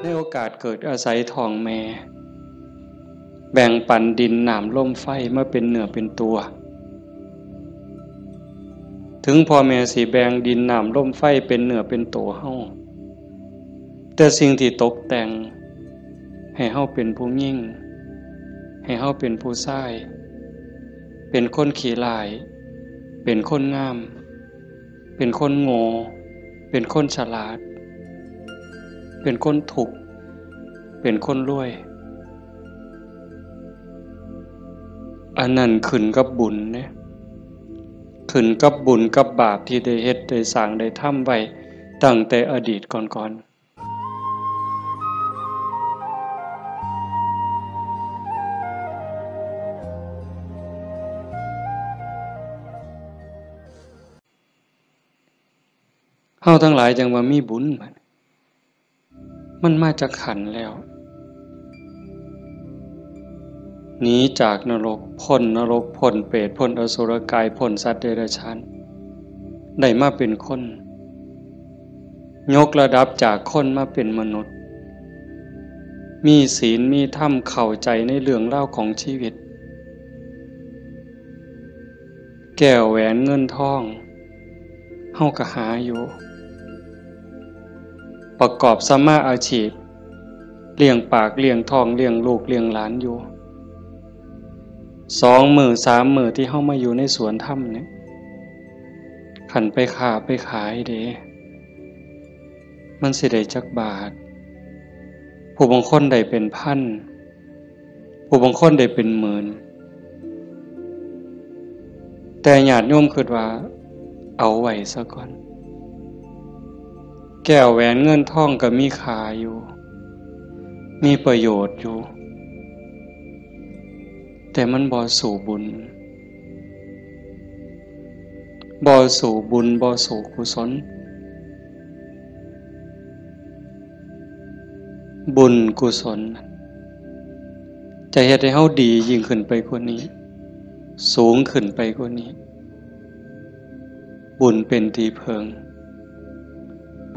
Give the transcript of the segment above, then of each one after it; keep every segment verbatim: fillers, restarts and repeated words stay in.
ในโอกาสเกิดอาศัยท้องแม่ แบ่งปันดินน้ำลมไฟมาเป็นเนื้อเป็นตัว ถึงพ่อแม่สิแบ่งดินน้ำลมไฟเป็นเนื้อเป็นตัวเฮา แต่สิ่งที่ตกแต่งให้เฮาเป็นผู้หญิง ให้เฮาเป็นผู้ชาย เป็นคนขี้ร้าย เป็นคนงาม เป็นคนโง่ เป็นคนฉลาด เป็นคนทุกข์ เป็นคนรวย อันนั้นขึ้นกับบุญเนี่ย ขึ้นกับบุญกับบาปที่ได้เฮ็ดได้สร้างได้ทำไว้ตั้งแต่อดีตก่อนๆ เฮาทั้งหลายจั่งว่ามีบุญบัด มันมาจากขันธ์แล้ว หนีจากนรก พ้นนรก พ้นเปรต พ้นอสุรกาย พ้นสัตว์เดรัจฉาน ได้มาเป็นคน ยกระดับจากคนมาเป็นมนุษย์ มีศีล มีธรรม เข้าใจในเรื่องราวของชีวิต แก้วแหวนเงินทอง เฮาก็หาอยู่ ประกอบสัมมาอาชีพ เลี้ยงปาก เลี้ยงท้อง เลี้ยงลูก เลี้ยงหลานอยู่ สองมื้อ สามมื้อที่เฮามาอยู่ในสวนธรรมเนี่ย คันไปค้าไปขายเด้ มันสิได้จักบาท ผู้บางคนได้เป็นพัน ผู้บางคนได้เป็นหมื่น แต่ญาติโยมคิดว่าเอาไว้ซะก่อน แก้วแหวนเงินทองก็มีค่าอยู่ มีประโยชน์อยู่ แต่มันบ่สู้บุญ บ่สู้บุญ บ่สู้กุศล บุญกุศล จะเฮ็ดให้เฮาดียิ่งขึ้นไปกว่านี้ สูงขึ้นไปกว่านี้ บุญเป็นที่เพิ่ง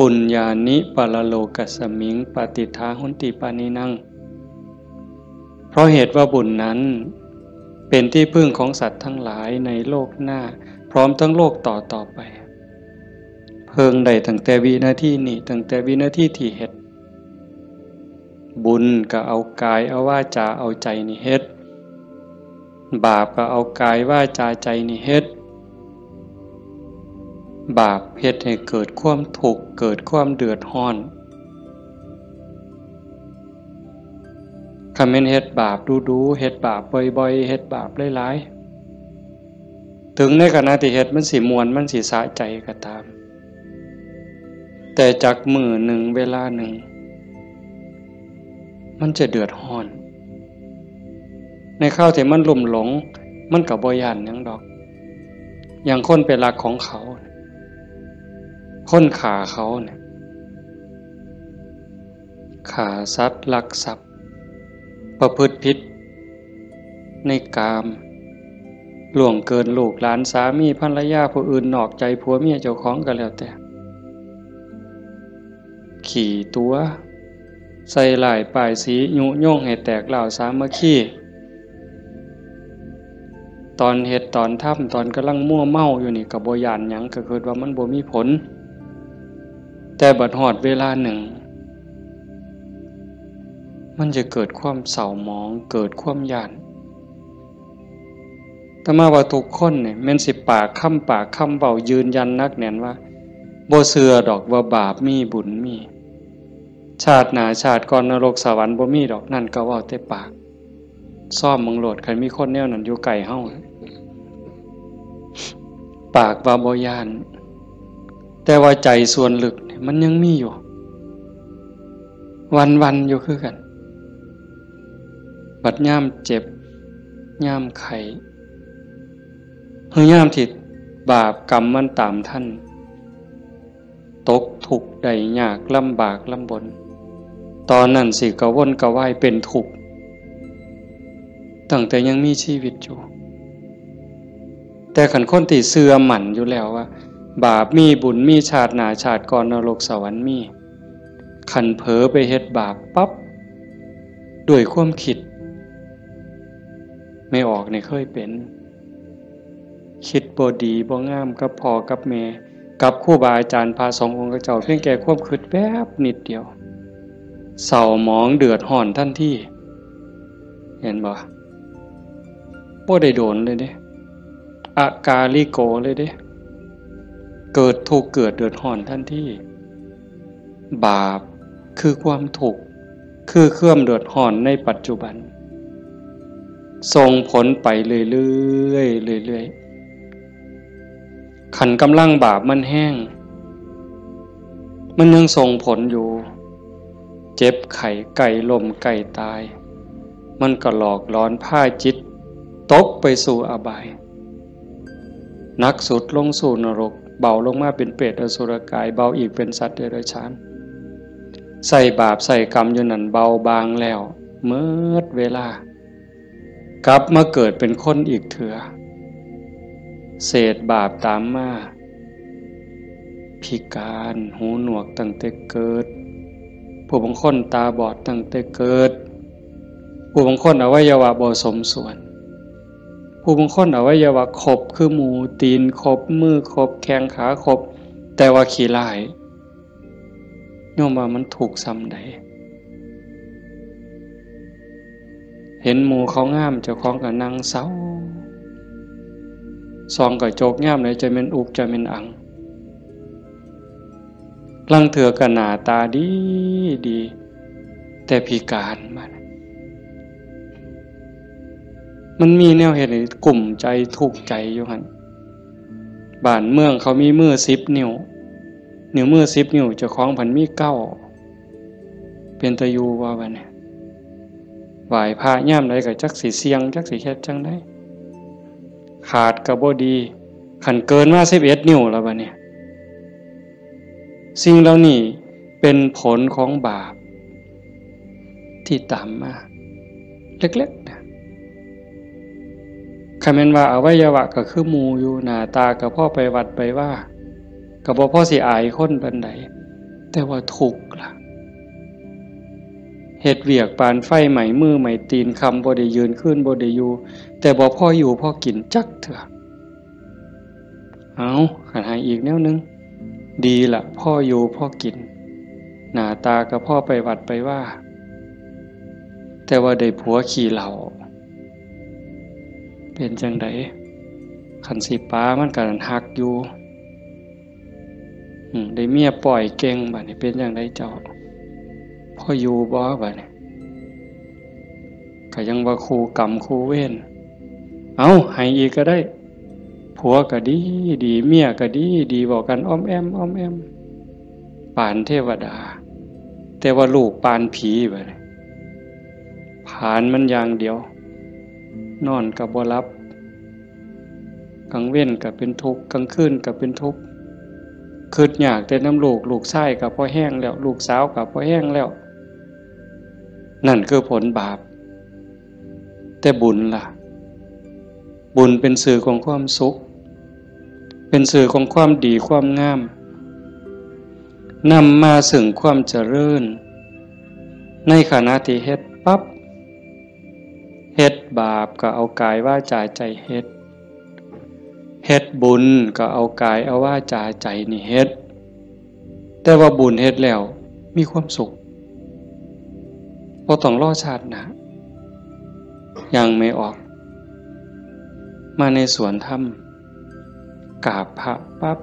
ปุญญานิปรโลกัสมิง ปฏิฏฐาหนติปานินัง เพราะเหตุว่าบุญนั้นเป็นที่พึ่งของสัตว์ทั้งหลายในโลกหน้า พร้อมทั้งโลกต่อต่อไป เพิ่งได้ตั้งแต่วินาทีนี้ ตั้งแต่วินาทีที่เฮ็ด บุญก็เอากายเอาวาจาเอาใจนี่เฮ็ด บาปก็เอากายวาจาใจนี่เฮ็ด บาปเฮ็ดให้เกิดความทุกข์ เกิดความเดือดร้อน คันแม่นเฮ็ดบาปดูๆ เฮ็ดบาปบ่อยๆ เฮ็ดบาปหลายๆ ถึงในขณะที่เฮ็ดมันสิม่วน มันสิสะใจก็ตาม แต่จักมื้อหนึ่งเวลาหนึ่ง มันจะเดือดร้อน ในคราวที่มันลุ่มหลง มันก็บ่ย้านหยังดอก อย่างคนไปลักของเขา คนฆ่าเขาเนี่ย ฆ่าสัตว์ ลักทรัพย์ ประพฤติผิดในกาม ล่วงเกินลูกหลาน สามีภรรยาผู้อื่น นอกใจผัวเมียเจ้าของก็แล้วแต่ ขี้ตั๋ว ใส่ร้ายป้ายสี ยุยงให้แตกร้าวสามัคคี ตอนเฮ็ดตอนทำ ตอนกำลังมัวเมาอยู่นี่ก็บ่ย้านหยัง ก็คิดว่ามันบ่มีผล แต่บัดฮอดเวลาหนึ่ง มันจะเกิดความเศร้าหมอง เกิดความย้าน อาตมาว่าทุกคนเนี่ยแม่นสิปากคำ ปากคำเว้ายืนยันหนักแน่นว่า บ่เชื่อดอกว่าบาปมีบุญมี ชาติหน้าชาติก่อนนรกสวรรค์บ่มีดอก นั่นก็เว้าแต่ปาก ซ่อมเบิ่งโลด คันมีคนแนวนั้นอยู่ใกล้เฮา ปากว่าบ่ย้าน แต่ว่าใจส่วนลึกเนี่ยมันยังมีอยู่ วันๆ อยู่คือกัน บัดยามเจ็บ ยามไข้ หรือยามที่บาปกรรมมันตามทัน ตกทุกข์ได้ยาก ลำบากลำบน ตอนนั้นสิกระวนกระวายเป็นทุกข์ ตั้งแต่ยังมีชีวิตอยู่ แต่คันคนที่เชื่อมั่นอยู่แล้วว่า บาปมีบุญมี ชาติหน้าชาติก่อนนรกสวรรค์มี คันเผลอไปเฮ็ดบาปปั๊บ ด้วยความคิด แม่ออกนี่เคยเป็น คิดบ่ดีบ่งามกับพ่อกับแม่ กับครูบาอาจารย์พระสงฆ์องค์เจ้า เพียงแค่ความคิดแป๊บนิดเดียว เศร้าหมองเดือดร้อนทันที เห็นบ่ บ่ได้โดนเลยเด้ อากาลิโกเลยเด้ เกิดทุกข์เกิดเดือดร้อนทันที บาปคือความทุกข์ คือความเดือดร้อนในปัจจุบัน ส่งผลไปเรื่อยๆ เรื่อยๆ คันกำลังบาปมันแฮง มันยังส่งผลอยู่ เจ็บไข้ใกล้ล้มใกล้ตาย มันก็หลอกหลอนพาจิตตกไปสู่อบาย หนักสุดลงสู่นรก เบาลงมาเป็นเปรตอสุรกาย เบาอีกเป็นสัตว์เดรัจฉาน ใส่บาปใส่กรรมอยู่นั่นเบาบางแล้ว เมิดเวลา กลับมาเกิดเป็นคนอีกเถื่อ เศษบาปตามมา พิการหูหนวกตั้งแต่เกิด ผู้บางคนตาบอดตั้งแต่เกิด ผู้บางคนอวัยวะบ่สมส่วน ผู้บางคนอวัยวะครบคือหมู่ ตีนครบ มือครบ แข้งขาครบ แต่ว่าขี้ร้าย โยมว่ามันทุกข์ส่ำใด เห็นหมู่เขางาม เจ้าของก็นั่งเศร้า ส่องกระจกยามใดจะแม่นอุกจะแม่นอัง ลางเทื่อก็หน้าตาดีดี แต่พิการมา มันมีแนวเฮ็ดให้กุ้มใจทุกข์ใจอยู่หั่น บ้านเมืองเขามีมือสิบนิ้ว นิ้วมือสิบนิ้ว เจ้าของพันมีเก้า เป็นตาอยู่บ่บัดนี้ ไหว้พระยามใดก็จักสิเสี่ยง จักสิเฮ็ดจั่งใด ขาดก็บ่ดี คันเกินมาสิบเอ็ดนิ้วแล้วบัดนี้ สิ่งเหล่านี้เป็นผลของบาป ที่ตามมา เล็กๆ นะ คันแม่นว่าอวัยวะก็คือหมู่อยู่ หน้าตาก็พอไปวัดไปวา ก็บ่พอสิอายคนปานใด แต่ว่าทุกข์ล่ะ เฮ็ดเวียกปานไฟไหม้มือไหม้ตีน ค่ำบ่ได้ยืน คืนบ่ได้อยู่ แต่บ่พออยู่พอกินจักเทื่อ เอา คันให้อีกแนวหนึ่ง ดีละ พออยู่พอกิน หน้าตาก็พอไปวัดไปวา แต่ว่าได้ผัวขี้เหล้า เป็นจั่งใด คันสิปามันก็ฮักอยู่ อืม ได้เมียป้อยเก่ง บัดนี้เป็นจั่งใดเจ้า พออยู่บ่ บัดนี้ ก็ยังว่าคู่กรรมคู่เวร เอา ให้อีกก็ได้ ผัวก็ดีดี เมียก็ดีดี เว้ากันอ้อมแอ้มอ้อมแอ้ม ปานเทวดา แต่ว่าลูกปานผีบัดนี้ ผลาญมันอย่างเดียว นอนก็บ่หลับ กลางเว็นก็เป็นทุกข์ กลางคืนก็เป็นทุกข์ คิดยากแต่นำลูก ลูกชายก็พอแฮงแล้ว ลูกสาวก็พอแฮงแล้ว นั่นคือผลบาป แต่บุญล่ะ บุญเป็นสื่อของความสุข เป็นสื่อของความดีความงาม นำมาซึ่งความเจริญ ในขณะที่เฮ็ดปั๊บ เฮ็ดบาปก็เอากายวาจาใจเฮ็ด เฮ็ดบุญก็เอากายเอาวาจาใจนี่เฮ็ด แต่ว่าบุญเฮ็ดแล้วมีความสุข บ่ต้องรอชาติหน้า อย่างแม่ออก มาในสวนธรรม กราบพระปั๊บ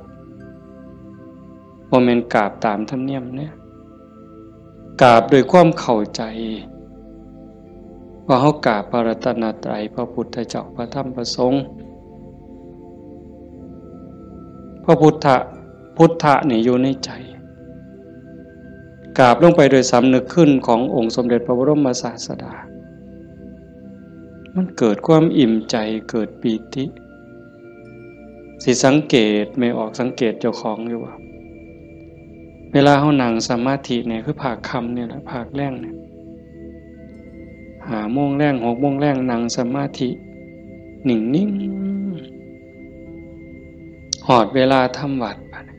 บ่แม่นกราบตามธรรมเนียมเด้ กราบด้วยความเข้าใจ ว่าเฮากราบพระรัตนตรัย พระพุทธเจ้า พระธรรม พระสงฆ์ พระพุทธะ พุทธะนี่อยู่ในใจ กราบลงไปโดยสำนึกคุณขององค์สมเด็จพระบรมศาสดา มันเกิดความอิ่มใจ เกิดปีติ สิสังเกต แม่ออกสังเกตเจ้าของอยู่ว่า เวลาเฮานั่งสมาธิเนี่ย คือภาคค่ำเนี่ยแหละ ภาคแลงเนี่ย ห้าโมงแลง หกโมงแลง นั่งสมาธิ นิ่งๆ ฮอดเวลาทำวัตร บัดนี้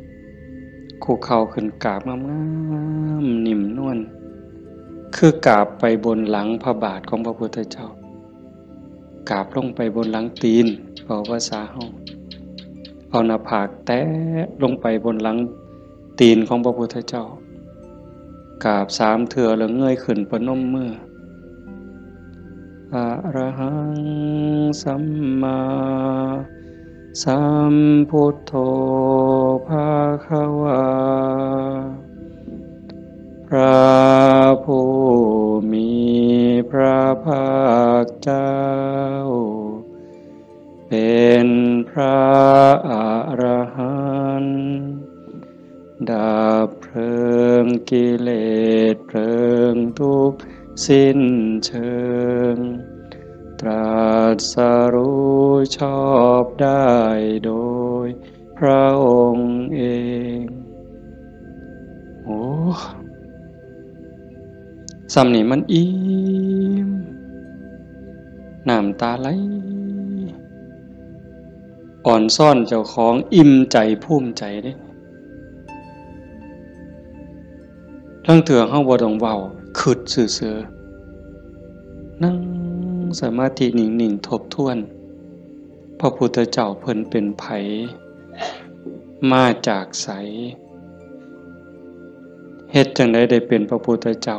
คุกเข่าขึ้นกราบงามๆ นิ่มนวล คือกราบไปบนหลังพระบาทของพระพุทธเจ้า กราบลงไปบนหลังตีน เว้าภาษาเฮา เอาหน้าผากแตะลงไปบนหลังตีนของพระพุทธเจ้า กราบสามเทื่อแล้วเงยขึ้นประนมมือ อะระหังสัมมาสัมพุทโธภะคะวา พระผู้มีพระภาคเจ้า เป็นพระอรหันต์ ดับเพลิงกิเลสเพลิงทุกข์สิ้นเชิง ตรัสรู้ชอบได้โดยพระองค์เอง โอ้ ส่ำนี่มันอิ่ม น้ำตาไหล อ่อนซ้อนเจ้าของ อิ่มใจภูมิใจเด้ ลางเทื่อเฮาบ่ต้องเว้า คิดซื่อๆ นั่งสมาธินิ่งๆ ทบทวน พระพุทธเจ้าเพิ่นเป็นไผ มาจากไส เฮ็ดจั่งใดได้เป็นพระพุทธเจ้า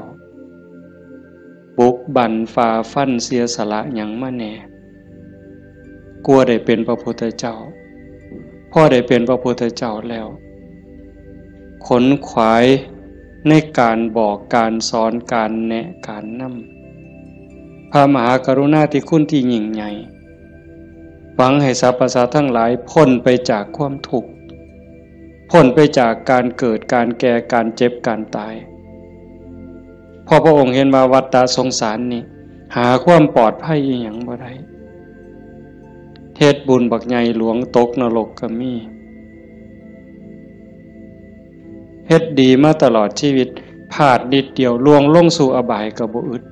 บุกบั่นฝ่าฟันเสียสละหยังมาแหน่ กว่าได้เป็นพระพุทธเจ้า พอได้เป็นพระพุทธเจ้าแล้ว ขนขวายในการบอกการสอนการแนะการนำ พระมหากรุณาธิคุณที่ยิ่งใหญ่ หวังให้สรรพสัตว์ทั้งหลายพ้นไปจากความทุกข์ พ้นไปจากการเกิด การแก่ การเจ็บ การตาย เพราะพระองค์เห็นว่าวัฏฏะสงสารนี่ หาความปลอดภัยอีหยังบ่ได้ เฮ็ดบุญบักใหญ่หลวงตกนรกก็มี เฮ็ดดีมาตลอดชีวิต พลาดนิดเดียวล่วงลงสู่อบายก็บ่อึด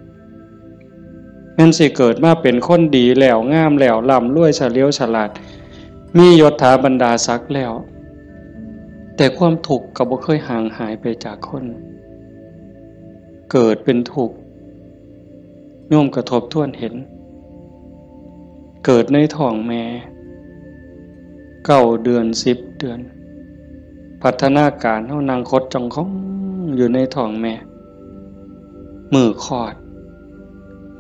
แม่นสิเกิดมาเป็นคนดีแล้ว งามแล้ว ร่ำรวย เฉลียวฉลาด มียศถาบรรดาศักดิ์แล้ว แต่ความทุกข์ก็บ่เคยห่างหายไปจากคน เกิดเป็นทุกข์ โยมก็ทบทวนเห็น เกิดในท้องแม่ เก้าเดือน สิบเดือน พัฒนาการเฮานั่งขดจ้องของอยู่ในท้องแม่ มื้อคลอด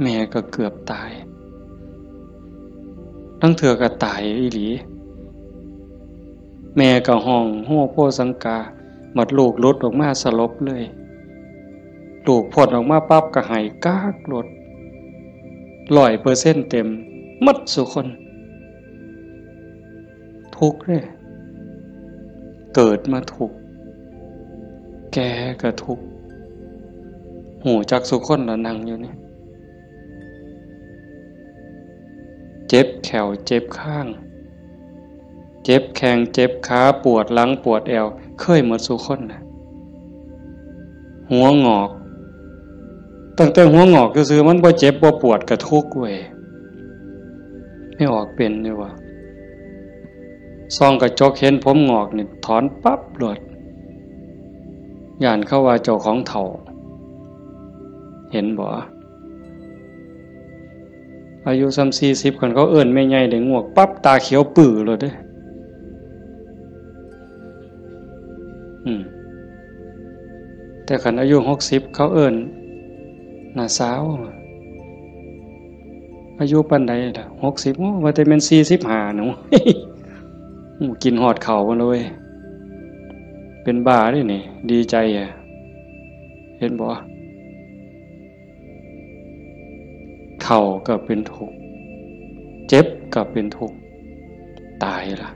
แม่ก็เกือบตาย ลางเทื่อก็ตายอีหลี แม่ก็ฮ้องโฮโฮสังกา บัดลูกหลุดออกมาสลบเลย ลูกพ้นออกมาปั๊บก็ไห้ก๊ากโลด ร้อยเปอร์เซ็นต์เต็ม หมดซุคน ทุกข์เด้ เกิดมาทุกข์ แก่ก็ทุกข์ ฮู้จักซุคนละนั่งอยู่นี่ เจ็บแข้วเจ็บคาง เจ็บแข้งเจ็บขา ปวดหลังปวดแอว เคยหมดซุคนนะ หัวงอก ตั้งแต่หัวงอกซื่อๆ มันบ่เจ็บบ่ปวดก็ทุกข์เว้ย แม่ออกเป็นอยู่วะ ส่องกระจกเห็นผมงอกนี่ถอนปั๊บโลด ย้านเขาว่าเจ้าของเฒ่า เห็นบ่ อายุส่ำสี่สิบ คันเขาเอิ้นแม่ใหญ่ได้งวกปั๊บ ตาเขียวปื้อโลดเด้ อืม แต่คันอายุหกสิบ เขาเอิ้นน้าสาว อายุปานใดล่ะ หกสิบ โอ้ ว่าแต่แม่นสี่สิบห้าหนู โอ้ กินฮอดข้าวมาเลย เป็นบ้าเด้นี่ ดีใจอะ เห็นบ่ เฒ่าก็เป็นทุกข์ เจ็บก็เป็นทุกข์ ตายล่ะ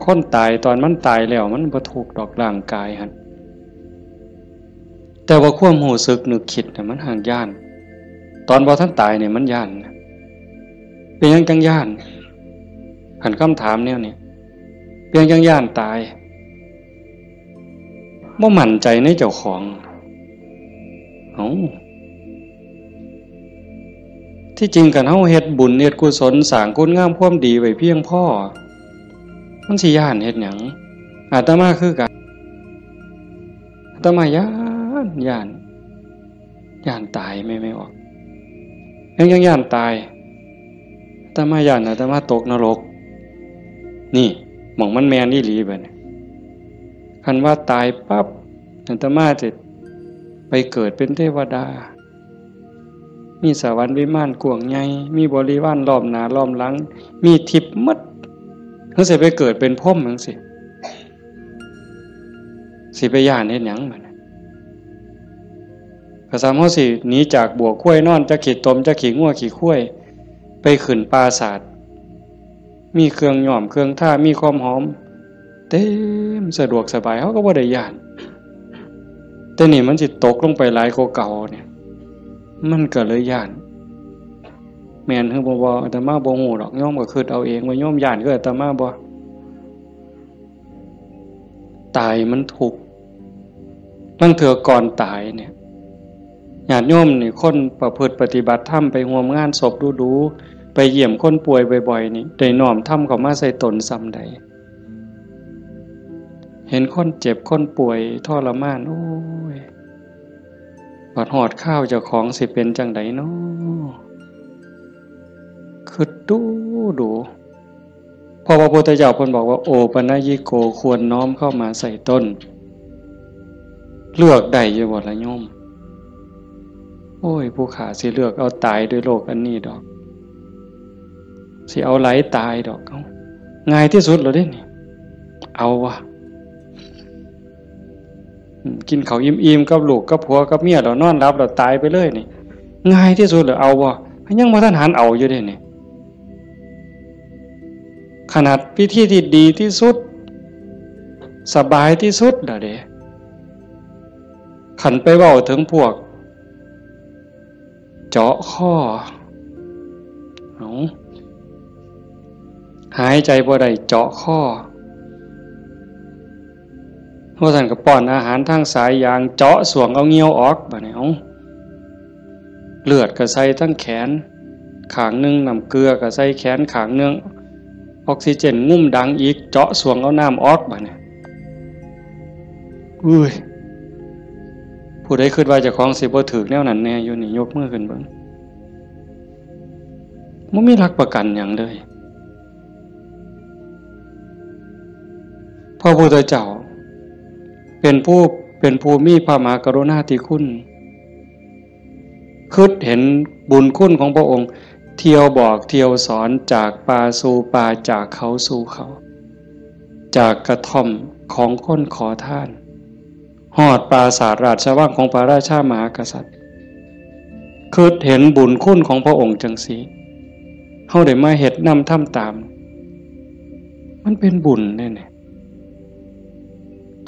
คนตายตอนมันตายแล้วมันบ่ทุกข์ดอกร่างกายหั่น แต่ว่าความรู้สึกนึกคิดน่ะมันหากย้าน ตอนบ่ทันตายนี่มันย้านนะ เป็นหยังจั่งย้าน คันคำถามแนวนี้ เป็นหยังจั่งย้านตาย บ่มั่นใจในเจ้าของ เอ้า ที่จริงคันเฮาเฮ็ดบุญเฮ็ดกุศลสร้างคุณงามความดีไว้เพียงพอ มันสิย้านเฮ็ดหยัง อาตมาคือกัน อาตมาย้าน ย้าน ย้านตาย แม่ แม่ออก ยัง ยังย้านตาย อาตมาย้าน อาตมาตกนรก นี่ หม่องมันแม่นอีหลีบัดนี้ คันว่าตายปั๊บ อาตมาจะไปเกิดเป็นเทวดา มีสวรรค์วิมานกว้างใหญ่ มีบริวารล้อมหน้าล้อมหลัง มีทิพย์หมด เฮาสิไปเกิดเป็นพรหมจั่งซี้ สิไปย้านเฮ็ดหยังบัดนี้ ก็ส่ำเฮาสิหนีจากบั้วควายนอน จักขี้ตม จักขี้งัวขี้ควาย ไปขึ้นปราสาท มีเครื่องย้อมเครื่องทา มีความหอม เต็ม สะดวกสบาย เฮาก็บ่ได้ย้าน แต่นี่มันสิตกลงไปหลายกว่าเก่าเนี่ย มันก็เลยย้าน แม่นหรือบ่ บ่ อาตมาบ่ฮู้ดอก โยมก็คิดเอาเองว่าโยมย้านคืออาตมาบ่ ตายมันทุกข์ ลางเทื่อก่อนตายเนี่ย ญาติโยมนี่ คนประพฤติปฏิบัติธรรม ไปร่วมงานศพดูๆ ไปเยี่ยมคนป่วยบ่อยๆ นี่ ได้น้อมธรรมเข้ามาใส่ตนส่ำใด เห็นคนเจ็บคนป่วยทรมาน โอ้ย บัดฮอดคราวเจ้าของสิเป็นจั่งใดน้อ คิดดูดู เพราะพระพุทธเจ้าเพิ่นบอกว่า โอปัญญิโก ควรน้อมเข้ามาใส่ตน เลือกได้อยู่บ่ล่ะโยม โอ้ย ผู้ข้าสิเลือกเอาตายด้วยโรคอันนี้ดอก สิเอาไหลตายดอก เอ้า ง่ายที่สุดแล้วเด้นี่ เอาวะ อืม กินข้าวอิ่มๆ กับลูกกับผัวกับเมียแล้วนอนหลับแล้วตายไปเลยนี่ ง่ายที่สุดแล้ว เอาบ่ ยังบ่ทันหันเอาอยู่เด้นี่ ขนาดวิธีที่ดีที่สุด สบายที่สุดแล้วเด้ คันไปเว้าถึงพวก เจาะคอ เอา หายใจบ่ได้เจาะคอ ว่าซั่นก็ป้อนอาหารทางสายยาง เจาะส่วงเอาเหงื่อออก บัดนี้ เอา เลือดก็ใส่ทั้งแขนข้างหนึ่ง น้ำเกลือก็ใส่แขนข้างหนึ่ง ออกซิเจนงุ้มดังอีก เจาะส่วงเอาน้ำออก บัดนี้ อุ้ย ผู้ใดคิดว่าเจ้าของสิบ่ถืกแนวนั้นแน่อยู่นี่ ยกมือขึ้นเบิ่ง บ่มีหลักประกันหยังเลย พระพุทธเจ้า เป็นผู้ เป็นผู้มีพระมหากรุณาธิคุณ คิดเห็นบุญคุณของพระองค์ เที่ยวบอกเที่ยวสอน จากป่าสู่ป่า จากเขาสู่เขา จากกระท่อมของคนขอทาน ฮอดปราสาทราชวังของพระราชามหากษัตริย์ คิดเห็นบุญคุณของพระองค์จั่งซี้ เฮาได้มาเฮ็ดนำทำตาม มันเป็นบุญเด้เนี่ย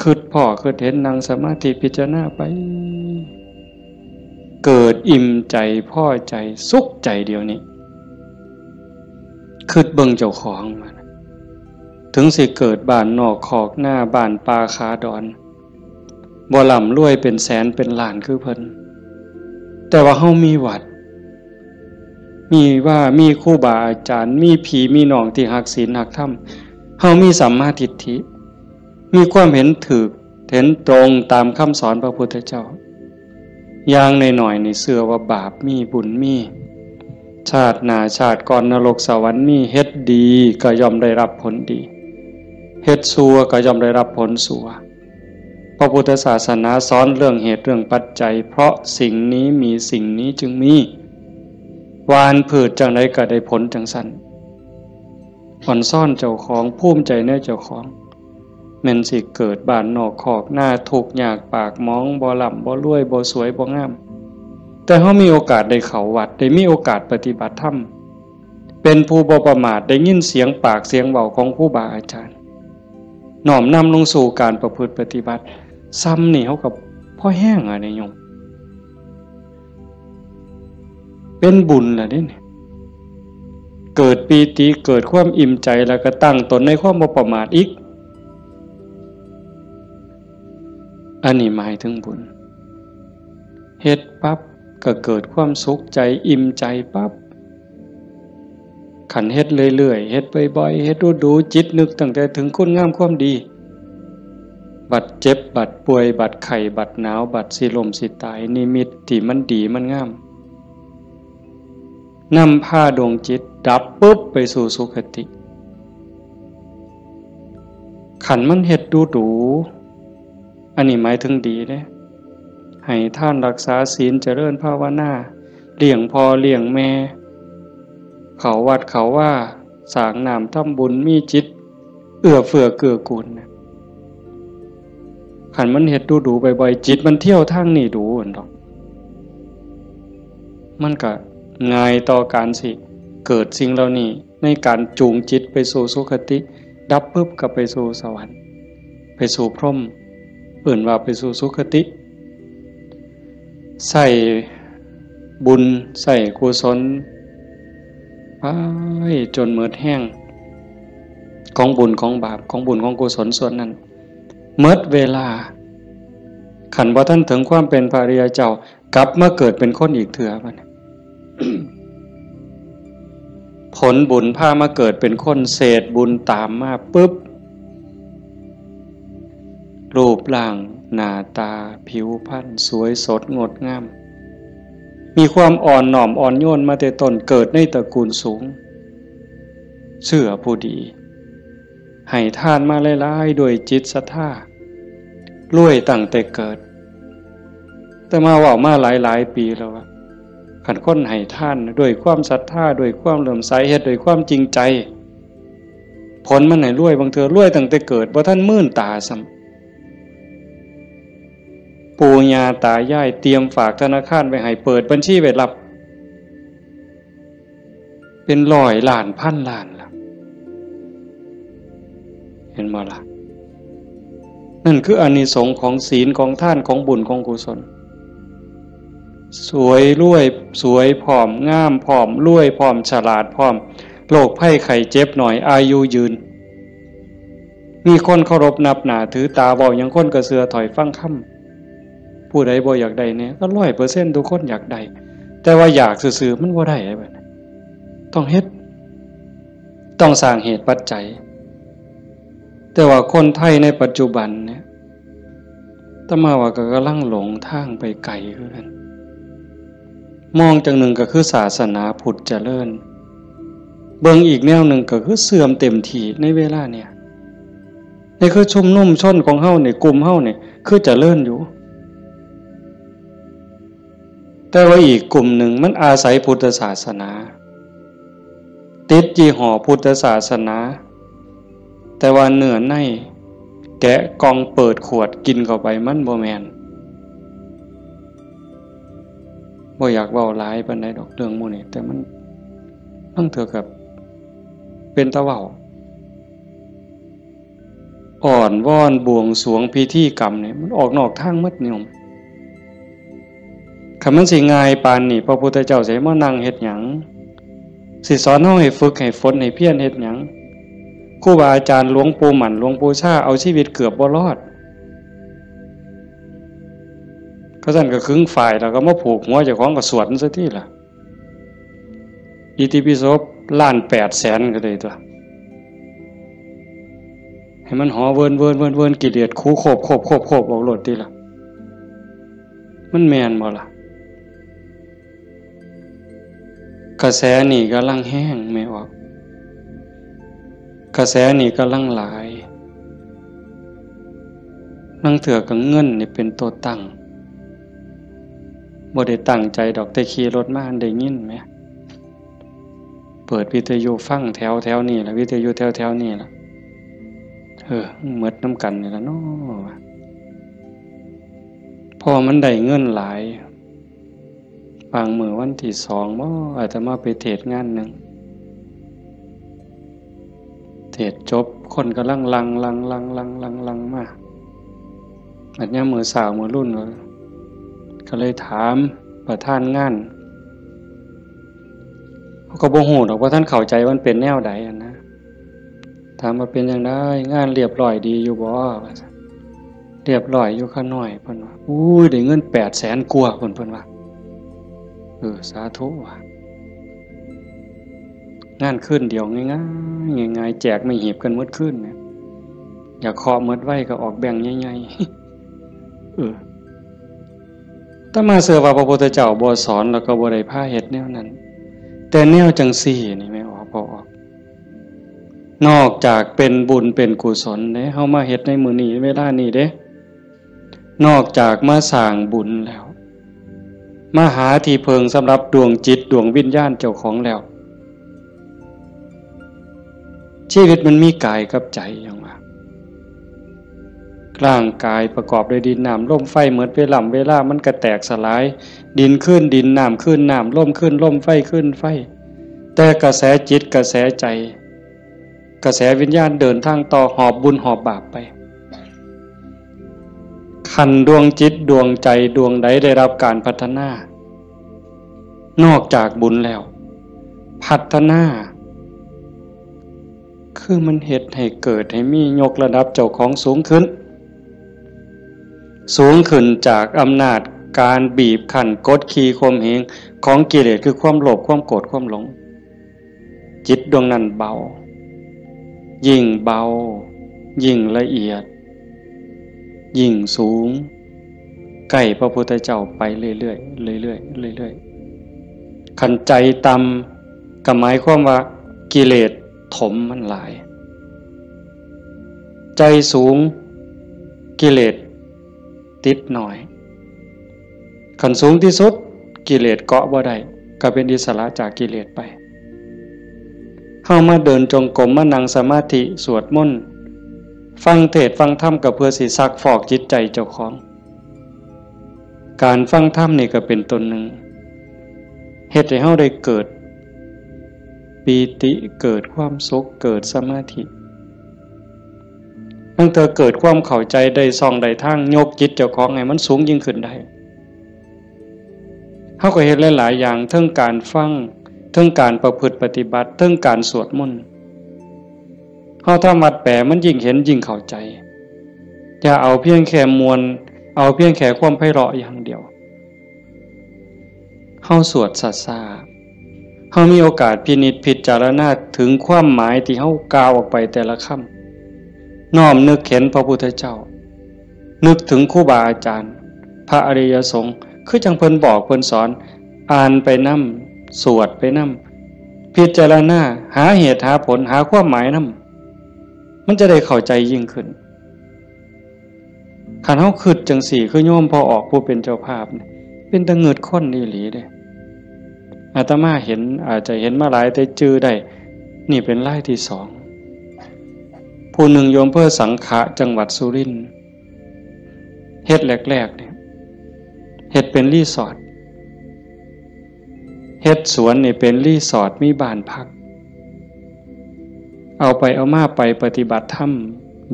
คิดพ้อคิดเห็น นั่งสมาธิพิจารณาไป เกิดอิ่มใจ พอใจ สุขใจเดี๋ยวนี้ คิดเบิ่งเจ้าของ ถึงสิเกิดบ้านนอกคอกนา บ้านป่าขาดอน บ่ร่ำรวยเป็นแสนเป็นล้านคือเพิ่น แต่ว่าเฮามีวัด มีว่า มีครูบาอาจารย์ มีพี่มีน้องที่ฮักศีลฮักธรรม เฮามีสัมมาทิฏฐิ มีความเห็นถูก เห็นตรงตามคำสอนพระพุทธเจ้า อย่างน้อยๆ นี่เชื่อว่าบาปมี บุญมี ชาติหน้าชาติก่อนนรกสวรรค์มี เฮ็ดดีก็ย่อมได้รับผลดี เฮ็ดชั่วก็ย่อมได้รับผลชั่ว พระพุทธศาสนาสอนเรื่องเหตุเรื่องปัจจัย เพราะสิ่งนี้มีสิ่งนี้จึงมี หว่านพืชจั่งใดก็ได้ผลจั่งซั้น อ่อนซ้อนเจ้าของ ภูมิใจในเจ้าของ แม่นสิเกิดบ้านนอกคอกนา ทุกข์ยากปากหมอง บ่ร่ำบ่รวย บ่สวยบ่งาม แต่เฮามีโอกาสได้เข้าวัด ได้มีโอกาสปฏิบัติธรรม เป็นผู้บ่ประมาท ได้ยินเสียงปากเสียงเว้าของครูบาอาจารย์ น้อมนำลงสู่การประพฤติปฏิบัติ ส่ำนี่เฮาก็พอแฮงอะเด้โยม เป็นบุญล่ะเด้นี่ เกิดปีติ เกิดความอิ่มใจ แล้วก็ตั้งตนในความบ่ประมาทอีก อันนี้หมายถึงบุญ เฮ็ดปั๊บก็เกิดความสุขใจ อิ่มใจปั๊บ คันเฮ็ดเรื่อยๆ เฮ็ดบ่อยๆ เฮ็ดดูๆ จิตนึกตั้งแต่ถึงคุณงามความดี บัดเจ็บ บัดป่วย บัดไข้ บัดหนาว บัดสิล้มสิตาย นิมิตที่มันดีมันงาม นำพาดวงจิตดับปุ๊บไปสู่สุคติ คันมันเฮ็ดดูดู อันนี้หมายถึงดีเด้ ให้ทานรักษาศีล เจริญภาวนา เลี้ยงพ่อเลี้ยงแม่ เข้าวัดเข้าวา สร้างน้ำทำบุญ มีจิตเอื้อเฟื้อเกื้อกูลนะ คันมันเฮ็ดดูดูบ่อยๆ จิตมันเที่ยวทางนี้ดูหั่นดอก มันก็ง่ายต่อการสิเกิดสิ่งเหล่านี้ ในการจูงจิตไปสู่สุคติ ดับปุ๊บก็ไปสู่สวรรค์ ไปสู่พรหม เอิ้นว่าไปสู่สุคติ ใช้บุญ ใช้กุศล ไปจนหมดแฮง ของบุญของบาป ของบุญของกุศลส่วนนั้น หมดเวลา คันบ่ทันถึงความเป็นพระอริยเจ้า กลับมาเกิดเป็นคนอีกเทื่อบัดนี้ ผลบุญพามาเกิดเป็นคน เศษบุญตามมาปุ๊บ รูปร่างหน้าตาผิวพรรณสวยสดงดงาม มีความอ่อนน้อมอ่อนโยนมาแต่ต้น เกิดในตระกูลสูง เชื่อผู้ดี ให้ทานมาหลายๆ ด้วยจิตศรัทธา รวยตั้งแต่เกิด แต่มาเว้ามาหลายๆ ปีแล้วว่า คันคนให้ทานด้วยความศรัทธา ด้วยความเลื่อมใส เฮ็ดด้วยความจริงใจ ผลมันให้รวย บางเทื่อรวยตั้งแต่เกิด บ่ทันมื่นตาซ้ำ ปู่ย่าตายายเตรียมฝากธนาคารไว้ให้ เปิดบัญชีไว้รับ เป็นร้อยล้านพันล้านล่ะ เห็นบ่ล่ะ นั่นคืออานิสงส์ของศีล ของทาน ของบุญ ของกุศล สวยรวย สวยพร้อม งามพร้อม รวยพร้อม ฉลาดพร้อม โรคภัยไข้เจ็บน้อย อายุยืน มีคนเคารพนับหน้าถือตา เว้าหยังคนก็เชื่อถ้อยฟังคำ ผู้ใดบ่อยากได้แหน่ ก็ร้อยเปอร์เซ็นต์ ทุกคนอยากได้ แต่ว่าอยากซื่อๆ มันบ่ได้บัดนี้ ต้องเฮ็ด ต้องสร้างเหตุปัจจัย แต่ว่าคนไทยในปัจจุบันเนี่ย อาตมาว่าก็กำลังหลงทางไปไกลคือกัน มองจั่งหนึ่งก็คือศาสนาพุทธเจริญ เบิ่งอีกแนวหนึ่งก็คือเสื่อมเต็มที่ในเวลาเนี่ย นี่คือชุมนุมชนของเฮานี่ กลุ่มเฮานี่ คือเจริญอยู่ แต่ว่าอีกกลุ่มหนึ่งมันอาศัยพุทธศาสนา ติดยี่ห้อพุทธศาสนา แต่ว่าเนื้อในแกะกล่องเปิดขวดกินเข้าไป มันบ่แม่น บ่อยากเว้าหลายปานใดดอกเรื่องหมู่นี้ แต่มัน ลางเทื่อก็เป็นตาเว้า อ้อนวอนบวงสรวงพิธีกรรมนี่ มันออกนอกทางหมดโยม คันมันสิง่ายปานนี้ พระพุทธเจ้าสิมานั่งเฮ็ดหยัง สิสอนเฮาให้ฝึกให้ฝนให้เพียรเฮ็ดหยัง ครูบาอาจารย์หลวงปู่หมั่น หลวงปู่ชา เอาชีวิตเกือบบ่รอด เขาซั่นก็ขึงฝ้ายแล้วก็มาผูกหัวเจ้าของก็สวดมันซะติล่ะ อิติปิโสล้านแปดแสนก็ได้ตัว ให้มันหอเวินเวินเวินเวิน กิเลสคูโคบโคบโคบโคบออกโลดติล่ะ มันแม่นบ่ล่ะ กระแสนี่กำลังแฮงแม่ออก กระแสนี่กำลังหลาย ลางเทื่อก็เงินนี่เป็นตัวตั้ง บ่ได้ตั้งใจดอก แต่ขี่รถมาได้ยินแหม เปิดวิทยุฟังแถวแถวนี่ล่ะ วิทยุแถวแถวนี่ล่ะ เออ หมดนำกันนี่ล่ะเนาะ เพราะว่ามันได้เงินหลาย บางมื้อวันที่สองบ่ อาตมาไปเทศน์งานหนึ่ง เทศน์จบ คนกำลังหลั่ง หลั่ง หลั่ง หลั่ง หลั่ง หลั่งมา บัดยามมื้อเช้ามื้อรุ่น ก็เลยถามประธานงาน เขาก็บ่ฮู้ดอกว่าท่านเข้าใจว่ามันเป็นแนวใดอะนะ ถามว่าเป็นจั่งใด งานเรียบร้อยดีอยู่บ่ ว่าซั่น เรียบร้อยอยู่ข้าน้อย เพิ่นว่า อุ้ย ได้เงินแปดแสนกว่า เพิ่น เพิ่นว่า เออ สาธุ ว่ะ งานคืนเดียวง่ายๆ ง่ายๆ แจกไม่หีบกันหมดคืนเนี่ย อยากเคาะหมดไวก็ออกแบงค์ใหญ่ๆ เออ อาตมาเชื่อว่าพระพุทธเจ้าบ่สอนแล้วก็บ่ได้พาเฮ็ดแนวนั้น แต่แนวจังซี่นี่แม่ออก พอออก นอกจากเป็นบุญเป็นกุศลเด้ เฮามาเฮ็ดในมื้อนี้เวลานี้เด้ นอกจากมาสร้างบุญแล้ว มาหาที่เพิ่งสำหรับดวงจิตดวงวิญญาณเจ้าของแล้ว ชีวิตมันมีกายกับใจอย่างว่า ร่างกายประกอบด้วยดินน้ำลมไฟ หมดเวลา เวลามันก็แตกสลาย ดินคืนดิน น้ำคืนน้ำ ลมคืนลม ไฟคืนไฟ แต่กระแสจิตกระแสใจ กระแสวิญญาณเดินทางต่อ หอบบุญหอบบาปไป คันดวงจิตดวงใจดวงใดได้รับการพัฒนา นอกจากบุญแล้ว พัฒนา คือมันเฮ็ดให้เกิดให้มี ยกระดับเจ้าของสูงขึ้น สูงขึ้นจากอำนาจการบีบคั้นกดขี่ข่มเหงของกิเลส คือความโลภ ความโกรธ ความหลง จิตดวงนั้นเบา ยิ่งเบา ยิ่งละเอียด ยิ่งสูง ใกล้พระพุทธเจ้าไปเรื่อยๆ เรื่อยๆ เรื่อยๆ คันใจต่ำก็หมายความว่ากิเลสถมมันหลาย ใจสูง กิเลสติดน้อย คันสูงที่สุด กิเลสเกาะบ่ได้ ก็เป็นอิสระจากกิเลสไป เฮามาเดินจงกรม มานั่งสมาธิ สวดมนต์ ฟังเทศน์ฟังธรรม ก็เพื่อสิซักฟอกจิตใจเจ้าของ การฟังธรรมนี่ก็เป็นต้นหนึ่ง เฮ็ดให้เฮาได้เกิดปีติ เกิดความสุข เกิดสมาธิ ตั้งแต่เกิดความเข้าใจ ได้ช่องได้ทาง ยกจิตเจ้าของให้มันสูงยิ่งขึ้นได้ เฮาก็เฮ็ดหลายๆ อย่าง เทิงการฟัง เทิงการประพฤติปฏิบัติ เทิงการสวดมนต์ เฮาทำวัดแปล มันยิ่งเห็นยิ่งเข้าใจ อย่าเอาเพียงแค่ม่วน เอาเพียงแค่ความไพเราะอย่างเดียว เฮาสวดช้าๆ เฮามีโอกาสพินิจพิจารณาถึงความหมายที่เฮากล่าวออกไปแต่ละคำ น้อมนึกเห็นพระพุทธเจ้า นึกถึงครูบาอาจารย์ พระอริยสงฆ์ คือจั่งเพิ่นบอกเพิ่นสอน อ่านไปนำ สวดไปนำ พิจารณา หาเหตุหาผล หาความหมายนำ มันจะได้เข้าใจยิ่งขึ้น คันเฮาคิดจั่งซี้ คือโยมพ่อออกผู้เป็นเจ้าภาพนี่ เป็นตาเงิดคนอีหลีเด้ อาตมาเห็น อาจจะเห็นมาหลายแต่จื่อได้ นี่เป็นรายที่สอง ผู้หนึ่งอยู่อำเภอสังขะ จังหวัดสุรินทร์ เฮ็ดแรกๆ เนี่ย เฮ็ดเป็นรีสอร์ท เฮ็ดสวนนี่เป็นรีสอร์ท มีบ้านพัก เอาไปเอามาไปปฏิบัติธรรม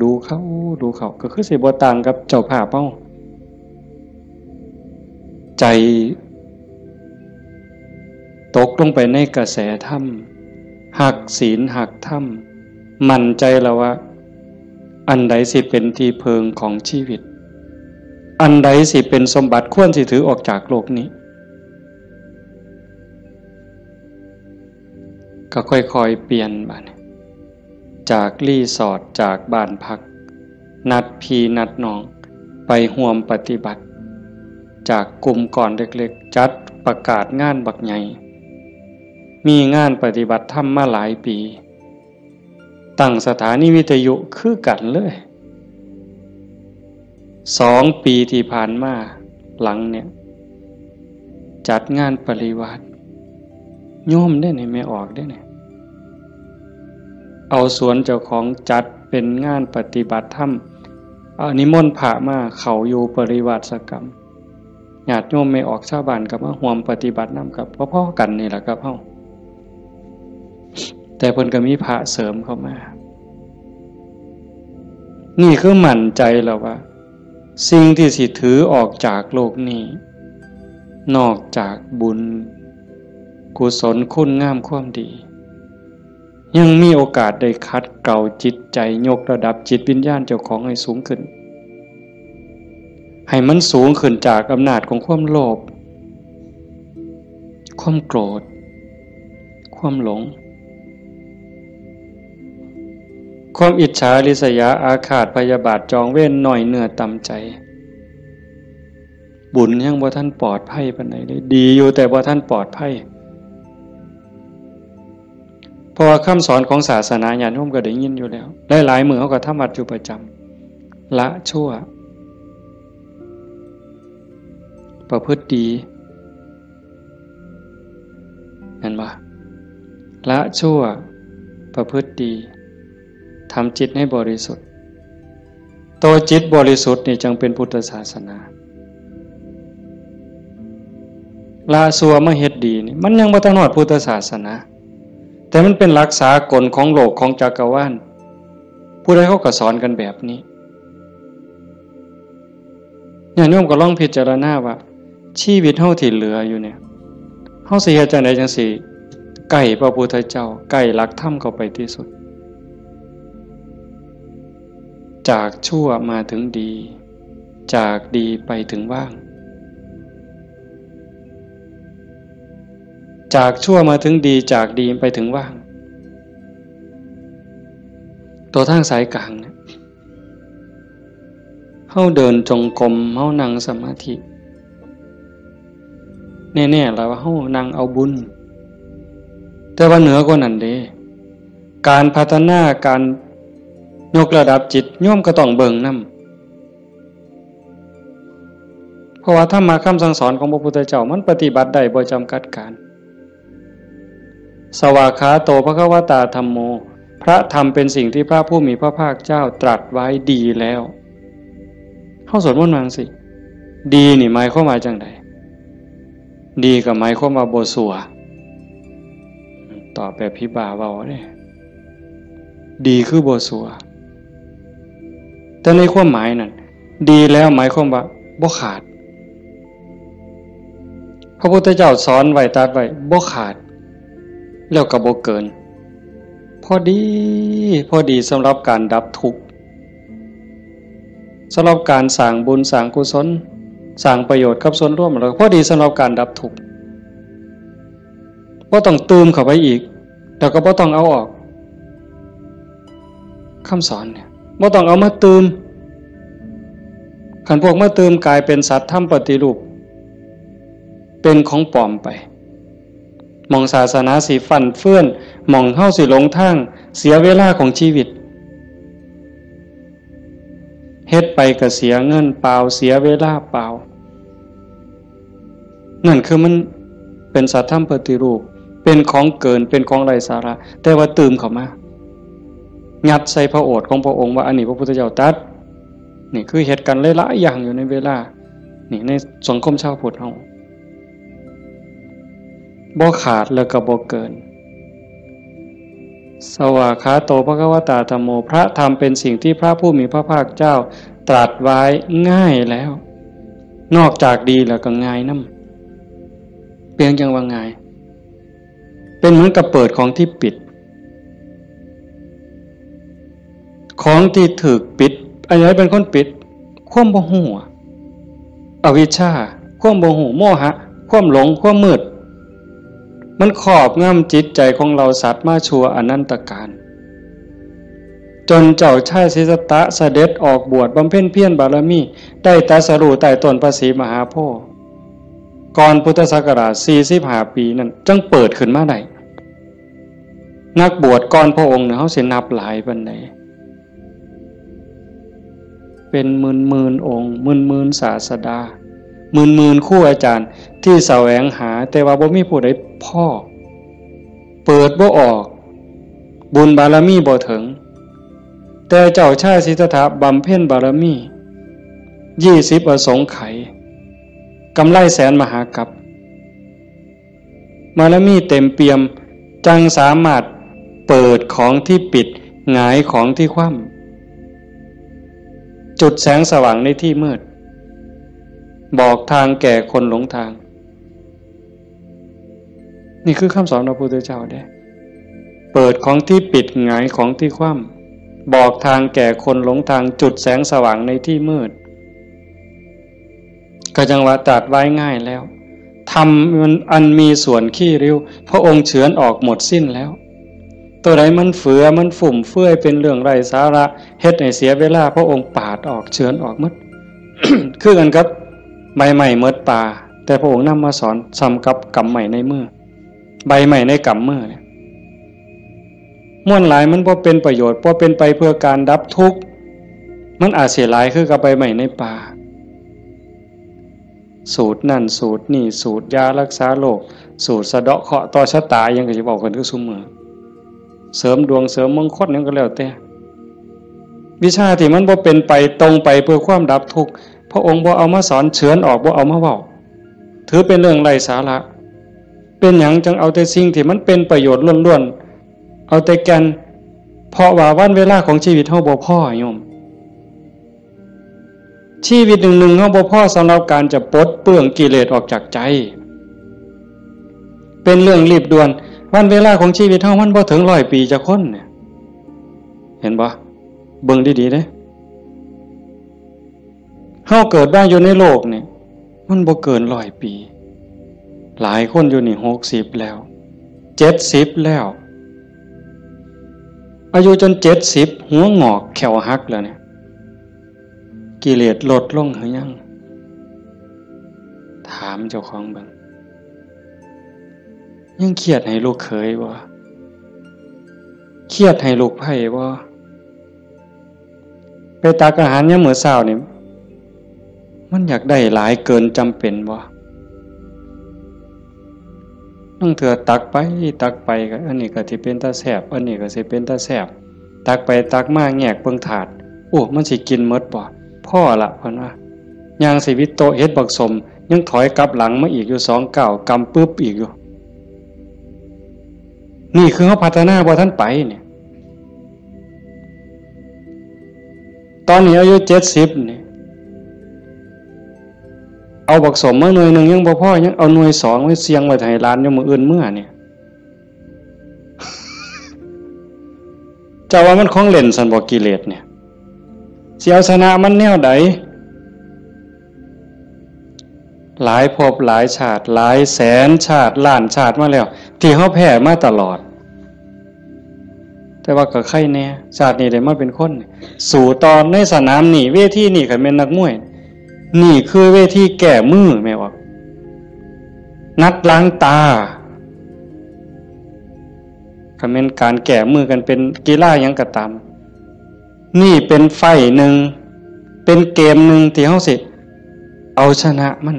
ดูเข้า ดูเข้า ก็คือสิบ่ต่างกับเจ้าภาพเฮา ใจตกลงไปในกระแสธรรม ฮักศีลฮักธรรม มั่นใจแล้วว่า อันใดสิเป็นที่เพิงของชีวิต อันใดสิเป็นสมบัติควรสิถือออกจากโลกนี้ ก็ค่อยๆ เปลี่ยนบัดนี้ จากรีสอร์ท จากบ้านพัก นัดพี่นัดน้อง ไปร่วมปฏิบัติ จากกลุ่มก้อนเล็กๆ จัดประกาศงานบักใหญ่ มีงานปฏิบัติธรรมมาหลายปี ตั้งสถานีวิทยุคือกันเลย สองปีที่ผ่านมาหลังเนี่ย จัดงานปริวาส โยมเด้นี่ แม่ออกเด้นี่ เอาสวนเจ้าของจัดเป็นงานปฏิบัติธรรม เอานิมนต์พระมาเข้าอยู่ปริวาสกรรม ญาติโยมแม่ออกชาวบ้านก็มาร่วมปฏิบัตินำ กับพอๆ กันนี่แหละครับเฮา แต่เพิ่นก็มีพระเสริมเข้ามา นี่คือมั่นใจแล้วว่า สิ่งที่สิถือออกจากโลกนี้ นอกจากบุญ กุศลคุณงามความดี ยังมีโอกาสได้ขัดเกลาจิตใจ ยกระดับจิตวิญญาณเจ้าของให้สูงขึ้น ให้มันสูงขึ้นจากอำนาจของความโลภ ความโกรธ ความหลง ความอิจฉาริษยาอาฆาตพยาบาทจองเวรน้อยเนื้อต่ำใจ บุญยังบ่ทันปลอดภัยปานใดเลย ดีอยู่แต่บ่ทันปลอดภัย เพราะว่าคำสอนของศาสนาญาติโยมก็ได้ยินอยู่แล้ว หลายๆมื้อเขาก็ทำวัดอยู่ประจำ ละชั่ว ประพฤติดี เห็นบ่ ละชั่ว ประพฤติดี ทำจิตให้บริสุทธิ์ ตัวจิตบริสุทธิ์นี่จึงเป็นพุทธศาสนา ละชั่วมาเฮ็ดดีนี่ มันยังบ่ทันฮอดพุทธศาสนา แต่มันเป็นหลักสากลของโลกของจักรวาล ผู้ใดเขาก็สอนกันแบบนี้ ญาติโยมก็ลองพิจารณาว่า ชีวิตเฮาที่เหลืออยู่เนี่ย เฮาสิเฮ็ดจั่งใดจั่งสิใกล้พระพุทธเจ้า ใกล้หลักธรรมเข้าไปที่สุด จากชั่วมาถึงดี จากดีไปถึงว่าง จากชั่วมาถึงดี จากดีไปถึงว่าง ตัวทางสายกลางเนี่ย เฮาเดินจงกรม เฮานั่งสมาธิ แน่ๆ แล้วว่าเฮานั่งเอาบุญ แต่ว่าเหนือกว่านั้นเด้ การพัฒนา การยกระดับจิต โยมก็ต้องเบิ่งนำ เพราะว่าธรรมะคำสั่งสอนของพระพุทธเจ้ามันปฏิบัติได้บ่จำกัดการ สวากขาโตภควตาธัมโม พระธรรมเป็นสิ่งที่พระผู้มีพระภาคเจ้าตรัสไว้ดีแล้ว เฮาสวดมนต์ว่าจั่งซี้ ดีนี่หมายความว่าจั่งใด ดีก็หมายความว่าบ่ซั่ว ตอบแบบผีบ้าเว้าเด้ ดีคือบ่ซั่ว แต่ในความหมายนั่น ดีแล้วหมายความว่าบ่ขาด พระพุทธเจ้าสอนไว้ ตรัสไว้ บ่ขาด แล้วก็บ่เกิน พอดี พอดีสำหรับการดับทุกข์ สำหรับการสร้างบุญสร้างกุศล สร้างประโยชน์กับส่วนรวม แล้วก็พอดีสำหรับการดับทุกข์ บ่ต้องตื่มเข้าไปอีก แล้วก็บ่ต้องเอาออก คำสอนเนี่ย บ่ต้องเอามาตื่ม คันพวกมาตื่มกลายเป็นสัตว์ธรรมปฏิรูป เป็นของปลอมไป หม่องศาสนาสิฟั่นเฟือน หม่องเฮาสิหลงทาง เสียเวลาของชีวิต เฮ็ดไปก็เสียเงินเปล่า เสียเวลาเปล่า นั่นคือมันเป็นสัตว์ธรรมปฏิรูป เป็นของเกิน เป็นของไร้สาระ แต่ว่าตื่มเข้ามา ยัดใส่พระโอษฐ์ของพระองค์ว่าอันนี้พระพุทธเจ้าตรัส นี่คือเฮ็ดกันหลายๆอย่างอยู่ในเวลา นี่ในสังคมชาวพุทธเฮา บ่ขาดแล้วก็บ่เกิน สวากขาโตภควตาธัมโม พระธรรมเป็นสิ่งที่พระผู้มีพระภาคเจ้าตรัสไว้ง่ายแล้ว นอกจากดีแล้วก็ง่ายนำ เปรียงจั่งว่าง่าย เป็นเหมือนกับเปิดของที่ปิด ของที่ถูกปิด อันไหนเป็นคนปิด ความบ่ฮู้อะ อวิชชา ความบ่ฮู้ โมหะ ความหลง ความมืด มันครอบงำจิตใจของเราสัตว์มาชั่วอนันตกาล จนเจ้าชายสิทธัตถะเสด็จออกบวชบำเพ็ญเพียรบารมี ได้ตรัสรู้ใต้ต้นพระศรีมหาโพธิ์ ก่อนพุทธศักราชสี่สิบห้าปีนั่น จั่งเปิดขึ้นมาได้ นักบวชก่อนพระองค์เนี่ย เฮาสินับหลายปานใด เป็นหมื่นๆองค์ หมื่นๆศาสดา หมื่นๆครูอาจารย์ที่แสวงหา แต่ว่าบ่มีผู้ใดพ้อ เปิดบ่ออก บุญบารมีบ่ถึง แต่เจ้าชายสิทธัตถะบำเพ็ญบารมี ยี่สิบอสงไขย กำไรแสนมหากัป บารมีเต็มเปี่ยม จั่งสามารถเปิดของที่ปิด หงายของที่คว่ำ จุดแสงสว่างในที่มืด บอกทางแก่คนหลงทาง นี่คือคำสอนพระพุทธเจ้าเด้ เปิดของที่ปิด หงายของที่คว่ำ บอกทางแก่คนหลงทาง จุดแสงสว่างในที่มืด ก็จั่งว่าตรัสไว้ง่ายแล้ว ธรรมอันมีส่วนขี้ริ้ว พระองค์เฉือนออกหมดสิ้นแล้ว ตัวใดมันเฟือ มันฟุ่มเฟือย เป็นเรื่องไร้สาระ เฮ็ดให้เสียเวลา พระองค์ปาดออก เฉือนออกหมด คือกันกับใบไม้หมดป่า แต่พระองค์นำมาสอน ส่ำกับกำไม้ในมือ ใบไม้ในกำมือเนี่ย มวลหลายมันบ่เป็นประโยชน์ บ่เป็นไปเพื่อการดับทุกข์ มันอาจสิหลายคือกับใบไม้ในป่า สูตรนั่นสูตรนี่ สูตรยารักษาโรค สูตรสะเดาะเคราะห์ต่อชะตา อิหยังก็สิเว้ากันคือซุมื้อ เสริมดวงเสริมมงคลหยังก็แล้วแต่ วิชาที่มันบ่เป็นไปตรงไปเพื่อความดับทุกข์ พระองค์บ่เอามาสอน เฉือนออก บ่เอามาเว้า ถือเป็นเรื่องไร้สาระ เป็นหยังจังเอาแต่สิ่งที่มันเป็นประโยชน์ล้วนๆ เอาแต่แก่น เพราะว่าวันเวลาของชีวิตเฮาบ่พอโยม ชีวิตหนึ่งๆ เฮาบ่พอสำหรับการจะปลดเปลื้องกิเลสออกจากใจ เป็นเรื่องรีบด่วน วันเวลาของชีวิตเฮามันบ่ถึงร้อยปีจักคนเนี่ย เห็นบ่ เบิ่งดีๆ เด้ เฮาเกิดมาอยู่ในโลกนี่ มันบ่เกินร้อยปี หลายคนอยู่นี่หกสิบแล้ว เจ็ดสิบแล้ว อายุจนเจ็ดสิบ หัวงอกแข้วหักแล้วเนี่ย กิเลสลดลงหรือยัง ถามเจ้าของเบิ่ง ยังเครียดให้ลูกเขยบ่ เครียดให้ลูกไพร่บ่ ไปตักอาหารยามมื้อเช้านี่ มันอยากได้หลายเกินจำเป็นบ่ ลางเทื่อตักไปตักไปก็ อันนี้ก็สิเป็นตาแซ่บ อันนี้ก็สิเป็นตาแซ่บ ตักไปตักมาแงกเบิ่งถาด โอ้ มันสิกินหมดบ่ พอละ เพิ่นว่า ย่างสิวิดโต๊ะเฮ็ดบักสม ยังถอยกลับหลังมาอีกอยู่สองก้าว กำปึ๊บอีกอยู่ นี่คือเฮาพัฒนาบ่ทันไปเนี่ย ตอนนี้อายุเจ็ดสิบนี่ เอาบักสมมาหน่วยหนึ่งยังบ่พอ ยังเอาหน่วยสองไว้เสี่ยงไว้ให้หลานอยู่มื้ออื่นเมือเนี่ย เจ้าว่ามันของเล่นซั่นบ่ กิเลสเนี่ย สิเอาชนะมันแนวใด หลายภพหลายชาติ หลายแสนชาติ ล้านชาติมาแล้ว ที่เฮาแพ้มาตลอด แต่ว่าก็ไคแน่ ชาตินี้ได้มาเป็นคน สู้ต่อในสนามนี่ เวทีนี่ คันแม่นนักมวย นี่คือเวทีแก้มือ แม่นบ่ นัดล้างตา คันแม่นการแก้มือกันเป็นกีฬาหยังก็ตาม นี่เป็นไฟต์หนึ่ง เป็นเกมหนึ่งที่เฮาสิเอาชนะมัน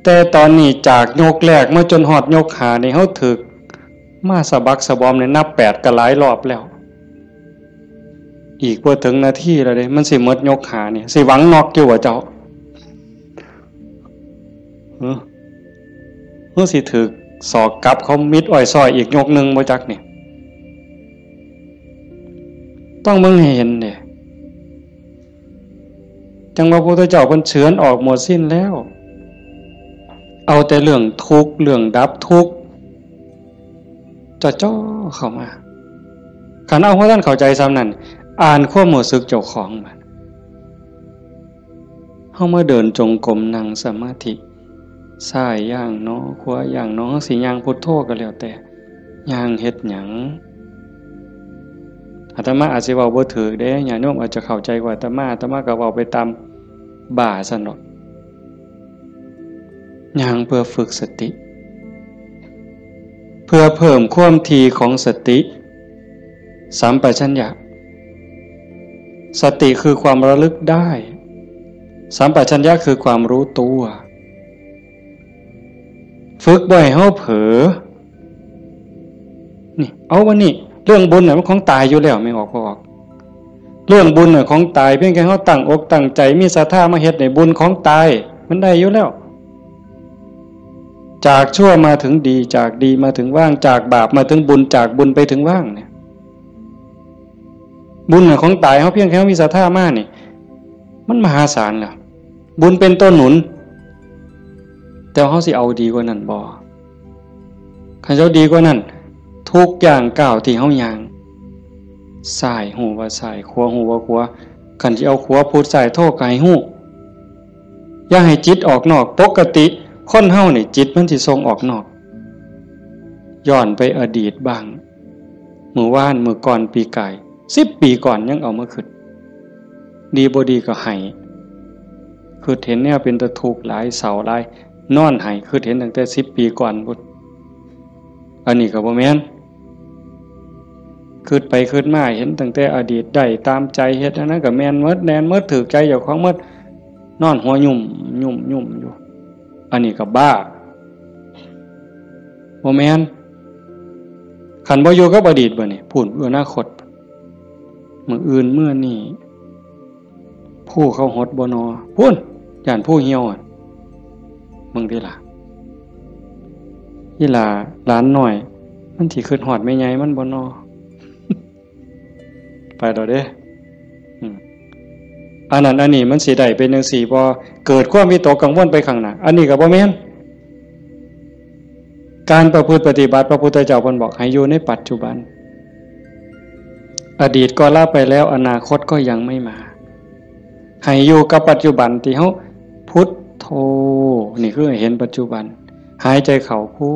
แต่ตอนนี้จากยกแรกมาจนฮอดยกห้านี่ เฮาถืกมาสะบักสะบอมนี่ นับแปดก็หลายรอบแล้ว อีกบ่ถึงนาทีแล้วเด้ มันสิหมดยกห้านี่ สิหวังน็อกอยู่บ่เจ้า เออ เฮาสิถืกศอกกลับเขามิดอ้อยซ้อยอีกยกหนึ่งบ่จักนี่ ต้องเบิ่งให้เห็นเด้ จั่งว่าพระพุทธเจ้าเพิ่นเฉือนออกหมดสิ้นแล้ว เอาแต่เรื่องทุกข์ เรื่องดับทุกข์ จ่อๆ เข้ามา คันเอาบ่ทันเข้าใจส่ำนั้น อ่านความรู้สึกเจ้าของบัด เฮามาเดินจงกรม นั่งสมาธิ ซ้ายย่างหนอ ขวาย่างหนอ เฮาสิย่างพุทโธก็แล้วแต่ ย่างเฮ็ดหยัง อาตมาอาจสิเว้าบ่ถูกเด้ ญาติโยมอาจจะเข้าใจกว่าอาตมา อาตมาก็เว้าไปตามบ้าซั่นดอก ย่างเพื่อฝึกสติ เพื่อเพิ่มความถี่ของสติ สัมปชัญญะ สติคือความระลึกได้ สัมปชัญญะคือความรู้ตัว ฝึกบ่ให้เฮาเผลอ นี่ เอาวันนี้ เรื่องบุญน่ะมันของตายอยู่แล้ว แม่นออกบ่ออก เรื่องบุญน่ะของตาย เพียงแค่เฮาตั้งอกตั้งใจ มีศรัทธามาเฮ็ดนี่ บุญของตาย มันได้อยู่แล้ว จากชั่วมาถึงดี จากดีมาถึงว่าง จากบาปมาถึงบุญ จากบุญไปถึงว่างเนี่ย บุญน่ะของตาย เฮาเพียงแค่เฮามีศรัทธามานี่ มันมหาศาลแล้ว บุญเป็นตัวหนุน แต่เฮาสิเอาดีกว่านั้นบ่ คันสิเอาดีกว่านั้น ทุกย่างก้าวที่เฮาย่าง ซ้ายฮู้ว่าซ้าย ขวาฮู้ว่าขวา คันสิเอาขวาพุทซ้ายโธก็ให้ฮู้ อย่าให้จิตออกนอก ปกติคนเฮานี่จิตมันสิส่งออกนอก ย้อนไปอดีตบ้าง มื้อวาน มื้อก่อน ปีกาย สิบปีก่อนยังเอามาคิด ดีบ่ดีก็ไห้ คิดเห็นแนวเป็นตาทุกข์หลาย เศร้าหลาย นอนไห้ คิดเห็นตั้งแต่สิบปีก่อนพุ้น อันนี้ก็บ่แม่น คิดไปคิดมาเห็นตั้งแต่อดีต ได้ตามใจ เฮ็ดอันนั้นก็แม่นหมด แม่นหมด ถืกใจเจ้าของหมด นอนหัวยุ่มยุ่มยุ่มอยู่ อันนี้ก็บ้า บ่แม่น คันบ่อยู่กับอดีตบัดนี้ พู้น อนาคต มื้ออื่นมื้อนี้ ผู้เขาหดบ่นอ พู้น ย่านผู้เหี่ยวอะ มึงติล่ะ อีหล่าหลานน้อย มันสิคิดฮอดแม่ใหญ่มันบ่นอ ไปแล้วเด้ อืม อันนั้นอันนี้มันสิได้เป็นจั่งซี้บ่ เกิดความวิตกกังวลไปข้างหน้า อันนี้ก็บ่แม่น การประพฤติปฏิบัติ พระพุทธเจ้าเพิ่นบอกให้อยู่ในปัจจุบัน อดีตก็ละไปแล้ว อนาคตก็ยังไม่มา ให้อยู่กับปัจจุบันที่เฮาพุทโธ นี่คือให้เห็นปัจจุบัน หายใจเข้าพุ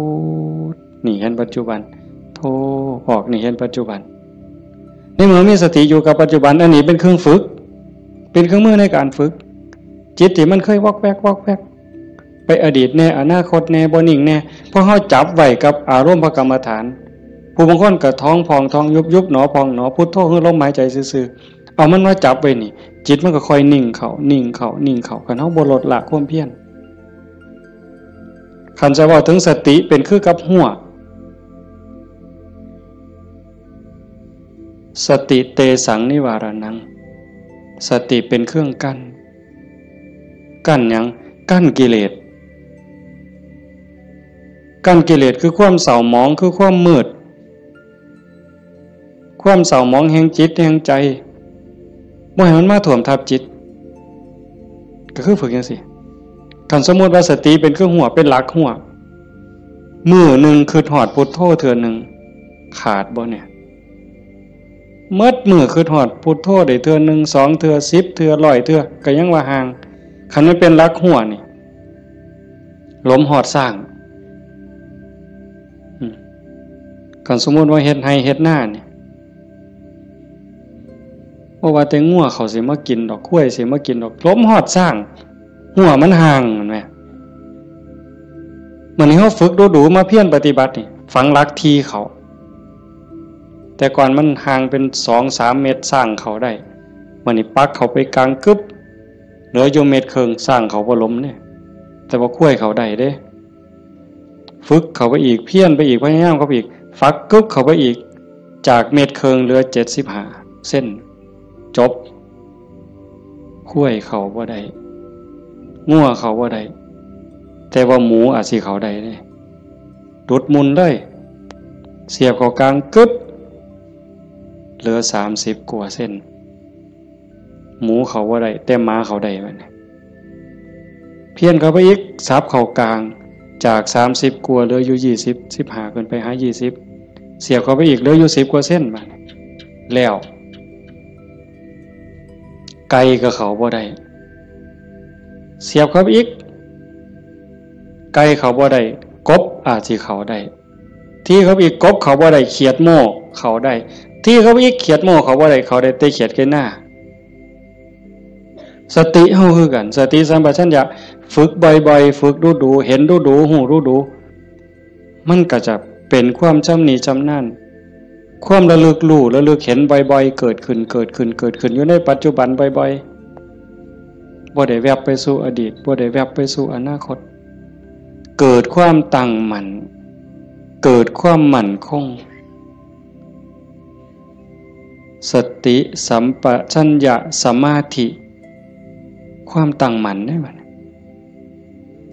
ท นี่เห็นปัจจุบัน โธ ออก นี่เห็นปัจจุบัน ในเมื่อมีสติอยู่กับปัจจุบัน อันนี้เป็นเครื่องฝึก เป็นเครื่องมือในการฝึก จิตที่มันเคยวอกแวกวอกแวก ไปอดีตแน่ อนาคตแน่ บ่นิ่งแน่ เพราะเฮาจับไว้กับอารมณ์พระกรรมฐาน ผู้บางคนก็ท้องพองท้องยุบ ยุบหนอพองหนอ พุทโธคือลมหายใจซื่อๆ เอามันมาจับไว้นี่ จิตมันก็ค่อยนิ่งเข้า นิ่งเข้า นิ่งเข้า คันเฮาบ่ลดละความเพียร คันจะเว้าถึงสติเป็นคือกับฮั้ว สติเตสังนิวารานัง สติเป็นเครื่องกั้น กั้นหยัง กั้นกิเลส กั้นกิเลสคือความเศร้าหมอง คือความมืด ความเศร้าหมองแห่งจิตแห่งใจ บ่ให้มันมาท่วมทับจิต ก็คือฝึกจั่งซี้ คันสมมุติว่าสติเป็นคือฮั้ว เป็นหลักฮั้ว มื้อหนึ่งคิดฮอดพุทโธเทื่อหนึ่ง ขาดบ่เนี่ย หมดมื้อคิดฮอดพุทโธได้เทื่อหนึ่ง สองเทื่อ สิบเทื่อ ร้อยเทื่อ ก็ยังว่าห่าง คันมันเป็นหลักฮั้วนี่ หลมฮอดซ้าง อืม คันสมมุติว่าเฮ็ดไร่เฮ็ดนานี่ บ่ว่าแต่งัวเขาสิมากินดอก ควายสิมากินดอก หลมฮอดซ้าง ฮั้วมันห่าง แม่นบ่ มื้อนี้เฮาฝึกดูๆ มาเพียรปฏิบัตินี่ ฝังหลักที่เข้า แต่ก่อนมันห่างเป็นสองสามเมตร ซ้างเข้าได้ มื้อนี้ปักเข้าไปกลางกึบ เหลืออยู่เมตรครึ่ง ซ้างเข้าบ่หลมเด้ แต่ว่าควายเข้าได้เด้ ฝึกเข้าไปอีก เพียรไปอีก พยายามเข้าไปอีก ฝักกึบเข้าไปอีก จากเมตรครึ่งเหลือเจ็ดสิบห้าเซน จบ ควายเข้าบ่ได้ งัวเข้าบ่ได้ แต่ว่าหมูอาจสิเข้าได้เด้ หลุดมุ่นเลย เสียบเข้ากลางกึบ เหลือสามสิบกว่าเซน หมูเข้าบ่ได้ แต่หมาเข้าได้บัดนี้ เพี้ยนเข้าไปอีก สับเข้ากลาง จากสามสิบกว่าเหลืออยู่ยี่สิบ สิบห้าขึ้นไปหายี่สิบ เสียบเข้าไปอีกเหลืออยู่สิบกว่าเซนบัดนี้ แล้ว ไก่ก็เข้าบ่ได้ เสียบเข้าไปอีก ไก่เข้าบ่ได้ กบอาจสิเข้าได้ ทีเข้าไปอีก กบเข้าบ่ได้ เขียดโม่เข้าได้ ทีเข้าไปอีก เขียดโม่เข้าบ่ได้ เข้าได้แต่เขียดไก่นา สติเฮาคือกัน สติสัมปชัญญะ ฝึกบ่อยๆ ฝึกดูๆ เห็นดูๆ ฮู้ดูๆ มันก็จะเป็นความชำนิชำนาญ ความระลึกรู้ ระลึกเห็นบ่อยๆ เกิดขึ้น เกิดขึ้น เกิดขึ้น อยู่ในปัจจุบันบ่อยๆ บ่ได้แวบไปสู่อดีต บ่ได้แวบไปสู่อนาคต เกิดความตั้งมั่น เกิดความมั่นคง สติสัมปชัญญะสมาธิ ความตั้งมั่นได้บัดนี้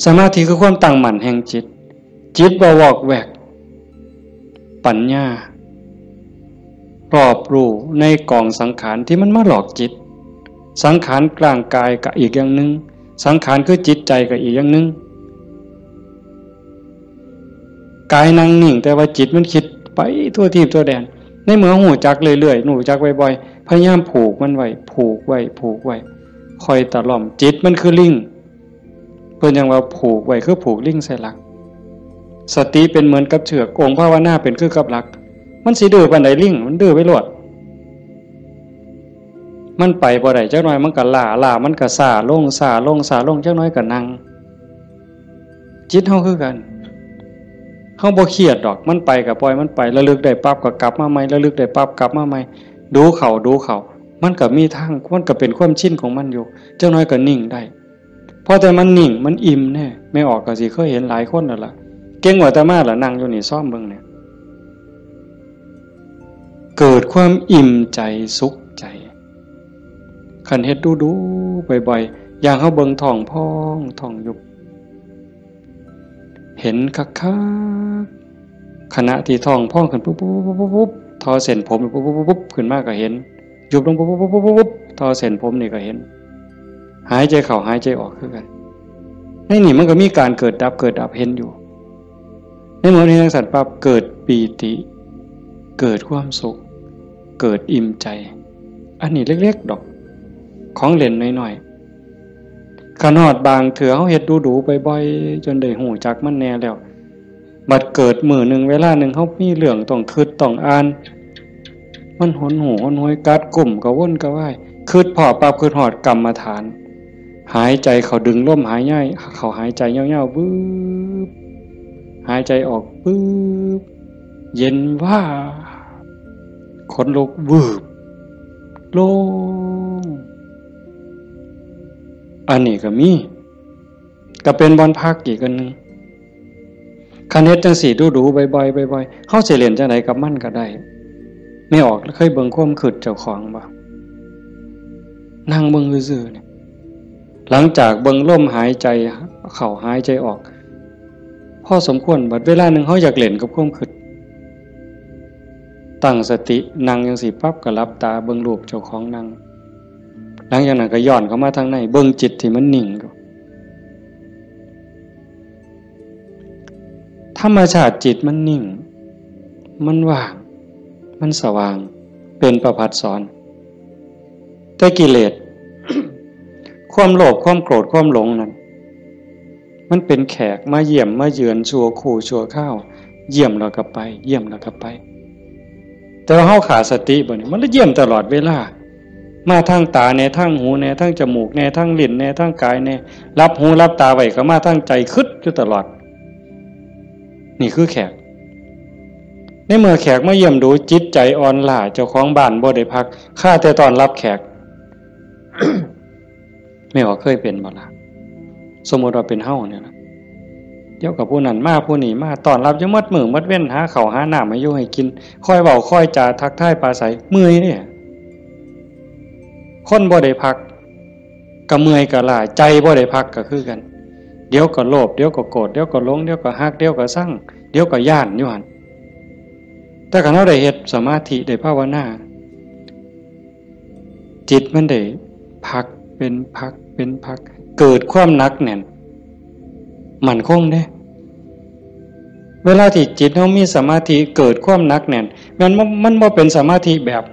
สมาธิคือความตั้งมั่นแห่งจิต จิตบ่วอกแวก ปัญญา รอบรู้ในกองสังขารที่มันมาหลอกจิต สังขารร่างกายก็อีกอย่างหนึ่ง สังขารคือจิตใจก็อีกอย่างหนึ่ง กายนั่งนิ่ง แต่ว่าจิตมันคิดไปทั่วทีปทั่วแดน ในเมื่อฮู้จักเรื่อยๆ ฮู้จักบ่อยๆ พยายามผูกมันไว้ ผูกไว้ ผูกไว้ ค่อยตะล่อม จิตมันคือลิง เพิ่นยังว่าผูกไว้คือผูกลิงใส่หลัก สติเป็นเหมือนกับเชือก องค์ภาวนาเป็นคือกับหลัก มันสิดื้อปานใด ลิง มันดื้อไปโลด มันไปบ่ได้ จักหน่อยมันก็ล้า ล้ามันก็ซ้าลง ซ้าลง ซ้าลง จักหน่อยก็นั่ง จิตเฮาคือกัน เฮาบ่เครียดดอก มันไปก็ปล่อยมันไป ระลึกได้ปั๊บก็กลับมาใหม่ ระลึกได้ปั๊บกลับมาใหม่ ดูเข้า ดูเข้า มันก็มีทาง มันก็เป็นความชินของมันอยู่ จักหน่อยก็นิ่งได้ พอแต่มันนิ่ง มันอิ่มแน่ แม่ออกก็สิเคยเห็นหลายคนแล้วล่ะ เก่งกว่าอาตมาล่ะ นั่งอยู่นี่ ซอมเบิ่งเนี่ย เกิดความอิ่มใจสุขใจ คันเฮ็ดดูๆ บ่อยๆ อย่างเฮาเบิ่งท้องพองท้องยุบ เห็นคักๆ ขณะที่ท้องพองขึ้นปุ๊บปุ๊บปุ๊บปุ๊บปุ๊บ ทอเส้นผมปุ๊บปุ๊บปุ๊บปุ๊บ ขึ้นมาก็เห็น ยุบลงปุ๊บปุ๊บปุ๊บปุ๊บปุ๊บ ทอเส้นผมนี่ก็เห็น หายใจเข้าหายใจออกคือกัน ในนี่มันก็มีการเกิดดับเกิดดับเห็นอยู่ ในเมื่อเห็นจั่งซั้นปั๊บ เกิดปีติ เกิดความสุข เกิดอิ่มใจ อันนี้เล็กๆ ดอก ของเล่นน้อยๆ คันฮอดบางเทื่อเฮาเฮ็ดดูๆ บ่อยๆ จนได้ฮู้จักมันแน่แล้ว บัดเกิดมื้อหนึ่งเวลาหนึ่งเฮามีเรื่องต้องคิดต้องอ่าน มันหนหูหนหวย กัดกุ้มกระวนกระวาย คิดพ้อปั๊บ คิดฮอดกรรมฐาน หายใจเข้า ดึงลมหายใจเข้า หายใจยาวๆ วืบ หายใจออก วืบ เย็นวาบ ขนลุก วืบ โล่ง อันนี้ก็มี ก็เป็นบ่อนพักอีกอันหนึ่ง คันเฮ็ดจั่งซี้ดูๆ บ่อยๆ บ่อยๆ เฮาสิเล่นจั่งใดกับมันก็ได้ แม่ออกเคยเบิ่งความคิดเจ้าของบ่ นั่งเบิ่งซื่อๆ เนี่ย หลังจากเบิ่งลมหายใจเข้าหายใจออก พอสมควร บัดเวลาหนึ่งเฮาอยากเล่นกับความคิด ตั้งสตินั่งจั่งซี้ปั๊บ ก็หลับตาเบิ่งรูปเจ้าของนั่ง หลังจากนั้นก็ย้อนเข้ามาทางใน เบิ่งจิตที่มันนิ่งอยู่ ธรรมชาติจิตมันนิ่ง มันว่าง มันสว่าง เป็นประภัสสร แต่กิเลส ความโลภ ความโกรธ ความหลงนั่น มันเป็นแขกมาเยี่ยมมาเยือนชั่วครู่ชั่วคราว เยี่ยมแล้วก็ไป เยี่ยมแล้วก็ไป แต่ว่าเฮาขาดสติบ่นี่ มันเลยเยี่ยมตลอดเวลา มาทางตาแน่ ทางหูแน่ ทางจมูกแน่ ทางลิ้นแน่ ทางกายแน่ หลับหูหลับตาไว้ก็มาทางใจ คิดอยู่ตลอด นี่คือแขก ในเมื่อแขกมาเยี่ยมดู จิตใจอ่อนล้า เจ้าของบ้านบ่ได้พัก ข้าแต่ต้อนรับแขก แม่ออกเคยเป็นบ่ล่ะ สมมุติว่าเป็นเฮาเนี่ยนะ เดี๋ยวกับผู้นั้นมา ผู้นี้มา ต้อนรับอยู่หมดมื้อหมดเว็น หาข้าวหาน้ำให้อยู่ให้กิน คอยเว้าคอยจาทักทายปราศรัย เมื่อยเนี่ย คนบ่ได้พัก ก็เมื่อยก็ล้า ใจบ่ได้พักก็คือกัน เดี๋ยวก็โลภ เดี๋ยวก็โกรธ เดี๋ยวก็หลง เดี๋ยวก็ฮัก เดี๋ยวก็ซัง เดี๋ยวก็ย้านอยู่หั่น แต่คันเฮาได้เฮ็ดสมาธิ ได้ภาวนา จิตมันได้พักเป็นพักเป็นพัก เกิดความหนักแน่น มั่นคงเด้ เวลาที่จิตเฮามีสมาธิ เกิดความหนักแน่น แม่นบ่ มันบ่เป็นสมาธิแบบ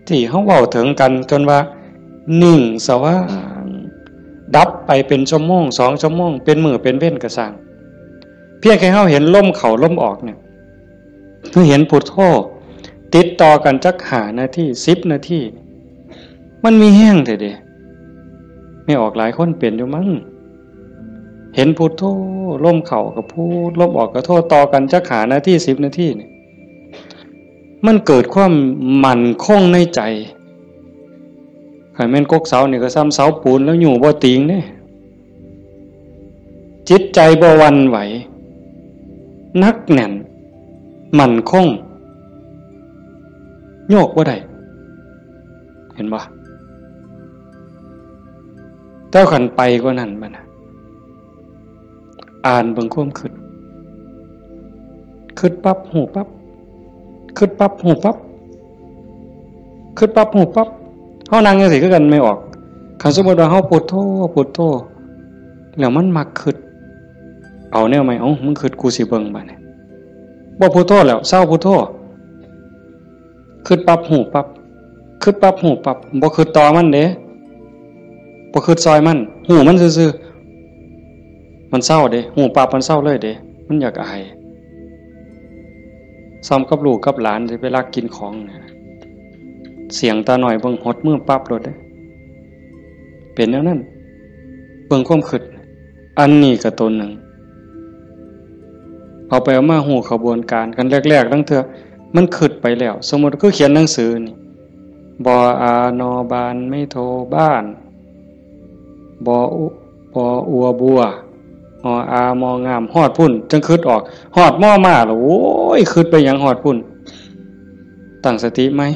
ที่เฮาเว้าถึงกัน จนว่านิ่งสว่าง ดับไปเป็นชั่วโมง สองชั่วโมง เป็นมื้อเป็นเว็นก็ซ่าง เพียงแค่เฮาเห็นลมเข้าลมออกเนี่ย คือเห็นพุทโธติดต่อกันจักห้านาที สิบนาที มันมีแฮงแท้เด้ แม่ออกหลายคนเป็นอยู่มั้ง เห็นพุทโธ ลมเข้าก็พุท ลมออกก็โธ ต่อกันจักห้านาที สิบนาทีนี่ มันเกิดความมั่นคงในใจ คันแม่นกกเสานี่ก็ซ่ำเสาปูนแล้วอยู่บ่ติงเด้ จิตใจบ่หวั่นไหว หนักแน่น มั่นคง โยกบ่ได้ เห็นบ่ แต่คันไปกว่านั้นบัดน่ะ อ่านเบิ่งความคิด คิดปั๊บ ฮู้ปั๊บ คิดปั๊บ ฮู้ปั๊บ คิดปั๊บ ฮู้ปั๊บ เฮานั่งจั่งซี้คือกัน แม่ออก คันสมมุติว่าเฮาพุทโธ พุทโธ แล้วมันมักคิด เอาแนวใหม่ เอ้า มึงคิด กูสิเบิ่งบัดนี้ บ่พุทโธแล้ว เซาพุทโธ คิดปั๊บ ฮู้ปั๊บ คิดปั๊บ ฮู้ปั๊บ บ่คิดต่อมันเด้ บ่คิดซอยมัน ฮู้มันซื่อๆ มันเซาเด้ ฮู้ปั๊บ มันเซาเลยเด้ มันอยากอาย ซ่อมกับลูกกับหลานสิไปลักกินของนะ เสี้ยงตาน้อยเบิ่งหดมือปั๊บโลดเด้ เป็นแนวนั้น เบิ่งความคิด อันนี้ก็ตัวหนึ่ง เอาไปเอามาฮู้ขบวนการ คันแรกๆ ลางเทื่อมันคิดไปแล้ว สมมุติคือเขียนหนังสือนี่ บออา นอ บาน ไม้โท บ้าน บออุ บออัว บัว ออ อา มอ งาม ฮอดพุ้นจั่งคิดออก ฮอดมอ มาแล้ว โอ้ย คิดไปหยังฮอดพุ้น ตั้งสติใหม่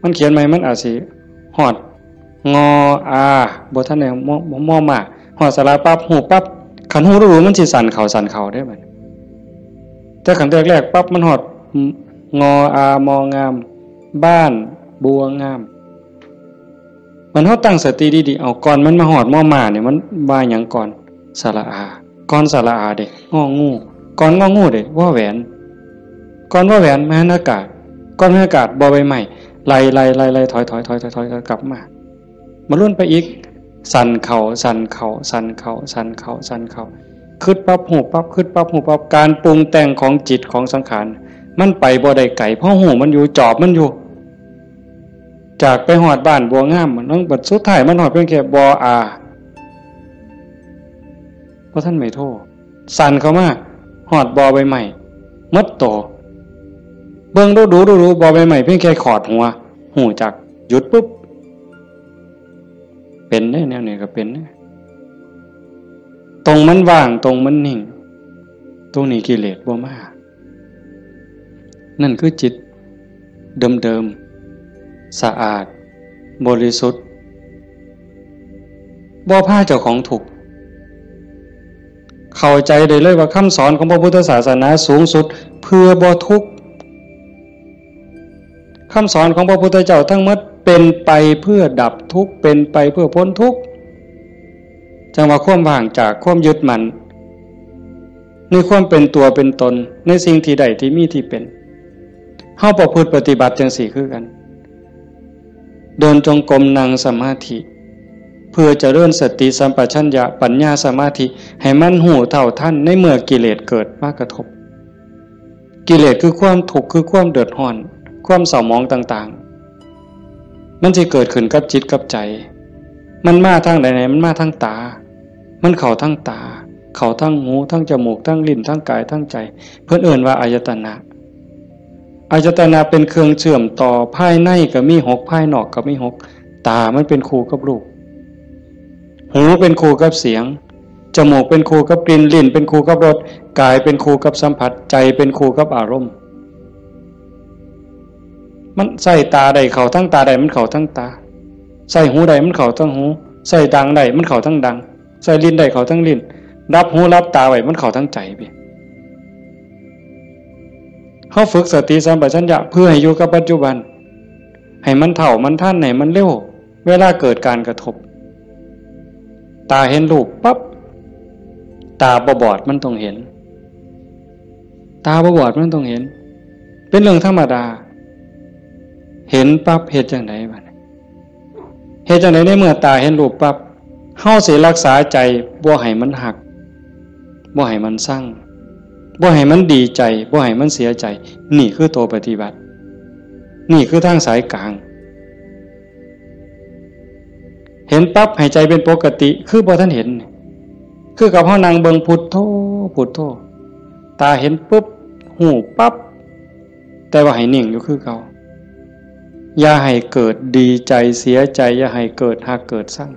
มันเขียนใหม่ มันอาจสิฮอด งอ อา บ่ทันได้ มอ มอ มา ฮอดสระปั๊บ ฮู้ปั๊บ คันฮู้รู้มันสิสั้นเข้า สั้นเข้าเด้บัดนี้ แต่คันแรกๆ ปั๊บ มันฮอด งอ อา มอ งาม บ้าน บัว งาม มันเฮาตั้งสติดีๆ เอา ก่อนมันมาฮอดมอ มาเนี่ย มันว่าหยังก่อน สระอา ก่อนสระอาเด้ งอ งู ก่อนงอ งูเด้ วอ แหวน ก่อนวอ แหวน มหันอากาศ ก่อนมหันอากาศ บอใบไม้ ไล่ๆๆๆ ถอยๆๆๆๆ กลับมา มาลุ้นไปอีก สั้นเข้า สั้นเข้า สั้นเข้า สั้นเข้า สั้นเข้า คิดปั๊บฮู้ปั๊บ คิดปั๊บฮู้ปั๊บ การปรุงแต่งของจิตของสังขาร มันไปบ่ได้ไกล เพราะฮู้มันอยู่ จอบมันอยู่ จากไปฮอดบ้านบัวงาม มันต้องบัดสุดท้ายมันฮอดเพียงแค่บออา บ่ทันไม้โท สั้นเข้ามา ฮอดบอใบไม้ หมดโต เบิ่งดูๆๆๆ บอใบไม้เพียงแค่ขอดหัว ฮู้จัก หยุดปุ๊บ เป็นเด้ แนวนี้ก็เป็นเด้ ตรงมันว่าง ตรงมันนิ่ง ตรงนี้กิเลสบ่มา นั่นคือจิตเดิมๆ สะอาด บริสุทธิ์ บ่พาเจ้าของทุกข์ เข้าใจได้เลยว่าคำสอนของพระพุทธศาสนาสูงสุด เพื่อบ่ทุกข์ คำสอนของพระพุทธเจ้าทั้งหมดเป็นไปเพื่อดับทุกข์ เป็นไปเพื่อพ้นทุกข์ จั่งว่าความว่างจากความยึดมั่น ในความเป็นตัวเป็นตน ในสิ่งที่ได้ที่มีที่เป็น เฮาประพฤติปฏิบัติจั่งซี้คือกัน เดินจงกรม นั่งสมาธิ เพื่อเจริญสติสัมปชัญญะ ปัญญา สมาธิ ให้มันฮู้เท่าทันในเมื่อกิเลสเกิดมากระทบ กิเลสคือความทุกข์ คือความเดือดร้อน ความเศร้าหมองต่างๆ มันสิเกิดขึ้นกับจิตกับใจ มันมาทางใดเนี่ย มันมาทางตา มันเข้าทางตา เข้าทางหู ทางจมูก ทางลิ้น ทางกาย ทางใจ เพิ่นเอิ้นว่าอายตนะ อายตนะเป็นเครื่องเชื่อมต่อ ภายในก็มีหก ภายนอกก็มีหก ตามันเป็นคู่กับรูป หูเป็นคู่กับเสียง จมูกเป็นคู่กับกลิ่น ลิ้นเป็นคู่กับรส กายเป็นคู่กับสัมผัส ใจเป็นคู่กับอารมณ์ มันใส่ตาได้เข้าทั้งตาได้ มันเข้าทั้งตา ใส่หูได้มันเข้าทั้งหู ใส่ดังได้มันเข้าทั้งดัง ใส่ลิ้นได้เข้าทั้งลิ้น รับหูรับตาไว้มันเข้าทั้งใจไป เฮาฝึกสติสัมปชัญญะเพื่อให้อยู่กับปัจจุบัน ให้มันเท่ามันทัน ให้มันเร็ว เวลาเกิดการกระทบ ตาเห็นรูปปั๊บ ตาบ่บอดมันต้องเห็น ตาบ่บอดมันต้องเห็น เป็นเรื่องธรรมดา เห็นปั๊บเฮ็ดจั่งใดบัดนี้ เฮ็ดจั่งใดในเมื่อตาเห็นรูปปั๊บ เฮาสิรักษาใจบ่ให้มันฮัก บ่ให้มันซัง บ่ให้มันดีใจ บ่ให้มันเสียใจ นี่คือตัวปฏิบัติ นี่คือทางสายกลาง เห็นปั๊บให้ใจเป็นปกติ คือบ่ทันเห็น คือกับเฮานั่งเบิ่งพุทโธ พุทโธ ตาเห็นปุ๊บ ฮู้ปั๊บ แต่ว่าให้นิ่งอยู่คือเก่า อย่าให้เกิดดีใจเสียใจ อย่าให้เกิดฮักเกิดซัง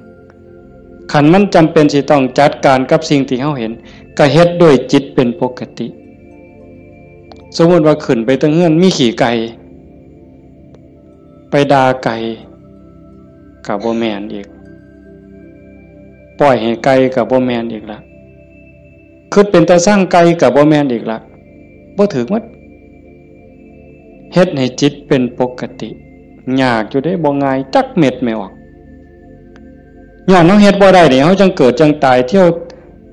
คันมันจำเป็นสิต้องจัดการกับสิ่งที่เฮาเห็น ก็เฮ็ดด้วยจิตเป็นปกติ สมมุติว่าขึ้นไปเทิงเฮือนมีขี้ไก่ ไปด่าไก่ ก็บ่แม่นอีก ปล่อยให้ไก่ก็บ่แม่นอีกละ คิดเป็นตาซังไก่ก็บ่แม่นอีกละ บ่ถืกหมด เฮ็ดให้จิตเป็นปกติ ยากอยู่เด้ บ่ง่ายจักเม็ดแม่ออก ย้อนเฮาเฮ็ดบ่ได้นี่ เฮาจั่งเกิดจั่งตาย เที่ยว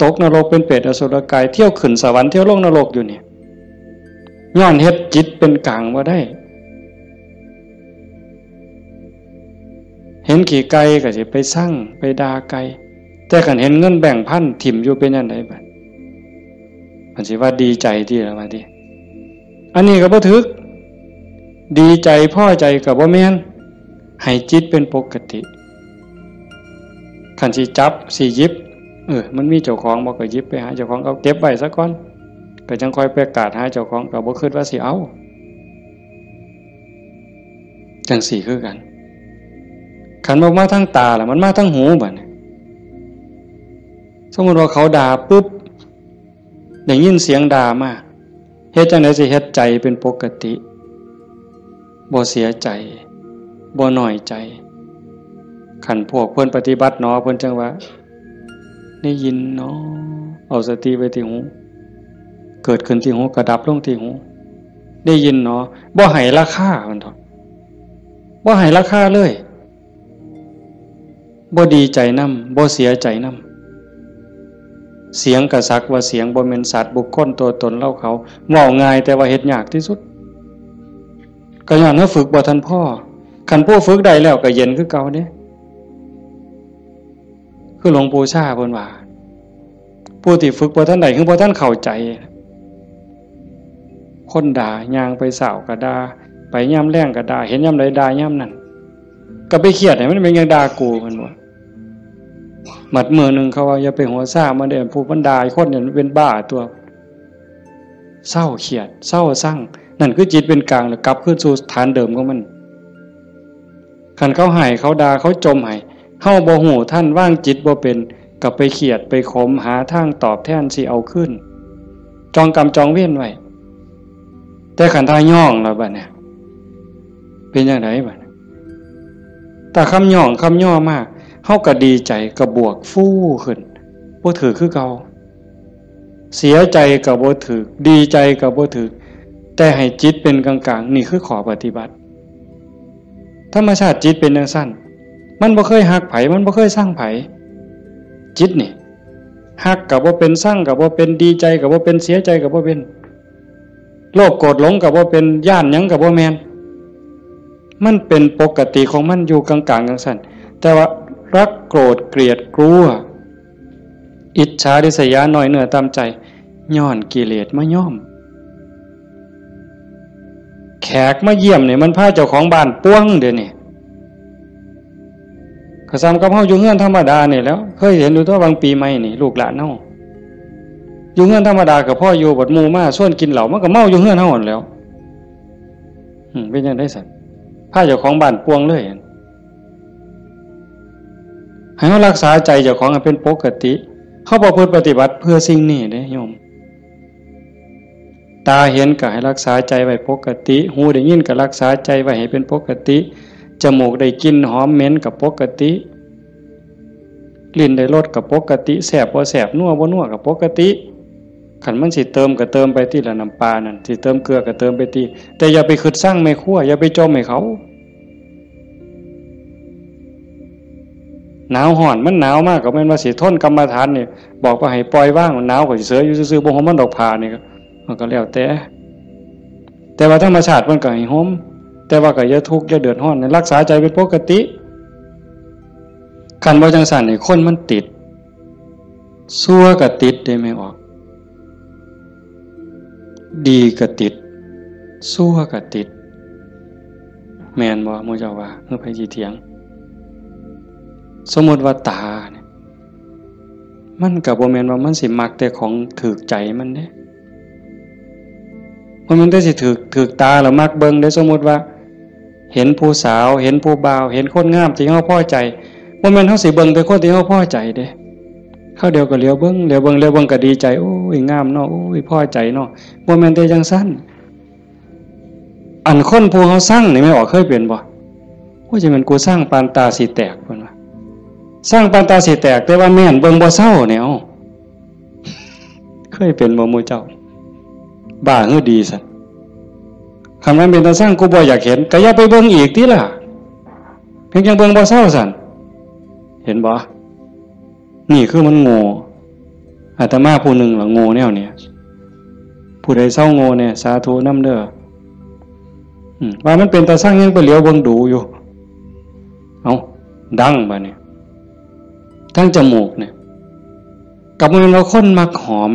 ตกนรกเป็นเปรตอสุรกาย เที่ยวขึ้นสวรรค์ เที่ยวลงนรกอยู่นี่ ย้อนเฮ็ดจิตเป็นกลางบ่ได้ เห็นขี้ไก่ก็สิไปซัง ไปด่าไก่ แต่คันเห็นเงินแบงค์พันถิ่มอยู่เป็นจั่งใดบัด มันสิว่าดีใจติล่ะว่าติ เ อันนี้ก็บ่ถืก ดีใจพอใจก็บ่แม่น ให้จิตเป็นปกติ คันสิจับสิหยิบ เออ มันมีเจ้าของบ่ก็หยิบไปหาเจ้าของ เอาเก็บไว้ซะก่อน ก็จั่งค่อยไปกาดหาเจ้าของ ก็บ่คิดว่าสิเอา จั่งซี้คือกัน คันบ่มาทางตาล่ะ มันมาทางหูบัดนี้ สมมุติว่าเขาด่าปุ๊บ ได้ยินเสียงด่ามา เฮ็ดจั่งใดสิเฮ็ดใจเป็นปกติ บ่เสียใจ บ่น้อยใจ คันพวกเพิ่นปฏิบัติหนอ เพิ่นจั่งว่า ได้ยินหนอ เอาสติไว้ที่หู เกิดขึ้นที่หู ก็ดับลงที่หู ได้ยินหนอ บ่ให้ราคา เพิ่นเถาะ บ่ให้ราคาเลย บ่ดีใจนำ บ่เสียใจนำ เสียงก็สักว่าเสียง บ่แม่นสัตว์บุคคลตัวตนเราเขา เว้าง่ายแต่ว่าเฮ็ดยากที่สุด ก็ย้อนว่าฝึกบ่ทันพอ คันผู้ฝึกได้แล้วก็เย็นคือเก่าเด้ คือหลวงปู่ชาเพิ่นว่า ผู้ที่ฝึกบ่ทันได้ คือบ่ทันเข้าใจ คนด่า ย่างไปเช้าก็ด่า ไปยามแลงก็ด่า เห็นยามใดด่ายามนั้น ก็ไปเครียดให้มันเป็นหยังด่ากู เพิ่นว่า บัดมื้อหนึ่งเขาว่า อย่าไปหัวซ่ามันเด้อ ผู้มันด่าคนเนี่ยมันเป็นบ้าตัว เซาเครียด เซาซัง นั่นคือจิตเป็นกลาง แล้วกลับคืนสู่ฐานเดิมของมัน คันเขาให้ เขาด่า เขาจ่มให้ เฮาบ่ฮู้ทัน วางจิตบ่เป็น ก็ไปเครียด ไปขม หาทางตอบแทนสิเอาคืน จองกรรมจองเวรไว้ แต่คันถ้าย้องแล้วบัดเนี่ย เป็นจั่งใดบัดเนี่ย ถ้าคำย้องคำย่อมา เฮาก็ดีใจ ก็บวกฟูขึ้น บ่ถืกคือเก่า เสียใจก็บ่ถืก ดีใจก็บ่ถืก แต่ให้จิตเป็นกลางๆ นี่คือข้อปฏิบัติ ธรรมชาติจิตเป็นจั่งซั้น มันบ่เคยฮักไผ มันบ่เคยซังไผ จิตนี่ ฮักก็บ่เป็น ซังก็บ่เป็น ดีใจก็บ่เป็น เสียใจก็บ่เป็น โลภโกรธหลงก็บ่เป็น ย้านหยังก็บ่แม่น มันเป็นปกติของมันอยู่กลางๆ จั่งซั้น แต่ว่ารักโกรธเกลียดกลัว อิจฉาริษยา น้อยเนื้อต่ำใจ ย้อนกิเลสมาย้อม แขกมาเยี่ยมนี่มันพาเจ้าของบ้านป่วงเดี๋ยวนี้ ก็ส่ำกับเฮาอยู่เฮือนธรรมดานี่แหล้ว เคยเห็นอยู่ตั๊ว บางปีใหม่นี่ ลูกหลานเฮาอยู่เฮือนธรรมดาก็พออยู่ บัดหมู่มาชวนกินเหล้า มันก็เมาอยู่เฮือนเฮาหั้นแหล้ว อืม เป็นจั่งใดซั้น พาเจ้าของบ้านป่วงเลย ให้เฮารักษาใจเจ้าของให้เป็นปกติ เฮาประพฤติปฏิบัติเพื่อสิ่งนี้เด้โยม ตาเห็นก็ให้รักษาใจไว้ปกติ หูได้ยินก็รักษาใจไว้ให้เป็นปกติ จมูกได้กลิ่นหอมเหม็นก็ปกติ ลิ้นได้รสก็ปกติ แซ่บบ่แซ่บ นัวบ่นัวก็ปกติ คันมันสิเติมก็เติมไปติละ น้ำปลานั่น สิเติมเกลือก็เติมไปติ แต่อย่าไปคิดซังแม่ครัว อย่าไปจ่มให้เขา หนาวฮ้อน มันหนาวมากก็แม่นว่าสิทนกรรมฐานนี่ บอกว่าให้ปล่อยวาง หนาวก็สิเสยอยู่ซื่อๆ บ่ห่มมันดอกผ้านี่ก็ มันก็แล้วแต่ แต่ว่าธรรมชาติมันก็ให้ห่ม แต่ว่าก็อย่าทุกข์อย่าเดือดร้อน รักษาใจเป็นปกติ คันบ่จั่งซั้นนี่คนมันติด ซั่วก็ติดเด้แม่ออก ดีก็ติด ซั่วก็ติด แม่นบ่ หมู่เจ้าว่า หรือไผสิเถียง สมมุติว่าตาเนี่ย มันก็บ่แม่นว่ามันสิมักแต่ของถูกใจมันเด้ บ่แม่นแต่สิถูก ถูกตาแล้วมักเบิ่งเด้ สมมุติว่า เห็นผู้สาว เห็นผู้บ่าว เห็นคนงามที่เฮาพอใจ บ่แม่นเฮาสิเบิ่งแต่คนที่เฮาพอใจเด้ คราวเดียวก็เหลียวเบิ่ง เหลียวเบิ่ง เหลียวเบิ่งก็ดีใจ โอ้ย งามเนาะ โอ้ย พอใจเนาะ บ่แม่นแต่จั่งซั้น อันคนผู้เฮาซังนี่แม่ออกเคยเป็นบ่ โอ้ย จะแม่นกูซังปานตาสิแตก เพิ่นว่า ซังปานตาสิแตก แต่ว่าแม่นเบิ่งบ่เซาเนี่ย เอ้า เคยเป็นบ่หมู่เจ้า บ้าหรือดีซั้น คันมันเป็นตาซัง กูบ่อยากเห็น ก็อย่าไปเบิ่งอีกติล่ะ เพียงจั่งเบิ่งบ่เซาซั้น เห็นบ่ นี่คือมันโง่ อาตมาผู้หนึ่งล่ะโง่แนวเนี้ย ผู้ใดเซาโง่แน่ สาธุนำเด้อ อืม ว่ามันเป็นตาซังยังไปเหลียวเบิ่งดูอยู่ เอ้า ดังบาดนี้ ทั้งจมูกเนี่ย ก็บ่แม่นว่าคนมักหอม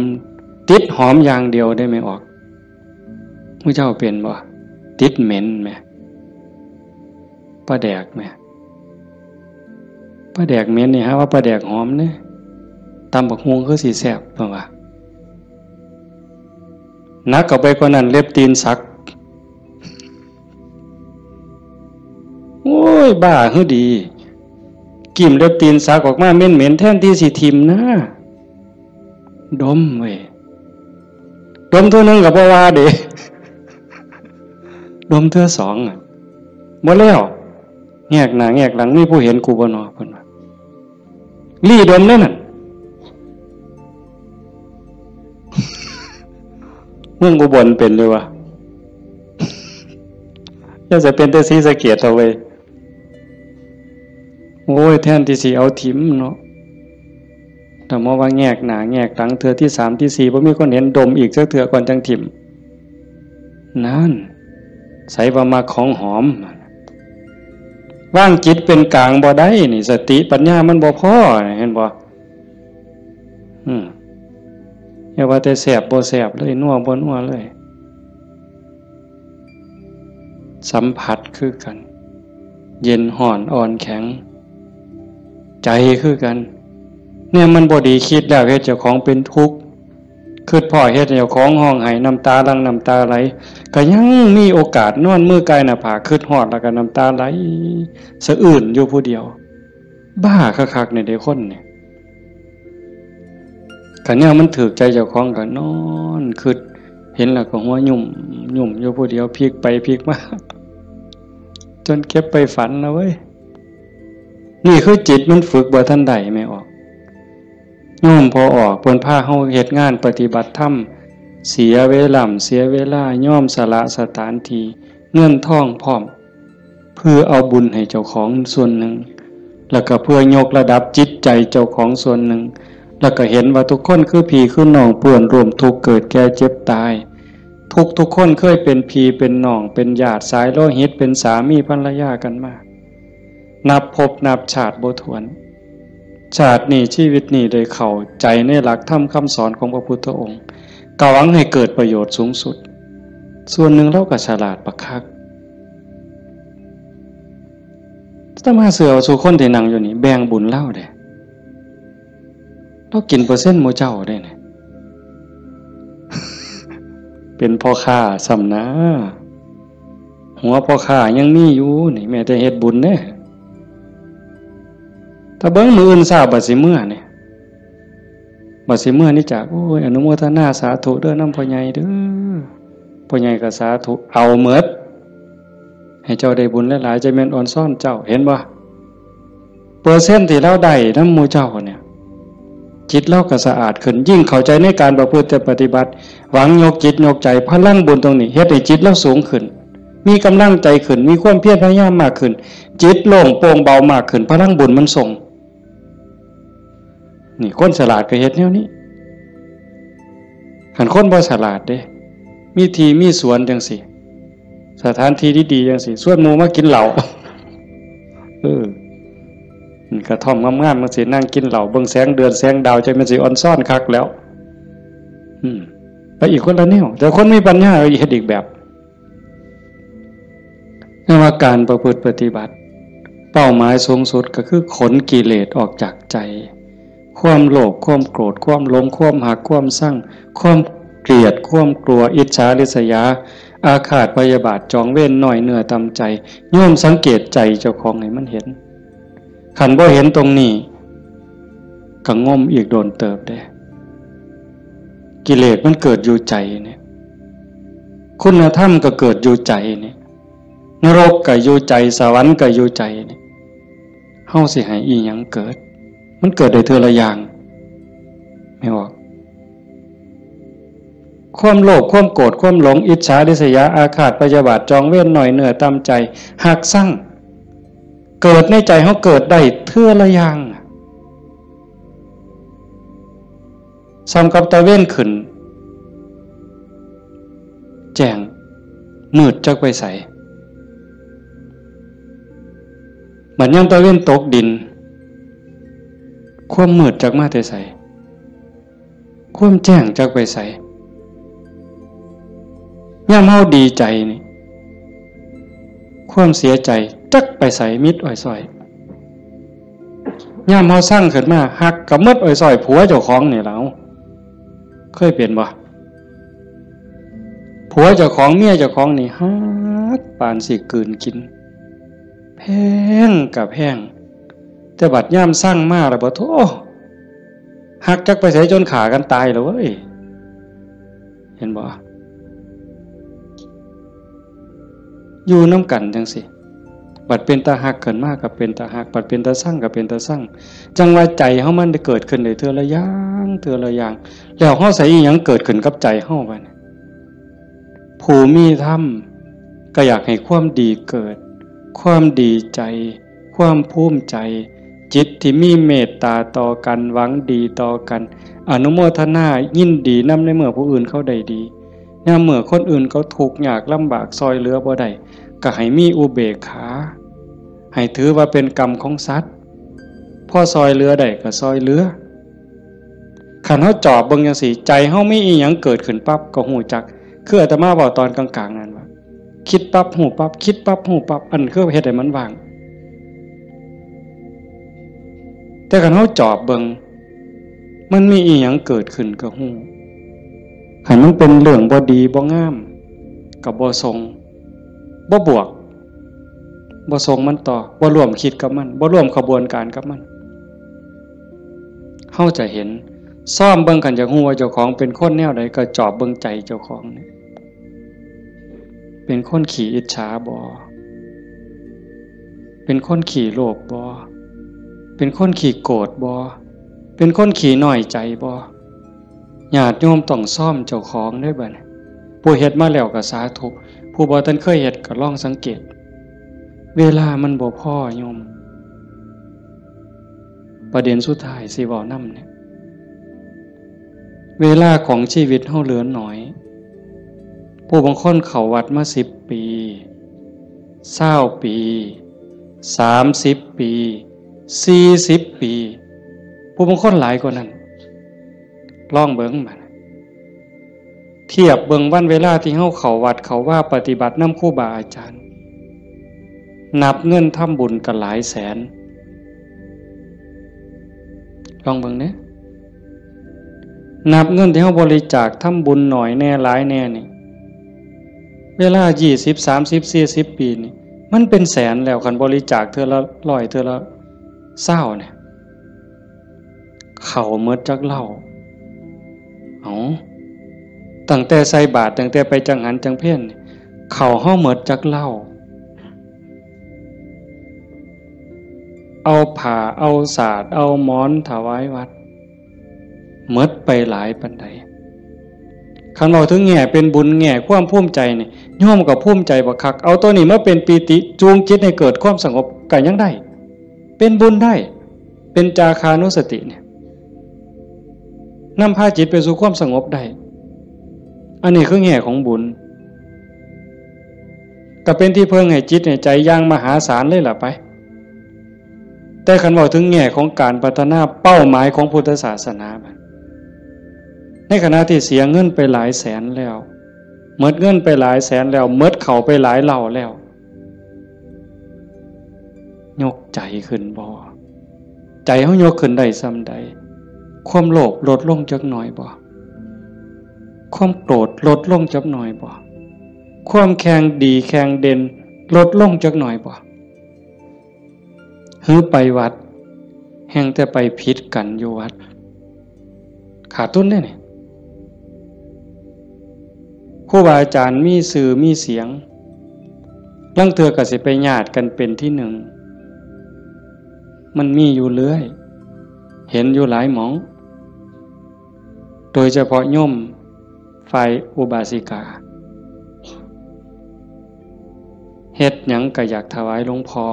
ติดหอมอย่างเดียวเด้แม่ออก หมู่เจ้าเป็นบ่ ติดเหม็นแหม ปลาแดกแหม ปลาแดกเหม็นนี่ หาว่าปลาแดกหอมเด้ ตำบักหุ่งคือสิแซ่บ เพิ่นว่า หนักเข้าไปกว่านั้น เล็บตีนสัก โอ้ย บ้าหือดี กิ่มเล็บตีนสักออกมาเหม็นๆ แทนที่สิถิ่มนะ ดมเว้ย ดมเทื่อหนึ่งก็บ่ว่าเด้ ดมเทื่อสองอะ บ่แล้ว แงกหน้าแงกหลัง มีผู้เห็นกูบ่นอ เพิ่นว่า ลี่ดมเด้นั่น เมืองอุบลเป็นอยู่วะ อย่าจะเป็นแต่ศรีสะเกษเถาะเว้ย โอ้ย แทนที่สิเอาถิ่มเนาะ แต่มาว่าแงกหน้าแงกหลัง เทื่อที่สามที่สี่ บ่มีคนเห็น ดมอีกจักเทื่อก่อนจั่งถิ่ม นั่น ใส่ว่ามักของหอม วางจิตเป็นกลางบ่ได้นี่ สติปัญญามันบ่พอ เห็นบ่ อืม อย่าว่าแต่แซ่บบ่แซ่บเลย นัวบ่นัวเลย สัมผัสคือกัน เย็นฮ้อนอ่อนแข็ง ใจคือกัน เนี่ยมันบ่ดี คิดแล้วเฮ็ดเจ้าของเป็นทุกข์ คิดพ้อเฮ็ดให้เจ้าของร้องไห้ น้ำตาหลั่งน้ำตาไหล ก็ยังมีโอกาสนอนมือกายหน้าผาก คิดฮอดแล้วก็น้ำตาไหลสะอื้นอยู่ผู้เดียว บ้าคักๆ เนี่ยเด้คนเนี่ย คันแนวมันถูกใจเจ้าของก็นอนคิด เห็นแล้วก็หัวยุ่มยุ่มอยู่ผู้เดียว พลิกไปพลิกมา จนเก็บไปฝันนะเว้ย นี่คือจิตมันฝึกบ่ทันได้ แม่ออก โยมพ่อออก เพิ่นพาเฮาเฮ็ดงานปฏิบัติธรรม เสียเวลา เสียเวลา ยอมสละสถานที่ เงินทองพร้อม เพื่อเอาบุญให้เจ้าของส่วนหนึ่ง แล้วก็เพื่อยกระดับจิตใจเจ้าของส่วนหนึ่ง แล้วก็เห็นว่าทุกคนคือพี่คือน้อง เพื่อนร่วมทุกข์เกิดแก่เจ็บตาย ทุกทุกคนเคยเป็นพี่เป็นน้อง เป็นญาติสายโลหิต เป็นสามีภรรยากันมา นับภพนับชาติบ่ถ้วน ชาตินี้ชีวิตนี้ได้เข้าใจในหลักธรรมคำสอนของพระพุทธองค์ ก็หวังให้เกิดประโยชน์สูงสุด ส่วนหนึ่งลาวก็ฉลาดบักคัก อาตมาเชื่อว่าซุคนที่นั่งอยู่นี่แบ่งบุญลาวเด้ ลาวกินเปอร์เซ็นต์หมู่เจ้าเด้นี่ เป็นพ่อค้าซ้ำนะ หัวพ่อค้ายังมีอยู่นี่ แม้แต่เฮ็ดบุญเด้ ถ้าเบิ่งมื้ออื่นเช้าบัดสิเมือนี่ บัดสิเมือนี่จาก โอ้ย อนุโมทนาสาธุเด้อนำพ่อใหญ่เด้อ พ่อใหญ่ก็สาธุ เอาหมด ให้เจ้าได้บุญหลายๆ จะแม่นออนซ่อนเจ้า เห็นบ่ เปอร์เซ็นต์ที่ลาวได้นำหมู่เจ้าเนี่ย จิตลาวก็สะอาดขึ้น ยิ่งเข้าใจในการประพฤติปฏิบัติ หวังยกจิตยกใจ พลังบุญตรงนี้เฮ็ดให้จิตลาวสูงขึ้น มีกำลังใจขึ้น มีความเพียรพยายามมากขึ้น จิตโล่งโปร่งเบามากขึ้น พลังบุญมันส่ง นี่คนฉลาดก็เฮ็ดแนวนี้ คันคนบ่ฉลาดเด้ มีที่มีสวนจังซี่ สถานที่ดีๆจังซี่ ชวนหมู่มากินเหล้า เออ นี่กระท่อมงามๆจังซี่ นั่งกินเหล้า เบิ่งแสงเดือนแสงดาว จั่งแม่นสิออนซ่อนคักแล้ว อืม ไปอีกคนละแนว แต่คนมีปัญญาเฮ็ดอีกแบบ เรียกว่าการประพฤติปฏิบัติ เป้าหมายสูงสุดก็คือขนกิเลสออกจากใจ ความโลภ ความโกรธ ความหลง ความฮัก ความซัง ความเกลียด ความกลัว อิจฉาริษยา อาฆาตพยาบาท จองเวร น้อยเนื้อต่ำใจ โยมสังเกตใจเจ้าของให้มันเห็น คันบ่เห็นตรงนี้ ก็งมอีกโดนเติบเด้ กิเลสมันเกิดอยู่ใจเนี่ย คุณธรรมก็เกิดอยู่ใจเนี่ย นรกก็อยู่ใจ สวรรค์ก็อยู่ใจเนี่ย เฮาสิให้อีหยังเกิด มันเกิดได้เทื่อละอย่าง แม่นบ่ ความโลภ ความโกรธ ความหลง อิจฉาริษยา อาฆาตพยาบาท จองเวร น้อยเนื้อต่ำใจ ฮักซัง เกิดในใจเฮาเกิดได้เทื่อละอย่าง ส่ำกับตะเวนขึ้น แจ้ง มืดจักไปไส บัดยามตะเวนตกดิน ความมืดจักมาแต่ไส ความแจ้งจักไปไส ยามเฮาดีใจนี่ ความเสียใจจักไปไส มิดอ้อยซ้อย ยามเฮาซังขึ้นมา ฮักก็มิดอ้อยซ้อย ผัวเจ้าของนี่ล่ะ เคยเป็นบ่ ผัวเจ้าของ เมียเจ้าของนี่ฮักปานสิกลืนกิน แพงก็แพง แต่บัดยามซังมาแล้วบ่ โธ่ ฮักจักไปไส จนฆ่ากันตายแล้วเว้ย เห็นบ่ อยู่นำกันจั่งซี้ บัดเป็นตาฮักขึ้นมาก็เป็นตาฮัก บัดเป็นตาซังก็เป็นตาซัง จั่งว่าใจเฮามันได้เกิดขึ้นได้เทื่อละอย่าง เทื่อละอย่าง แล้วเฮาใส่อีหยังเกิดขึ้นกับใจเฮาบัดนี้ ผู้มีธรรมก็อยากให้ความดีเกิด ความดีใจ ความภูมิใจ จิตที่มีเมตตาต่อกัน หวังดีต่อกัน อนุโมทนายินดีนำในเมื่อผู้อื่นเขาได้ดี ยามเมื่อคนอื่นเขาทุกข์ยากลำบาก ซอยเหลือบ่ได้ ก็ให้มีอุเบกขา ให้ถือว่าเป็นกรรมของสัตว์ พอซอยเหลือได้ก็ซอยเหลือ คันเฮาจอบเบิ่งจั่งซี้ ใจเฮามีอีหยังเกิดขึ้นปั๊บก็ฮู้จัก คืออาตมาเว้าตอนกลางๆนั่นว่า คิดปั๊บฮู้ปั๊บ คิดปั๊บฮู้ปั๊บ อันคือเฮ็ดให้มันว่าง แต่คันเฮาจอบเบิ่ง มันมีอีหยังเกิดขึ้นก็ฮู้ คันมันเป็นเรื่องบ่ดีบ่งาม ก็บ่ส่ง บ่บวก บ่ส่งมันต่อ บ่ร่วมคิดกับมัน บ่ร่วมขบวนการกับมัน เฮาจะเห็น ซ่อมเบิ่ง คันอยากฮู้ว่าเจ้าของเป็นคนแนวใด ก็จอบเบิ่งใจเจ้าของนี่ เป็นคนขี้อิจฉาบ่ เป็นคนขี้โลภบ่ เป็นคนขี้โกรธบ่ เป็นคนขี้น้อยใจบ่ ญาติโยมต้องซ่อมเจ้าของเด้อบัดนี้ ผู้เฮ็ดมาแล้วก็สาธุ ผู้บ่ทันเคยเฮ็ดก็ลองสังเกต เวลามันบ่พอโยม ประเด็นสุดท้ายสิเว้านำเนี่ย เวลาของชีวิตเฮาเหลือน้อย ผู้บางคนเข้าวัดมาสิบปี ซาวปี สามสิบปี สี่สิบปี ผู้บางคนหลายกว่านั้น ลองเบิ่งบัด เทียบเบิ่งวันเวลาที่เฮาเข้าวัดเข้าวาปฏิบัตินำครูบาอาจารย์ นับเงินทำบุญก็หลายแสน ลองเบิ่งเด้ นับเงินที่เฮาบริจาคทำบุญน้อยแน่หลายแน่นี่ เวลายี่สิบ สามสิบ สี่สิบปีนี่ มันเป็นแสนแล้ว คันบริจาคเทื่อละร้อย เทื่อละซาวเนี่ย เข้าหมดจักเหล้า เอ้า ตั้งแต่ใส่บาตร ตั้งแต่ไปจังหันจังเพล เข้าเฮาหมดจักเหล้า เอาผ้า เอาสาด เอาหมอนถวายวัด หมดไปหลายปานใด คันเว้าถึงแง่เป็นบุญ แง่ความภูมิใจนี่ โยมก็ภูมิใจบักคัก เอาตัวนี้มาเป็นปีติ จูงจิตให้เกิดความสงบก็ยังได้ เป็นบุญได้ เป็นจาคานุสติเนี่ย นำพาจิตไปสู่ความสงบได้ อันนี้คือแง่ของบุญ ก็เป็นที่เพิ่งให้จิตให้ใจอย่างมหาศาลเลยล่ะไป แต่คันเว้าถึงแง่ของการพัฒนาเป้าหมายของพุทธศาสนาบัด ในขณะที่เสียเงินไปหลายแสนแล้ว หมดเงินไปหลายแสนแล้ว หมดเข้าไปหลายเหล้าแล้ว ยกใจขึ้นบ่ ใจเฮายกขึ้นได้ส่ำใด ความโลภลดลงจักหน่อยบ่ ความโกรธลดลงจักหน่อยบ่ ความแข่งดีแข่งเด่นลดลงจักหน่อยบ่ หือไปวัด แฮ่งแต่ไปผิดกันอยู่วัด ขาดทุนเด้นี่ ครูบาอาจารย์มีชื่อมีเสียง ลางเทื่อก็สิไปญาติกันเป็นที่หนึ่ง มันมีอยู่เรื่อย เห็นอยู่หลายหม่อง โดยเฉพาะโยมฝ่ายอุบาสิกา เฮ็ดหยังก็อยากถวายหลวงพ่อ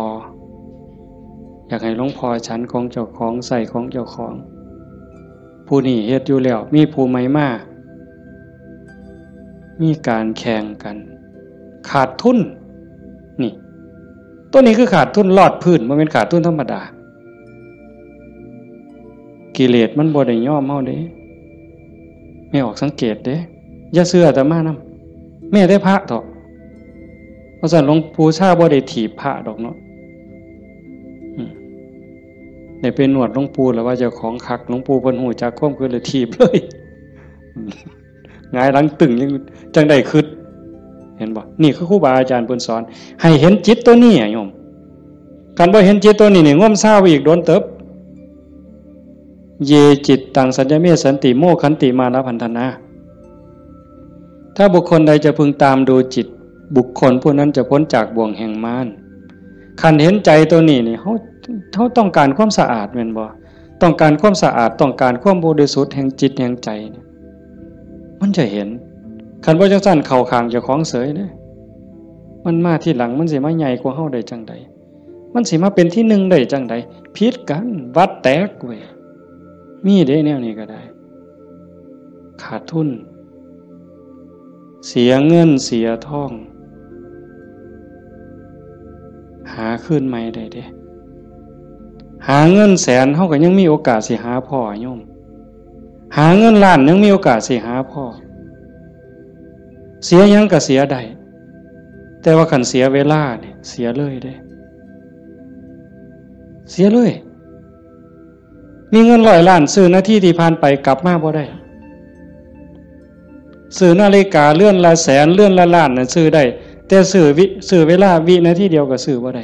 อยากให้หลวงพ่อฉันของเจ้าของ ใช้ของเจ้าของ ผู้นี้เฮ็ดอยู่แล้ว มีผู้ใหม่มา มีการแข่งกัน ขาดทุน นี่ ตัวนี้คือขาดทุนรอดพื้น บ่แม่นขาดทุนธรรมดา กิเลสมันบ่ได้ยอมเฮาเด้ แม่ออกสังเกตเด้ อย่าเชื่ออาตมานำ แม้แต่พระเถาะ เพราะฉะนั้นหลวงปู่ชาบ่ได้ถีบพระดอกเนาะ อืม ได้ไปนวดหลวงปู่แล้วว่าเจ้าของคัก หลวงปู่เพิ่นฮู้จักความคิดเลยถีบเลย หงายหลังตึงยังจังได้คิด เห็นบ่ นี่คือครูบาอาจารย์เพิ่นสอน ให้เห็นจิตตัวนี้อะโยม คันบ่เห็นจิตตัวนี้นี่ งมซาวอีกโดนเติบ เย จิตตัง สัญญเม สันติ โม ขันติ มานะ พันธนา ถ้าบุคคลใดจะพึงตามดูจิต บุคคลผู้นั้นจะพ้นจากบ่วงแห่งมาร คันเห็นใจตัวนี้นี่ เฮา เฮาต้องการความสะอาดแม่นบ่ ต้องการความสะอาด ต้องการความบริสุทธิ์แห่งจิตแห่งใจเนี่ย มันจะเห็น คันบ่จังซั่นเข้าข้างเจ้าของเสยเด้ มันมาทีหลัง มันสิมาใหญ่กว่าเฮาได้จังใด มันสิมาเป็นที่หนึ่งได้จังใด ผิดกัน วัดแตกเว้ย มีเด้แนวนี้ก็ได้ ขาดทุน เสียเงินเสียทอง หาคืนใหม่ได้เด้ หาเงินแสน เฮาก็ยังมีโอกาสสิหาพ้อโยม หาเงินล้านยังมีโอกาสสิหาพ้อ เสียหยังก็เสียได้ แต่ว่าคันเสียเวลาเนี่ย เสียเลยเด้ เสียเลย มีเงินร้อยล้าน ซื้อนาทีที่ผ่านไปกลับมาบ่ได้ ซื้อนาฬิกาเรือนละแสน เรือนละล้านน่ะซื้อได้ แต่ซื้อวิ ซื้อเวลาวินาทีเดียวก็ซื้อบ่ได้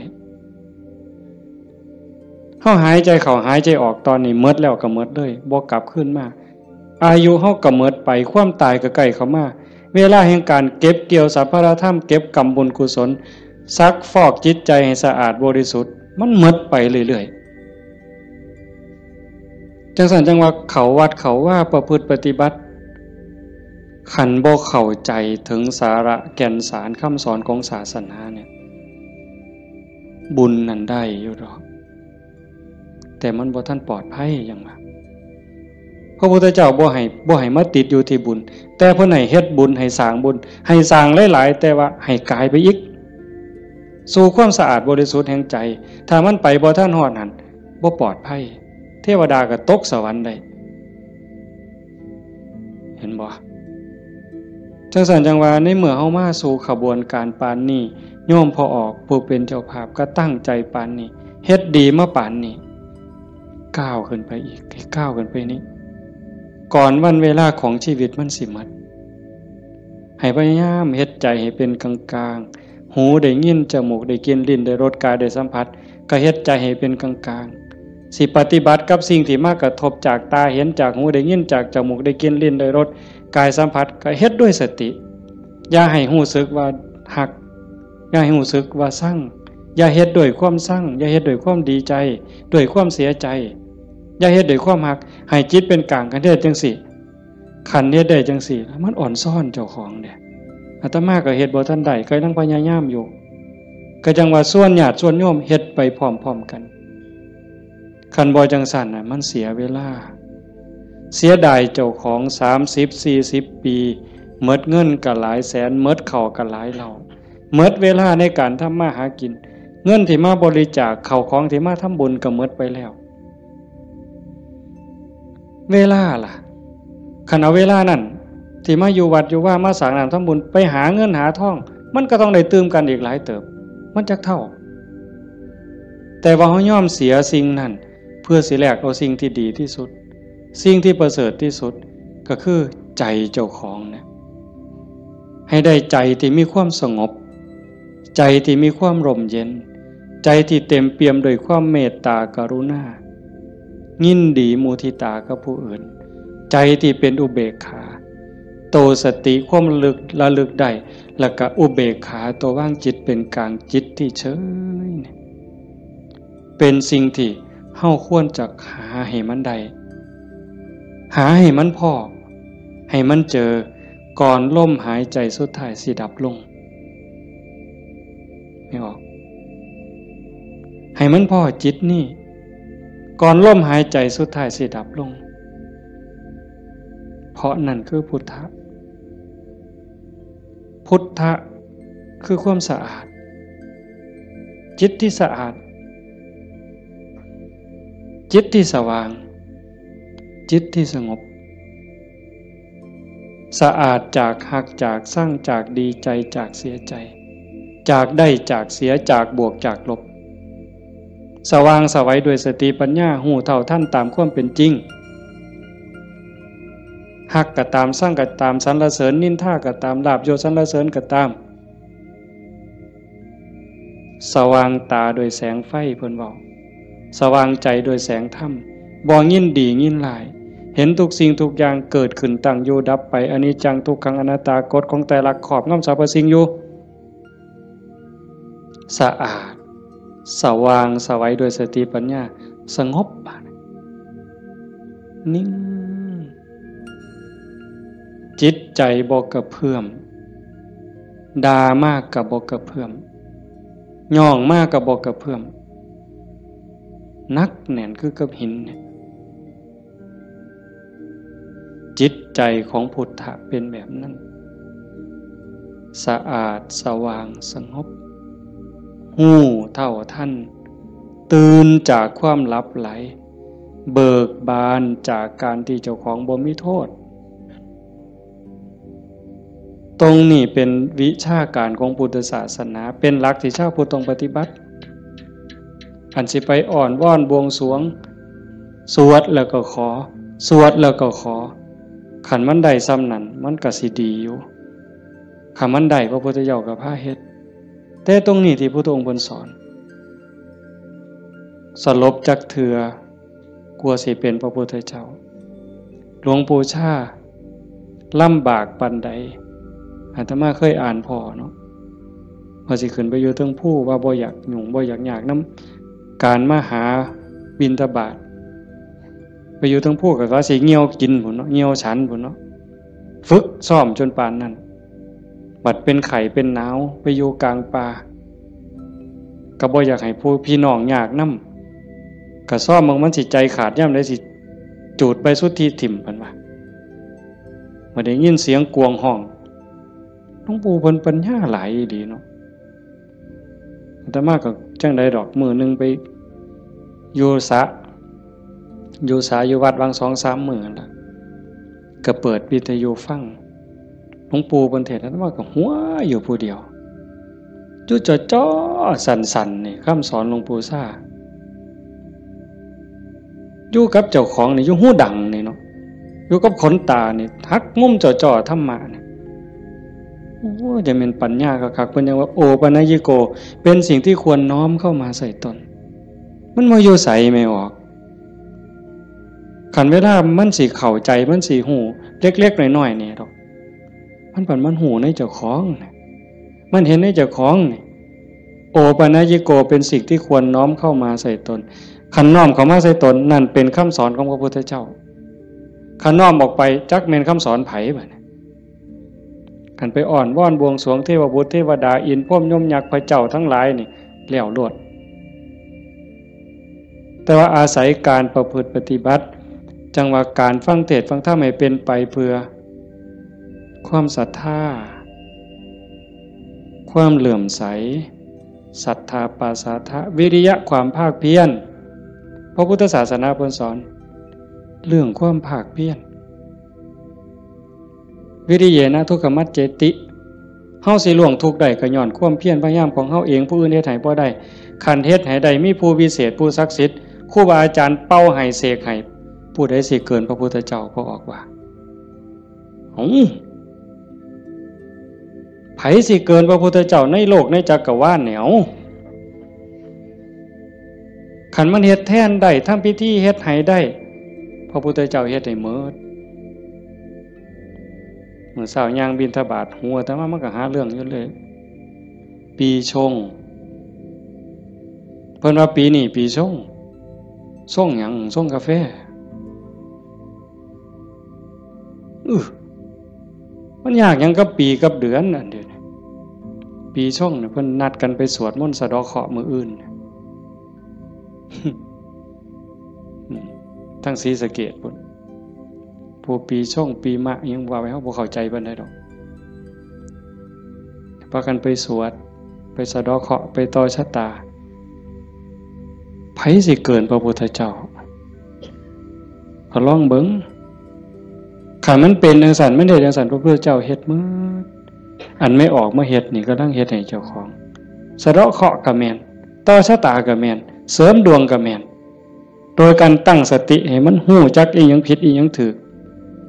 เฮาหายใจเข้าหายใจออกตอนนี้หมดแล้วก็หมดเลย บ่กลับคืนมา อายุเฮาก็หมดไป ความตายก็ใกล้เข้ามา เวลาแห่งการเก็บเกี่ยวสรรพธรรม เก็บกำบุญกุศล ซักฟอกจิตใจให้สะอาดบริสุทธิ์ มันหมดไปเรื่อยๆ จังซั่นจังว่าเข้าวัดเข้าวาประพฤติปฏิบัติ คันบ่เข้าใจถึงสาระแก่นสารคำสอนของศาสนาเนี่ย บุญนั่นได้อยู่ดอก แต่มันบ่ทันปลอดภัยหยังว่า พระพุทธเจ้าบ่ให้ บ่ให้มาติดอยู่ที่บุญ แต่เพิ่นให้เฮ็ดบุญ ให้สร้างบุญ ให้สร้างหลายๆ แต่ว่าให้กายไปอีก สู่ความสะอาดบริสุทธิ์แห่งใจ ถ้ามันไปบ่ทันฮอดหั่น บ่ปลอดภัย เทวดาก็ตกสวรรค์ได้ เห็นบ่ จังซั่นจังว่า ในเมื่อเฮามาสู่ขบวนการปานนี้ โยมพ่อออกผู้เป็นเจ้าภาพก็ตั้งใจปานนี้ เฮ็ดดีมาปานนี้ ก้าวขึ้นไปอีก ให้ก้าวขึ้นไปนี้ ก่อนวันเวลาของชีวิตมันสิหมด ให้พยายามเฮ็ดใจให้เป็นกลางๆ หูได้ยิน จมูกได้กลิ่น ลิ้นได้รส กายได้สัมผัส ก็เฮ็ดใจให้เป็นกลางๆ สิปฏิบัติกับสิ่งที่มากระทบจากตาเห็น จากหูได้ยิน จากจมูกได้กลิ่น ลิ้นได้รส กายสัมผัส ก็เฮ็ดด้วยสติ อย่าให้รู้สึกว่าฮัก อย่าให้รู้สึกว่าซัง อย่าเฮ็ดด้วยความซัง อย่าเฮ็ดด้วยความดีใจ ด้วยความเสียใจ อย่าเฮ็ดด้วยความฮัก ให้จิตเป็นกลาง คันเฮ็ดจังซี่ คันเฮ็ดได้จังซี่ มันอ่อนซ้อนเจ้าของเด้ อาตมาก็เฮ็ดบ่ทันได้ ก็ยังพยายามอยู่ ก็จังว่าชวนญาติชวนโยมเฮ็ดไปพร้อมๆ กัน คันบ่จังซั่นน่ะ มันเสียเวลา เสียดายเจ้าของ สามสิบ สี่สิบ ปี หมดเงินก็หลายแสน หมดข้าวก็หลายเหล้า หมดเวลาในการทำมาหากิน เงินที่มาบริจาค ข้าวของที่มาทำบุญก็หมดไปแล้ว เวลาล่ะ คันเอาเวลานั่นที่มาอยู่วัดอยู่วา มาสร้างน้ำทำบุญ ไปหาเงินหาทอง มันก็ต้องได้ตื่มกันอีกหลายเติบ มันจักเท่า แต่ว่าเฮายอมเสียสิ่งนั้น เพื่อสิแลกเอาสิ่งที่ดีที่สุด สิ่งที่ประเสริฐที่สุด ก็คือใจเจ้าของเนี่ย ให้ได้ใจที่มีความสงบ ใจที่มีความร่มเย็น ใจที่เต็มเปี่ยมด้วยความเมตตากรุณา ยินดีมุทิตากับผู้อื่น ใจที่เป็นอุเบกขา โตสติความระลึก ระลึกได้ แล้วก็อุเบกขา ตัววางจิตเป็นกลาง จิตที่เฉยเนี่ย เป็นสิ่งที่เฮาควรจะหาให้มันได้ หาให้มันพ้อ ให้มันเจอ ก่อนลมหายใจสุดท้ายสิดับลง ไม่ออก ให้มันพ้อจิตนี่ ก่อนลมหายใจสุดท้ายสิดับลง เพราะนั่นคือพุทธะ พุทธะคือความสะอาด จิตที่สะอาด จิตที่สว่าง จิตที่สงบ สะอาดจากฮัก จากซัง จากดีใจ จากเสียใจ จากได้ จากเสีย จากบวก จากลบ สว่างไสวด้วยสติปัญญา ฮู้เท่าทันตามความเป็นจริง ฮักก็ตาม ซังก็ตาม สรรเสริญนินทาก็ตาม ลาภยศสรรเสริญก็ตาม สว่างตาด้วยแสงไฟ เพิ่นเว้า สว่างใจด้วยแสงธรรม บ่ยินดียินร้าย เห็นทุกสิ่งทุกอย่างเกิดขึ้น ตั้งอยู่ดับไป อนิจจัง ทุกขัง อนัตตา กฎของไตรลักษณ์ครอบงำสรรพสิ่งอยู่ สะอาด สว่างไสวด้วยสติปัญญา สงบ นิ่ง จิตใจบ่กระเพื่อม ด่ามากก็บ่กระเพื่อม ย่องมากก็บ่กระเพื่อม หนักแน่นคือกับหินเนี่ย จิตใจของพุทธะเป็นแบบนั้น สะอาด สว่าง สงบ ฮู้เท่าทัน ตื่นจากความหลับไหล เบิกบานจากการที่เจ้าของบ่มีโทษ ตรงนี้เป็นวิชาการของพุทธศาสนา เป็นหลักที่ชาวพุทธต้องปฏิบัติ อันสิไปอ้อนวอนบวงสรวง สวดแล้วก็ขอ สวดแล้วก็ขอ คันมันได้ส่ำนั้น มันก็สิดีอยู่ คันมันได้ พระพุทธเจ้าก็พาเฮ็ด แต่ตรงนี้ที่พุทธองค์เพิ่นสอน สลบจักเทื่อ กลัวสิเป็นพระพุทธเจ้า หลวงปู่ชาลำบากปานใด อาตมาเคยอ่านพ้อเนาะ ว่าสิขึ้นไปอยู่เทิงภู ว่าบ่อยากยุ่ง บ่อยากยากนำการมาหาบิณฑบาต ไปอยู่เทิงภูก็ว่าสิเหี่ยวกินพุ้นเนาะ เหี่ยวฉันพุ้นเนาะ ฝึกซ้อมจนปานนั้น บัดเป็นไข้เป็นหนาว ไปอยู่กลางป่า ก็บ่อยากให้ผู้พี่น้องยากนำ ก็ซ้อมเบิ่งมันสิใจขาดยามใด สิจูดใบสุทธิถิ่ม เพิ่นว่า บ่ได้ยินเสียงกวางฮ้อง หลวงปู่เพิ่นปัญญาหลายอีหลีเนาะ อาตมาก็จั่งใดดอก มื้อหนึ่งไปอยู่สระ อยู่สระอยู่วัด วางสองสามมื้อนั่นล่ะ ก็เปิดวิทยุฟัง หลวงปู่เพิ่นเทศน์ อาตมาก็หัวอยู่ผู้เดียว อยู่จ่อๆ สั่นๆ นี่ คำสอนหลวงปู่ชา อยู่กับเจ้าของนี่ อยู่หูดังนี่เนาะ อยู่กับขนตานี่ หักมุมจ่อๆ ธรรมะนี่ โอ้ จะเป็นปัญญาคักๆ เพิ่นยังว่า โอปัญญิโก เป็นสิ่งที่ควรน้อมเข้ามาใส่ตน มันบ่อยู่ไสไม่ออก คันเวลามันสิเข้าใจ มันสิฮู้ เล็กๆ น้อยๆ นี่ดอก มันผันมันฮู้ในเจ้าของนะ มันเห็นในเจ้าของนี่ โอปัญญิโก เป็นสิ่งที่ควรน้อมเข้ามาใส่ตน คันน้อมเข้ามาใส่ตน นั่นเป็นคำสอนของพระพุทธเจ้า คันน้อมออกไป จักแม่นคำสอนไผบัดนี้ คันไปอ้อนวอนบวงสรวงเทวบุตรเทวดา อินทร์พรหมยมยักษ์พระเจ้าทั้งหลายนี่ แล้วโลด แต่ว่าอาศัยการประพฤติปฏิบัติ จั่งว่าการฟังเทศน์ฟังธรรมให้เป็นไปเพื่อ ความศรัทธา ความเลื่อมใส ศรัทธาปาสาทะ วิริยะ ความภาคเพียร พระพุทธศาสนาเพิ่นสอน เรื่องความภาคเพียร วิริเยนะทุกขมัจเจติ เฮาสิล่วงทุกข์ได้ก็ย้อนความเพียรพยายามของเฮาเอง ผู้อื่นเฮ็ดให้บ่ได้ คันเฮ็ดให้ได้ มีผู้วิเศษ ผู้ศักดิ์สิทธิ์ ครูบาอาจารย์เป่าให้เสกให้ ผู้ใดสิเกินพระพุทธเจ้า พระออกว่า เอ้า ไผสิเกินพระพุทธเจ้าในโลกในจักรวาลเนี่ย เอ้า คันมันเฮ็ดแทนได้ ทำพิธีเฮ็ดให้ได้ พระพุทธเจ้าเฮ็ดให้หมด มื้อเช้าย่างบิณฑบาต หัวแต่ว่ามันก็หาเรื่องอยู่เลย ปีชง เพิ่นว่าปีนี้ปีชง ชงหยัง ชงกาแฟ อื้อ มันยากหยังกับปีกับเดือนอันเดียวนี้ ปีชงเนี่ยเพิ่นนัดกันไปสวดมนต์สะเดาะเคราะห์มื้ออื่น อืม ทั้งศรีสะเกษพุ้น ผู้ปีชงปีมะอิหยังว่าไป เฮาบ่เข้าใจปานใดดอก พากันไปสวด ไปสะเดาะเคราะห์ ไปต่อชะตา ไผสิเกินพระพุทธเจ้า ก็ลองเบิ่ง คันมันเป็นจั่งซั้น มันเฮ็ดจั่งซั้น พระพุทธเจ้าเฮ็ดหมด อันแม่ออกมาเฮ็ดนี่ กำลังเฮ็ดให้เจ้าของ สะเดาะเคราะห์ก็แม่น ต่อชะตาก็แม่น เสริมดวงก็แม่น โดยการตั้งสติให้มันฮู้จักอีหยังผิดอีหยังถูก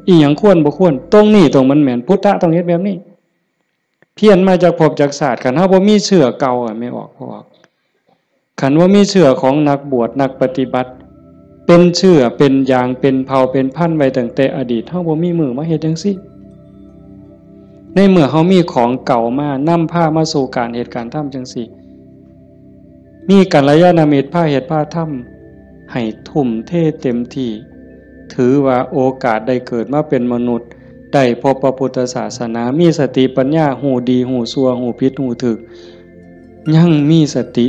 อีหยังควรบ่ควร ตรงนี้ตรงมันแม่น พุทธะต้องเฮ็ดแบบนี้ เพี้ยนมาจากภพจากชาติ คันเฮาบ่มีเชื้อเก่าอะ แม่ออก พ่อออก คันว่ามีเชื้อของนักบวชนักปฏิบัติ เป็นเชื้อเป็นยางเป็นเผ่าเป็นพันธุ์ไว้ตั้งแต่อดีต เฮาบ่มีมื้อมาเฮ็ดจั่งซี้ ในเมื่อเฮามีของเก่ามานำพามาสู่การเฮ็ดการทำจั่งซี้ มีกัลยาณมิตรพาเฮ็ดพาทำ ให้ทุ่มเทเต็มที่ ถือว่าโอกาสได้เกิดมาเป็นมนุษย์ ได้พบพระพุทธศาสนา มีสติปัญญา ฮู้ดีฮู้ชั่ว ฮู้ผิดฮู้ถูก ยังมีสติ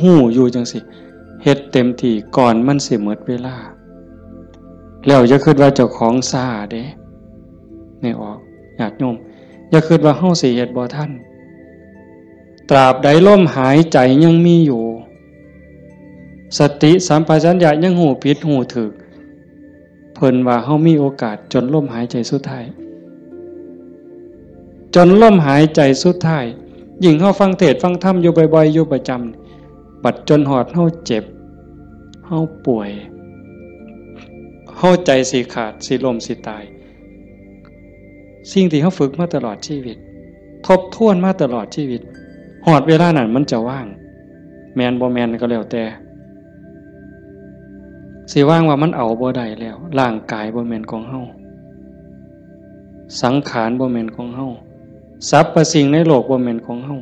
ฮู้อยู่จั่งซี้ เฮ็ดเต็มที่ก่อนมันสิหมดเวลา แล้วอย่าคิดว่าเจ้าของช้าเด้ แม่ออก ญาติโยม อย่าคิดว่าเฮาสิเฮ็ดบ่ทัน ตราบใดลมหายใจยังมีอยู่ สติสัมปชัญญะยังฮู้ผิดฮู้ถูก เพิ่นว่าเฮามีโอกาสจนลมหายใจสุดท้าย จนลมหายใจสุดท้าย ยิ่งเฮาฟังเทศน์ฟังธรรมอยู่บ่อยๆ อยู่ประจำ บัดจนฮอดเฮาเจ็บ เฮาป่วย เฮาใจสิขาด สิล้ม สิตาย สิ่งที่เฮาฝึกมาตลอดชีวิต ทบทวนมาตลอดชีวิต ฮอดเวลานั้นมันจะว่าง แม่นบ่แม่นก็แล้วแต่ สิว่างว่ามันเอาบ่ได้แล้ว ร่างกายบ่แม่นของเฮา สังขารบ่แม่นของเฮา สรรพสิ่งในโลกบ่แม่นของเฮา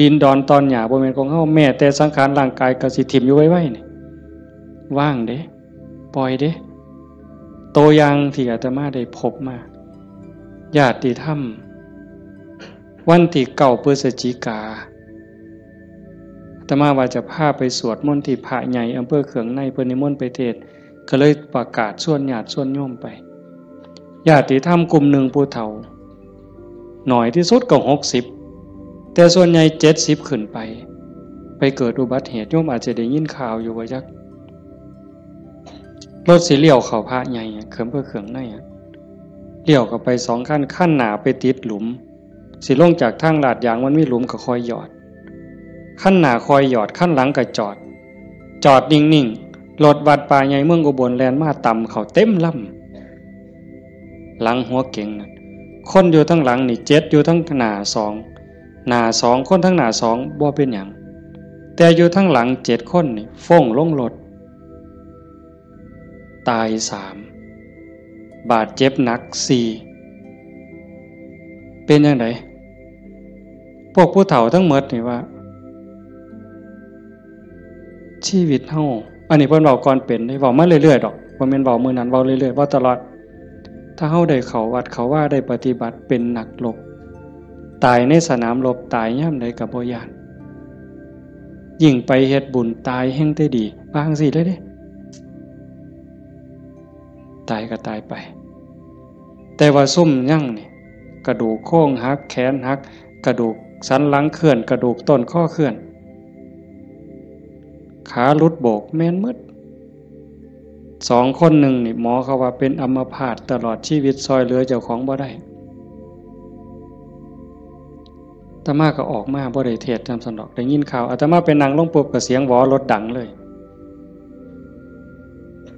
ดินดอนตอนหญ้าบ่แม่นของเฮา แม้แต่สังขารร่างกายก็สิถิ่มอยู่ไวๆ นี่ ว่างเด้ ปล่อยเด้ ตัวอย่างที่อาตมาได้พบมา ญาติธรรม วันที่เก้าพฤศจิกา อาตมาว่าจะพาไปสวดมนต์ที่พระใหญ่อำเภอเขืองใน เพิ่นนิมนต์ไปเทศน์ ก็เลยประกาศชวนญาติชวนโยมไป ญาติธรรมกลุ่มหนึ่งผู้เฒ่า น้อยที่สุดก็หกสิบ แต่ส่วนใหญ่เจ็ดสิบขึ้นไป ไปเกิดอุบัติเหตุ โยมอาจจะได้ยินข่าวอยู่บ่จัก รถสิเลี้ยวเข้าพระใหญ่อะ เขิมเพื่อเขืองในอะ เลี้ยวเข้าไปสองคัน คันหน้าไปติดหลุม สิลงจากทางลาดยางมันมีหลุมก็คอยหยอด คันหน้าคอยหยอด คันหลังก็จอด จอดนิ่งๆ รถวัดป่าใหญ่เมืองอุบลแล่นมาตำเข้าเต็มลำ หลังหัวเก๋งนั่น คนอยู่ทั้งหลังนี่เจ็ด อยู่ทั้งหน้าสอง หน้าสอง คนทั้งหน้าสองบ่เป็นหยัง แต่อยู่ทั้งหลังเจ็ดคนนี่ฟ้งลงรถ ตายสาม บาดเจ็บหนักสี่ เป็นจั่งใด พวกผู้เฒ่าทั้งหมดนี่ว่า ชีวิตเฮา อันนี้เพิ่นเว้าก่อนเป็นเด้ เว้ามาเรื่อยๆ ดอก บ่แม่นเว้ามื้อนั้น เว้าเรื่อยๆ เว้าตลอด ถ้าเฮาได้เข้าวัดเข้าวา ได้ปฏิบัติ เป็นนักรบ ตายในสนามรบ ตายยามใดก็บ่ย้าน ยิ่งไปเฮ็ดบุญ ตายแฮ่งแต่ดี ว่าจั่งซี้เลยเด้ ตายก็ตายไป แต่ว่าซุมยังนี่ กระดูกโครงหัก แขนหัก กระดูกสันหลังเคลื่อน กระดูกต้นคอเคลื่อน ขาหลุดโบก แม่นหมด สองคนหนึ่งนี่ หมอเขาว่าเป็นอัมพาตตลอดชีวิต ซ่อยเหลือเจ้าของบ่ได้ อาตมาก็ออกมา บ่ได้เทศน์นำซั้นดอก ได้ยินข่าว อาตมาไปนั่งลงปุ๊บก็เสียงหวอรถดังเลย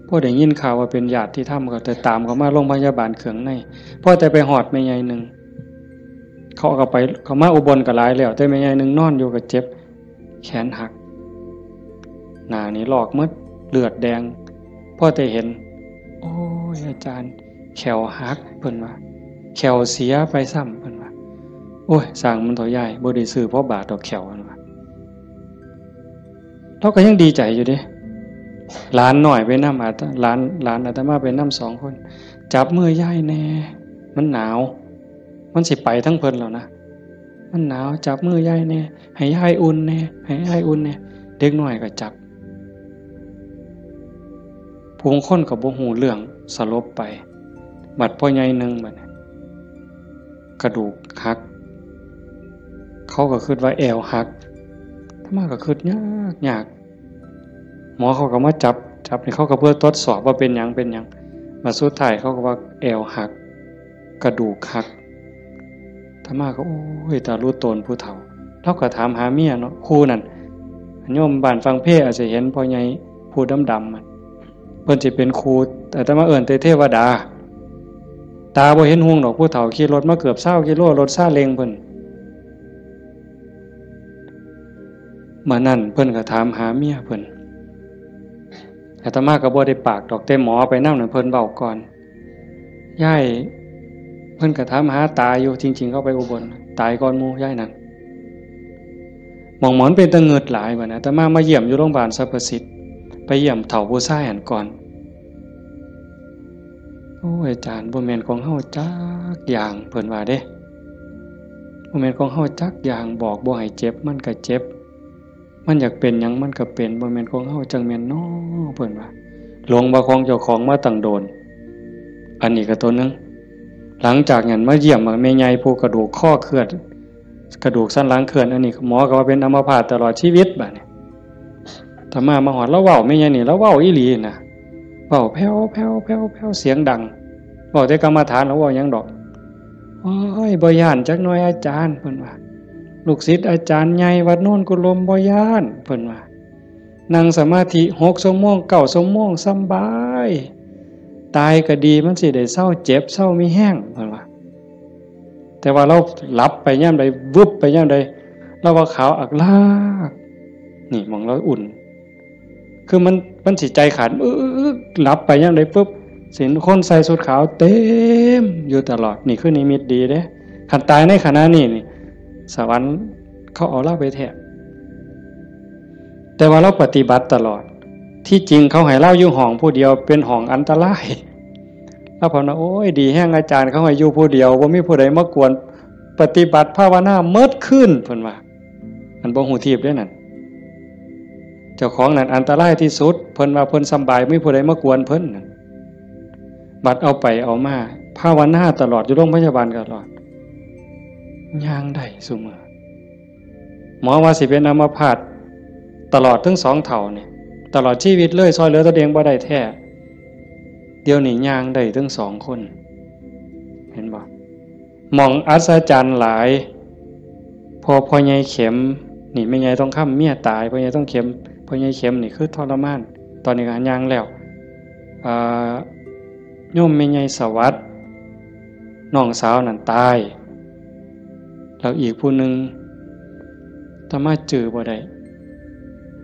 พอได้ยินข่าวว่าเป็นญาติธรรมก็แต่ตามเขามาโรงพยาบาลเขืองใน พอแต่ไปฮอดแม่ใหญ่หนึ่ง เขาก็ไป เขามาอุบลก็หลายแล้ว แต่แม่ใหญ่หนึ่งนอนอยู่ก็เจ็บ แขนหัก หน้านี่ลอกหมด เลือดแดง พอแต่เห็น โอ้ย อาจารย์ แข้วหัก เพิ่นว่า แข้วเสียไปซ้ำ เพิ่นว่า โอ้ย ซ่างมันเถาะยาย บ่ได้ซื้อพอบาทดอกแข้ว เพิ่นว่า เราก็ยังดีใจอยู่เด้ หลานน้อยไปนำ อาต- หลาน หลานอาตมาไปนำสองคน จับมือยายแน่ มันหนาว มันสิไปทั้งเพิ่นแล้วนะ มันหนาว จับมือยายแน่ ให้ยายอุ่นแน่ ให้ยายอุ่นแน่ เด็กน้อยก็จับ ผู้บางคนก็บ่ฮู้เรื่อง สลบไป บัดพ่อใหญ่หนึ่งบัดนี้ กระดูกหัก เขาก็คิดว่าแอวหัก อาตมาก็คิดยากยาก หมอเขาก็มาจับ จับนี่เขาก็เพื่อทดสอบว่าเป็นหยัง เป็นหยัง มาสุดท้ายเขาก็ว่าแอวหัก กระดูกหัก อาตมาก็ โอ้ย ตาลุโตนผู้เฒ่า เราก็ถามหาเมียเนาะ คู่นั่น โยมบ้านฟังเพลอาจจะเห็นพ่อใหญ่ผู้ดำๆมัน เพิ่นสิเป็นครู อาตมาเอิ้นแต่เทวดา ตาบ่เห็นหุงดอก ผู้เฒ่าขี่รถมาเกือบซาวกิโล รถซาเล้งเพิ่น มื้อนั้นเพิ่นก็ถามหาเมียเพิ่น อาตมาก็บ่ได้ปากดอก แต่หมอไปนำนั่นเพิ่นเว้าก่อน ยาย เพิ่นก็ถามหาตาอยู่ จริงๆเขาไปอุบล ตายก่อนหมู่ยายนั่น หม่องหมอนเป็นตะเงิดหลายบัดนี้ อาตมามาเยี่ยมอยู่โรงพยาบาลสรรพสิทธิ์ ไปเยี่ยมเฒ่าผู้ชายหั่นก่อน โอ้ย อาจารย์ บ่แม่นของเฮาจักอย่าง เพิ่นว่าเด้ บ่แม่นของเฮาจักอย่าง บอกบ่ให้เจ็บ มันก็เจ็บ มันอยากเป็นหยังมันก็เป็น บ่แม่นของเฮาจั่งแม่นน้อ เพิ่นว่า หลงว่าของเจ้าของมาตั้งโดน อันนี้ก็ตัวหนึ่ง หลังจากนั้นมาเยี่ยมแม่ใหญ่ผู้กระดูกข้อเคลื่อน กระดูกสันหลังเคลื่อน อันนี้หมอก็ว่าเป็นอัมพาตตลอดชีวิตบัดนี้ อาตมามาฮอด ลาวเว้าแม่ใหญ่นี่ ลาวเว้าอีหลีนะ เว้าแผ่วๆๆๆ เสียงดัง เว้าแต่กรรมฐาน ลาวเว้าหยังดอก โอ้ย บ่ย้านจักหน่อยอาจารย์ เพิ่นว่า ลูกศิษย์อาจารย์ใหญ่วัดโนนกุลมบ่ย้าน เพิ่นว่า นั่งสมาธิหกชั่วโมง เก้าชั่วโมง สำบาย ตายก็ดี มันสิได้เซาเจ็บ เซามีแฮง เพิ่นว่า แต่ว่าลาวหลับไปยามใด วึบไปยามใด ลาวว่าขาวอักลาก นี่หม่องลาวอุ่น คือมัน มันสิใจขาด อึ๊กๆๆ หลับไปยามใดปุ๊บ สิเห็นคนใส่ชุดขาวเต็มอยู่ตลอด นี่คือนิมิตดีเด้ คันตายในขณะนี้นี่ สวรรค์เขาเอาลาวไปแท้ แต่ว่าลาวปฏิบัติตลอด ที่จริงเขาให้ลาวอยู่ห้องผู้เดียว เป็นห้องอันตราย ลาวเพิ่นว่า โอ้ย ดีแฮงอาจารย์ เขาให้อยู่ผู้เดียว บ่มีผู้ใดมากวน ปฏิบัติภาวนาเมิดคืน เพิ่นว่า อันบ่ฮู้ทีบเด้นั่น เจ้าของนั่นอันตรายที่สุด เพิ่นว่าเพิ่นสำบาย บ่มีผู้ใดมากวนเพิ่นนั่น บัดเอาไปเอามา ภาวนาตลอด อยู่โรงพยาบาลตลอด ย่างได้ซุมื้อ หมอว่าสิเป็นอัมพาตตลอดทั้งสองเฒ่านี่ ตลอดชีวิตเลย ซ่อยเหลือตนเองบ่ได้แท้ เดี๋ยวนี้ย่างได้ทั้งสองคน เห็นบ่ หม่องอัศจรรย์หลาย พอพ่อใหญ่เข็ม นี่แม่ใหญ่ทองคำเมียตาย พ่อใหญ่ทองเข็ม พ่อใหญ่เข็มนี่คือทรมาน ตอนนี้ก็ย่างแล้ว อ่า โยมแม่ใหญ่สวัสดิ์ น้องสาวนั่นตาย แล้วอีกผู้หนึ่ง อาตมาจื่อบ่ได้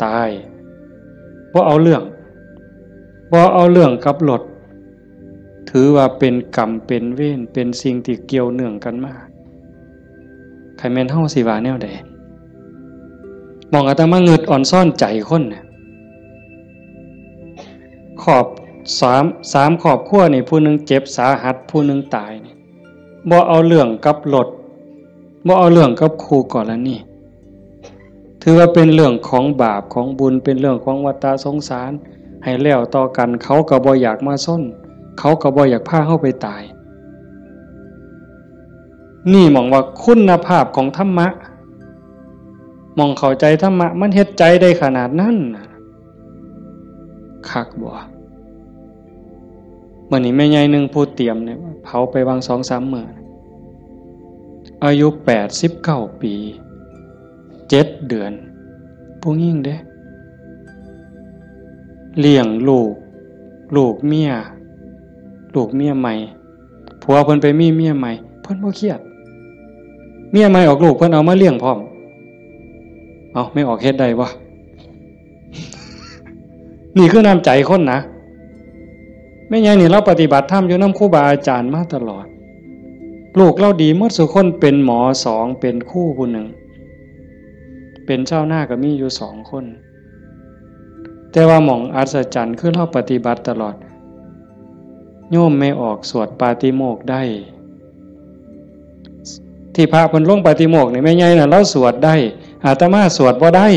ตาย บ่เอาเรื่อง บ่เอาเรื่องกับรถ ถือว่าเป็นกรรมเป็นเวร เป็นสิ่งที่เกี่ยวเนื่องกันมา คันแม่นเฮาสิว่าแนวใด หม่องอาตมาเงิดอ่อนซ่อนใจคนน่ะ ครอบ สาม สามครอบครัวนี่ ผู้หนึ่งเจ็บสาหัส ผู้หนึ่งตายนี่ บ่เอาเรื่องกับรถ บ่เอาเรื่องกับคู่กรณี ถือว่าเป็นเรื่องของบาปของบุญ เป็นเรื่องของวัฏฏะสงสาร ให้แล้วต่อกัน เขาก็บ่อยากมาชน เขาก็บ่อยากพาเฮาไปตาย นี่หม่องว่าคุณภาพของธรรมะ หม่องเข้าใจธรรมะ มันเฮ็ดใจได้ขนาดนั้นน่ะ คักบ่ มื้อนี้แม่ใหญ่หนึ่งผู้เตรียมเนี่ย เผาไปวางสองสามมื้อ อายุแปดสิบเก้าปี เจ็ดเดือน ผู้หญิงเด้ เลี้ยงลูก ลูกเมีย ลูกเมียใหม่ ผัวเพิ่นไปมีเมียใหม่ เพิ่นบ่เครียด เมียใหม่ออกลูก เพิ่นเอามาเลี้ยงพร้อม เอ้า แม่ออกเฮ็ดได้บ่ นี่คือน้ำใจคนนะ แม่ใหญ่นี่ลาวปฏิบัติธรรมอยู่นำครูบาอาจารย์มาตลอด ลูกลาวดีหมดซุคน เป็นหมอสอง เป็นครูผู้หนึ่ง เป็นชาวนาก็มีอยู่สองคน แต่ว่าหม่องอัศจรรย์คือลาวปฏิบัติตลอด โยมแม่ออกสวดปาฏิโมกข์ได้ ที่พระเพิ่นลงปาฏิโมกข์นี่ แม่ใหญ่น่ะลาวสวดได้ อาตมาสวดบ่ได้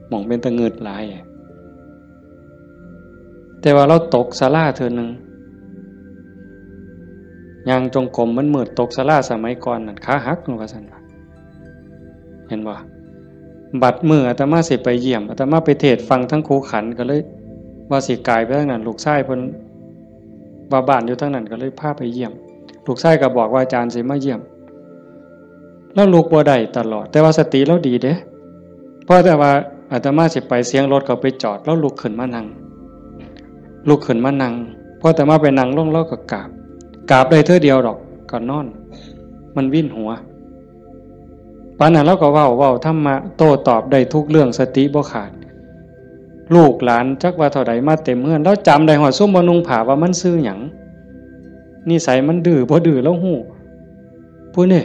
หม่องเป็นตะเงิดหลาย แต่ว่าลาวตกศาลาเทื่อหนึ่ง ย่างจงกรมมันมืด ตกศาลาสมัยก่อนนั่น ขาหักว่าซั่นว่า เห็นบ่ บัดมื้ออาตมาสิไปเยี่ยม อาตมาไปเทศน์ฟังทั้งครูขัน ก็เลยว่าสิกายไปทางนั้น ลูกชายเพิ่น ว่าบ้านอยู่ทางนั้นก็เลยพาไปเยี่ยม ลูกชายก็บอกว่าอาจารย์สิมาเยี่ยม แล้วลุกบ่ได้ตลอด แต่ว่าสติเราดีเด้ เพราะแต่ว่าอาตมาสิไปเสียงรถเขาไปจอด แล้วลุกขึ้นมานั่ง ลุกขึ้นมานั่ง พออาตมาไปนั่งลง แล้วก็กราบ กราบได้เทื่อเดียวดอก ก็นอน มันวินหัว ปานนั้นเราก็เว้า เว้าธรรมะ โต้ตอบได้ทุกเรื่อง สติบ่ขาด ลูกหลานจักว่าเท่าใดมาเต็มเฮือน แล้วจำได้ฮอดซุมบ่นุ่งผ้าว่ามันชื่อหยัง นิสัยมันดื้อบ่ดื้อเราฮู้ ผู้นี่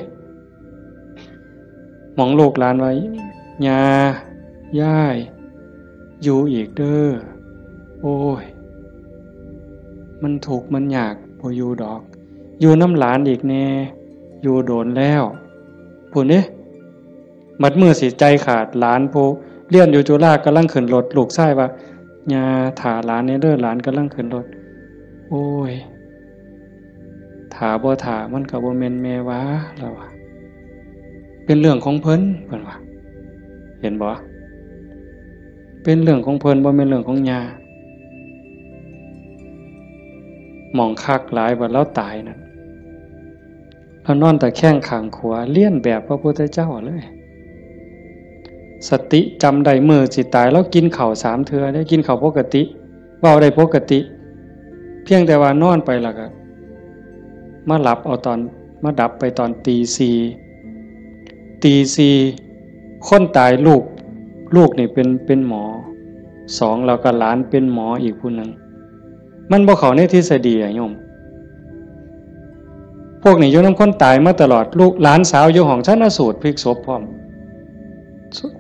หม่องลูกหลานว่า ย่า ยาย อยู่อีกเด้อ โอ้ย มันทุกข์มันยาก บ่อยู่ดอก อยู่นำหลานอีกแน่ อยู่โดนแล้ว พู้นเด้ บัดมื้อสิใจขาด หลานผู้เรียนอยู่จุฬากำลังขึ้นรถ ลูกชายว่า ย่า ถ่าหลานแน่เด้อ หลานกำลังขึ้นรถ โอ้ย ถ่าบ่ถ่ามันก็บ่แม่นแม่ว่า แล้วว่า เป็นเรื่องของเพิ่น เพิ่นว่า เห็นบ่ เป็นเรื่องของเพิ่น บ่แม่นเรื่องของย่า หม่องคักหลายว่าลาวตายนั่น ลาวนอนตะแคงข้างขวา เลียนแบบพระพุทธเจ้าเลย สติจำได้มื้อสิตาย ลาวกินข้าวสามเทื่อเด้ กินข้าวปกติ เว้าได้ปกติ เพียงแต่ว่านอนไปแล้วก็ มาหลับเอาตอน มาดับไปตอนตีสี่ ตีสี่ คนตายลูก ลูกนี่เป็น เป็นหมอ สอง แล้วก็หลานเป็นหมออีกผู้หนึ่ง มันบ่เข้าในทฤษฎีอะโยม พวกนี้อยู่นำคนตายมาตลอด ลูกหลานสาวอยู่ห้องชันสูตรพลิกศพพร้อม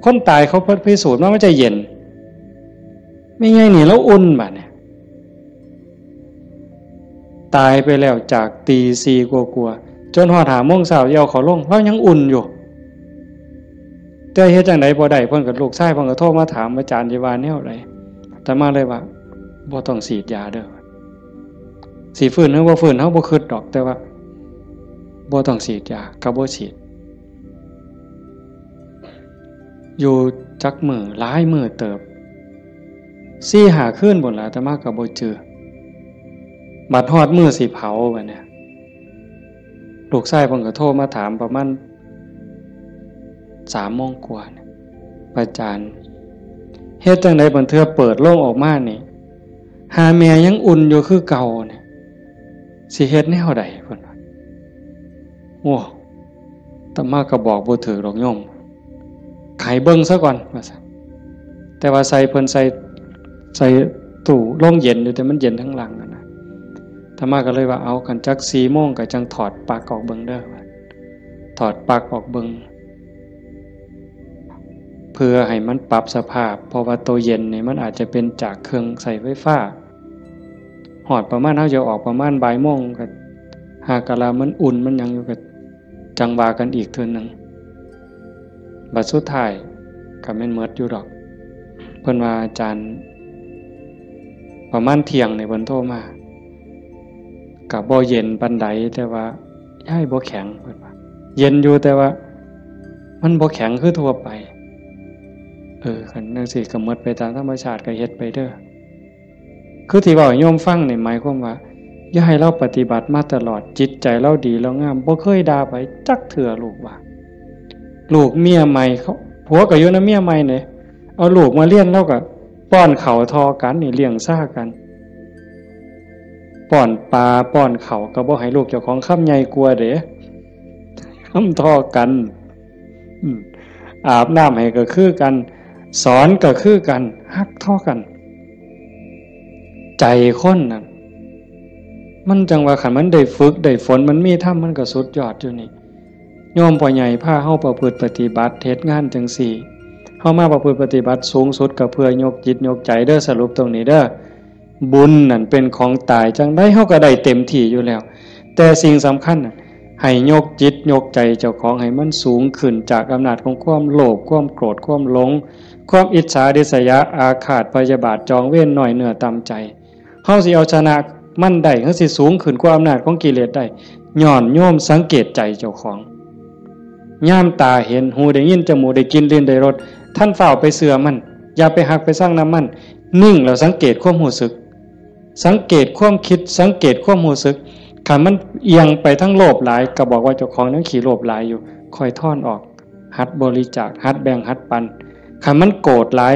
คนตายเขาพิสูจน์มามันจะเย็น แม่ใหญ่นี่ลาวอุ่นบาดเนี่ย ตายไปแล้วจากตีสี่กว่าๆ จนฮอดห้าโมงเช้าสิเอาเขาลง ลาวยังอุ่นอยู่ แต่เฮ็ดจั่งใดบ่ได้ เพิ่นก็ ลูกชายเพิ่นก็โทรมาถาม อาจารย์สิว่าแนวใด อาตมาเลยว่า บ่ต้องฉีดยาเด้อ สิฟื้นหรือบ่ฟื้นเฮาบ่คิดดอก แต่ว่า บ่ต้องฉีดยา ก็บ่ฉีด อยู่จักมื้อ หลายมื้อเติบ สี่ห้าคืนพู้นล่ะ อาตมาก็บ่จื่อ บัดฮอดมื้อสิเผาบัดเนี่ย ลูกชายเพิ่นก็โทรมาถามประมาณสามโมงกว่าเนี่ย อาจารย์ เฮ็ดจั่งใดบางเทื่อเปิดโลงออกมานี่ หาแม่ยังอุ่นอยู่คือเก่าเนี่ย สิเฮ็ดแนวใด เพิ่นว่า โอ้ อาตมาก็บอกบ่ถืกดอกโยม ให้เบิ่งซะก่อน ว่าซั่น แต่ว่าใส่เพิ่นใส่ ใส่ตู้โรงเย็นอยู่ แต่มันเย็นทั้งหลังอะนะ อาตมาก็เลยว่า เอา คันจักสี่โมงก็จั่งถอดปลั๊กออกเบิ่งเด้อ ถอดปลั๊กออกเบิ่ง เพื่อให้มันปรับสภาพ เพราะว่าตัวเย็นนี่มันอาจจะเป็นจากเครื่องใช้ไฟฟ้า ฮอดประมาณ เฮาจะออกประมาณบ่ายโมง ก็หากะลามันอุ่นมันหยังอยู่ ก็จั่งว่ากันอีกเทื่อหนึ่ง บัดสุดท้ายก็แม่นหมดอยู่ดอก เพิ่นว่า อาจารย์ ประมาณเที่ยงนี่เพิ่นโทรมา ก็บ่เย็นปานใด แต่ว่า ยายบ่แข็ง เพิ่นว่า เย็นอยู่ แต่ว่า มันบ่แข็งคือทั่วไป เออ คันจั่งซี้ก็หมดไปตามธรรมชาติ ก็เฮ็ดไปเด้อ คือที่เว้าให้โยมฟังนี่หมายความว่า ยายลาวปฏิบัติมาตลอด จิตใจลาวดีลาวงาม บ่เคยด่าไผจักเทื่อ ลูกว่า ลูกเมียใหม่เขา ผัวก็อยู่นำเมียใหม่นี่ เอาลูกมาเรียน ลาวก็ป้อนข้าวท่อกันนี่ เลี้ยงซ่ากัน ป้อนปลาป้อนข้าวก็บ่ให้ลูกเจ้าของคำใหญ่กว่าเด้ คำท่อกัน อืม อาบน้ำให้ก็คือกัน สอนก็คือกัน ฮักท่อกัน ใจคนน่ะ มันจั่งว่าคันมันได้ฝึกได้ฝน มันมีธรรม มันก็สุดยอดอยู่นี่ โยมพ่อใหญ่พาเฮาประพฤติปฏิบัติ เฮ็ดงานจั่งซี้ เฮามาประพฤติปฏิบัติสูงสุดก็เพื่อยกจิตยกใจเด้อ สรุปตรงนี้เด้อ บุญนั่นเป็นของตาย จั่งใดเฮาก็ได้เต็มที่อยู่แล้ว แต่สิ่งสำคัญน่ะ ให้ยกจิตยกใจเจ้าของให้มันสูงขึ้นจากอำนาจของความโลภ ความโกรธ ความหลง ความอิจฉาริษยาอาฆาตพยาบาทจองเวร น้อยเนื้อต่ำใจ เฮาสิเอาชนะมันได้ เฮาสิสูงขึ้นกว่าอำนาจของกิเลสได้ ย้อนโยมสังเกตใจเจ้าของ ยามตาเห็น หูได้ยิน จมูกได้กลิ่น ลิ้นได้รส ท่านฟ้าวไปเชื่อมัน อย่าไปฮักไปซังนำมัน นิ่งแล้วสังเกตความรู้สึก สังเกตความคิด สังเกตความรู้สึก คันมันเอียงไปทางโลภหลาย ก็บอกว่าเจ้าของยังขี้โลภหลายอยู่ ค่อยถอนออก หัดบริจาค หัดแบ่ง หัดปัน คันมันโกรธหลาย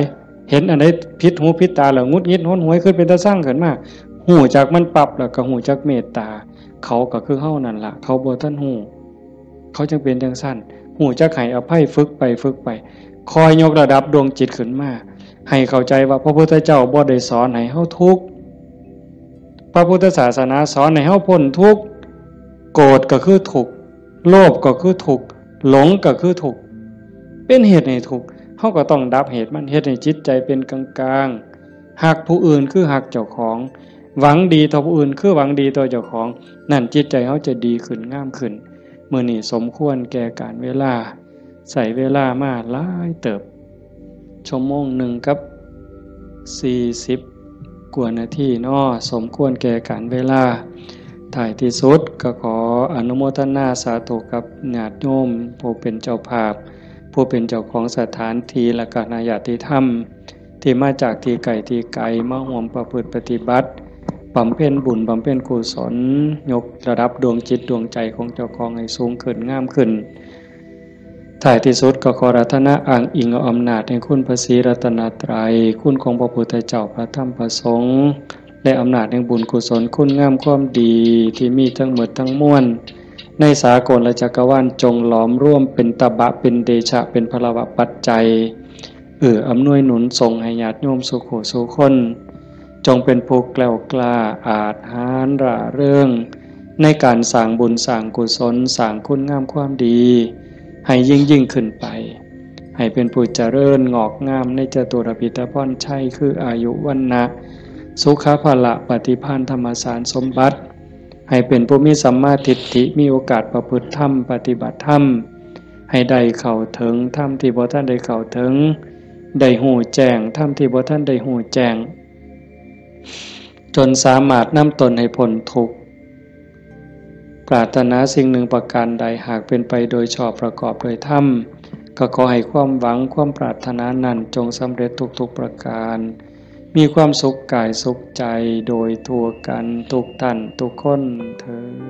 เห็นอันใดผิดหูผิดตาแล้วหงุดหงิดหนหวย คือเป็นตาซังขึ้นมา ฮู้จักมันปั๊บ แล้วก็ฮู้จักเมตตา เขาก็คือเฮานั่นล่ะ เขาบ่ทันฮู้ เขาจั่งเป็นจั่งซั้น ฮู้จักให้อภัย ฝึกไป ฝึกไป ค่อยยกระดับดวงจิตขึ้นมา ให้เข้าใจว่าพระพุทธเจ้าบ่ได้สอนให้เฮาทุกข์ พระพุทธศาสนาสอนให้เฮาพ้นทุกข์ โกรธก็คือทุกข์ โลภก็คือทุกข์ หลงก็คือทุกข์ เป็นเหตุให้ทุกข์ เฮาก็ต้องดับเหตุมัน เฮ็ดให้จิตใจเป็นกลางๆ ฮักผู้อื่นคือฮักเจ้าของ หวังดีต่อผู้อื่นคือหวังดีต่อเจ้าของ นั่นจิตใจเฮาจะดีขึ้น งามขึ้น มื้อนี้สมควรแก่กาลเวลา ใช้เวลามาหลายเติบ ชั่วโมงหนึ่งกับสี่สิบกว่านาทีเนาะ สมควรแก่กาลเวลา ท้ายที่สุดก็ขออนุโมทนาสาธุกับญาติโยม ผู้เป็นเจ้าภาพ ผู้เป็นเจ้าของสถานที่ และคณะญาติธรรม ที่มาจากที่ไกลที่ไกล มาร่วมประพฤติปฏิบัติ บำเพ็ญบุญ บำเพ็ญกุศล ยกระดับดวงจิตดวงใจของเจ้าของให้สูงขึ้น งามขึ้น ท้ายที่สุดก็ขออาราธนาอ้างอิงเอาอำนาจแห่งคุณพระศรีรัตนตรัย คุณของพระพุทธเจ้า พระธรรม พระสงฆ์ และอำนาจแห่งบุญกุศลคุณงามความดีที่มีทั้งหมดทั้งมวล ในสากลและจักรวาล จงหลอมรวมเป็นตบะ เป็นเดชะ เป็นพลวะปัจจัย เอื้ออำนวยหนุนส่งให้ญาติโยมสู่ผู้สู่คน จงเป็นผู้แกล้วกล้าอาจหาญร่าเริง ในการสร้างบุญสร้างกุศล สร้างคุณงามความดี ให้ยิ่งยิ่งขึ้นไป ให้เป็นผู้เจริญงอกงามในจตุรพิธพรชัย คืออายุ วรรณะ สุขะ พละ ปฏิภาณ ธรรมสารสมบัติ ให้เป็นผู้มีสัมมาทิฏฐิ มีโอกาสประพฤติธรรม ปฏิบัติธรรม ให้ได้เข้าถึงธรรมที่บ่ทันได้เข้าถึง ได้ฮู้แจ้งธรรมที่บ่ทันได้ฮู้แจ้ง จนสามารถนำตนให้พ้นทุกข์ ปรารถนาสิ่งหนึ่งประการใด หากเป็นไปโดยชอบประกอบโดยธรรม ก็ขอให้ความหวังความปรารถนานั้นจงสำเร็จทุกๆประการ มีความสุขกายสุขใจโดยทั่วกันทุกท่านทุกคนเทอญ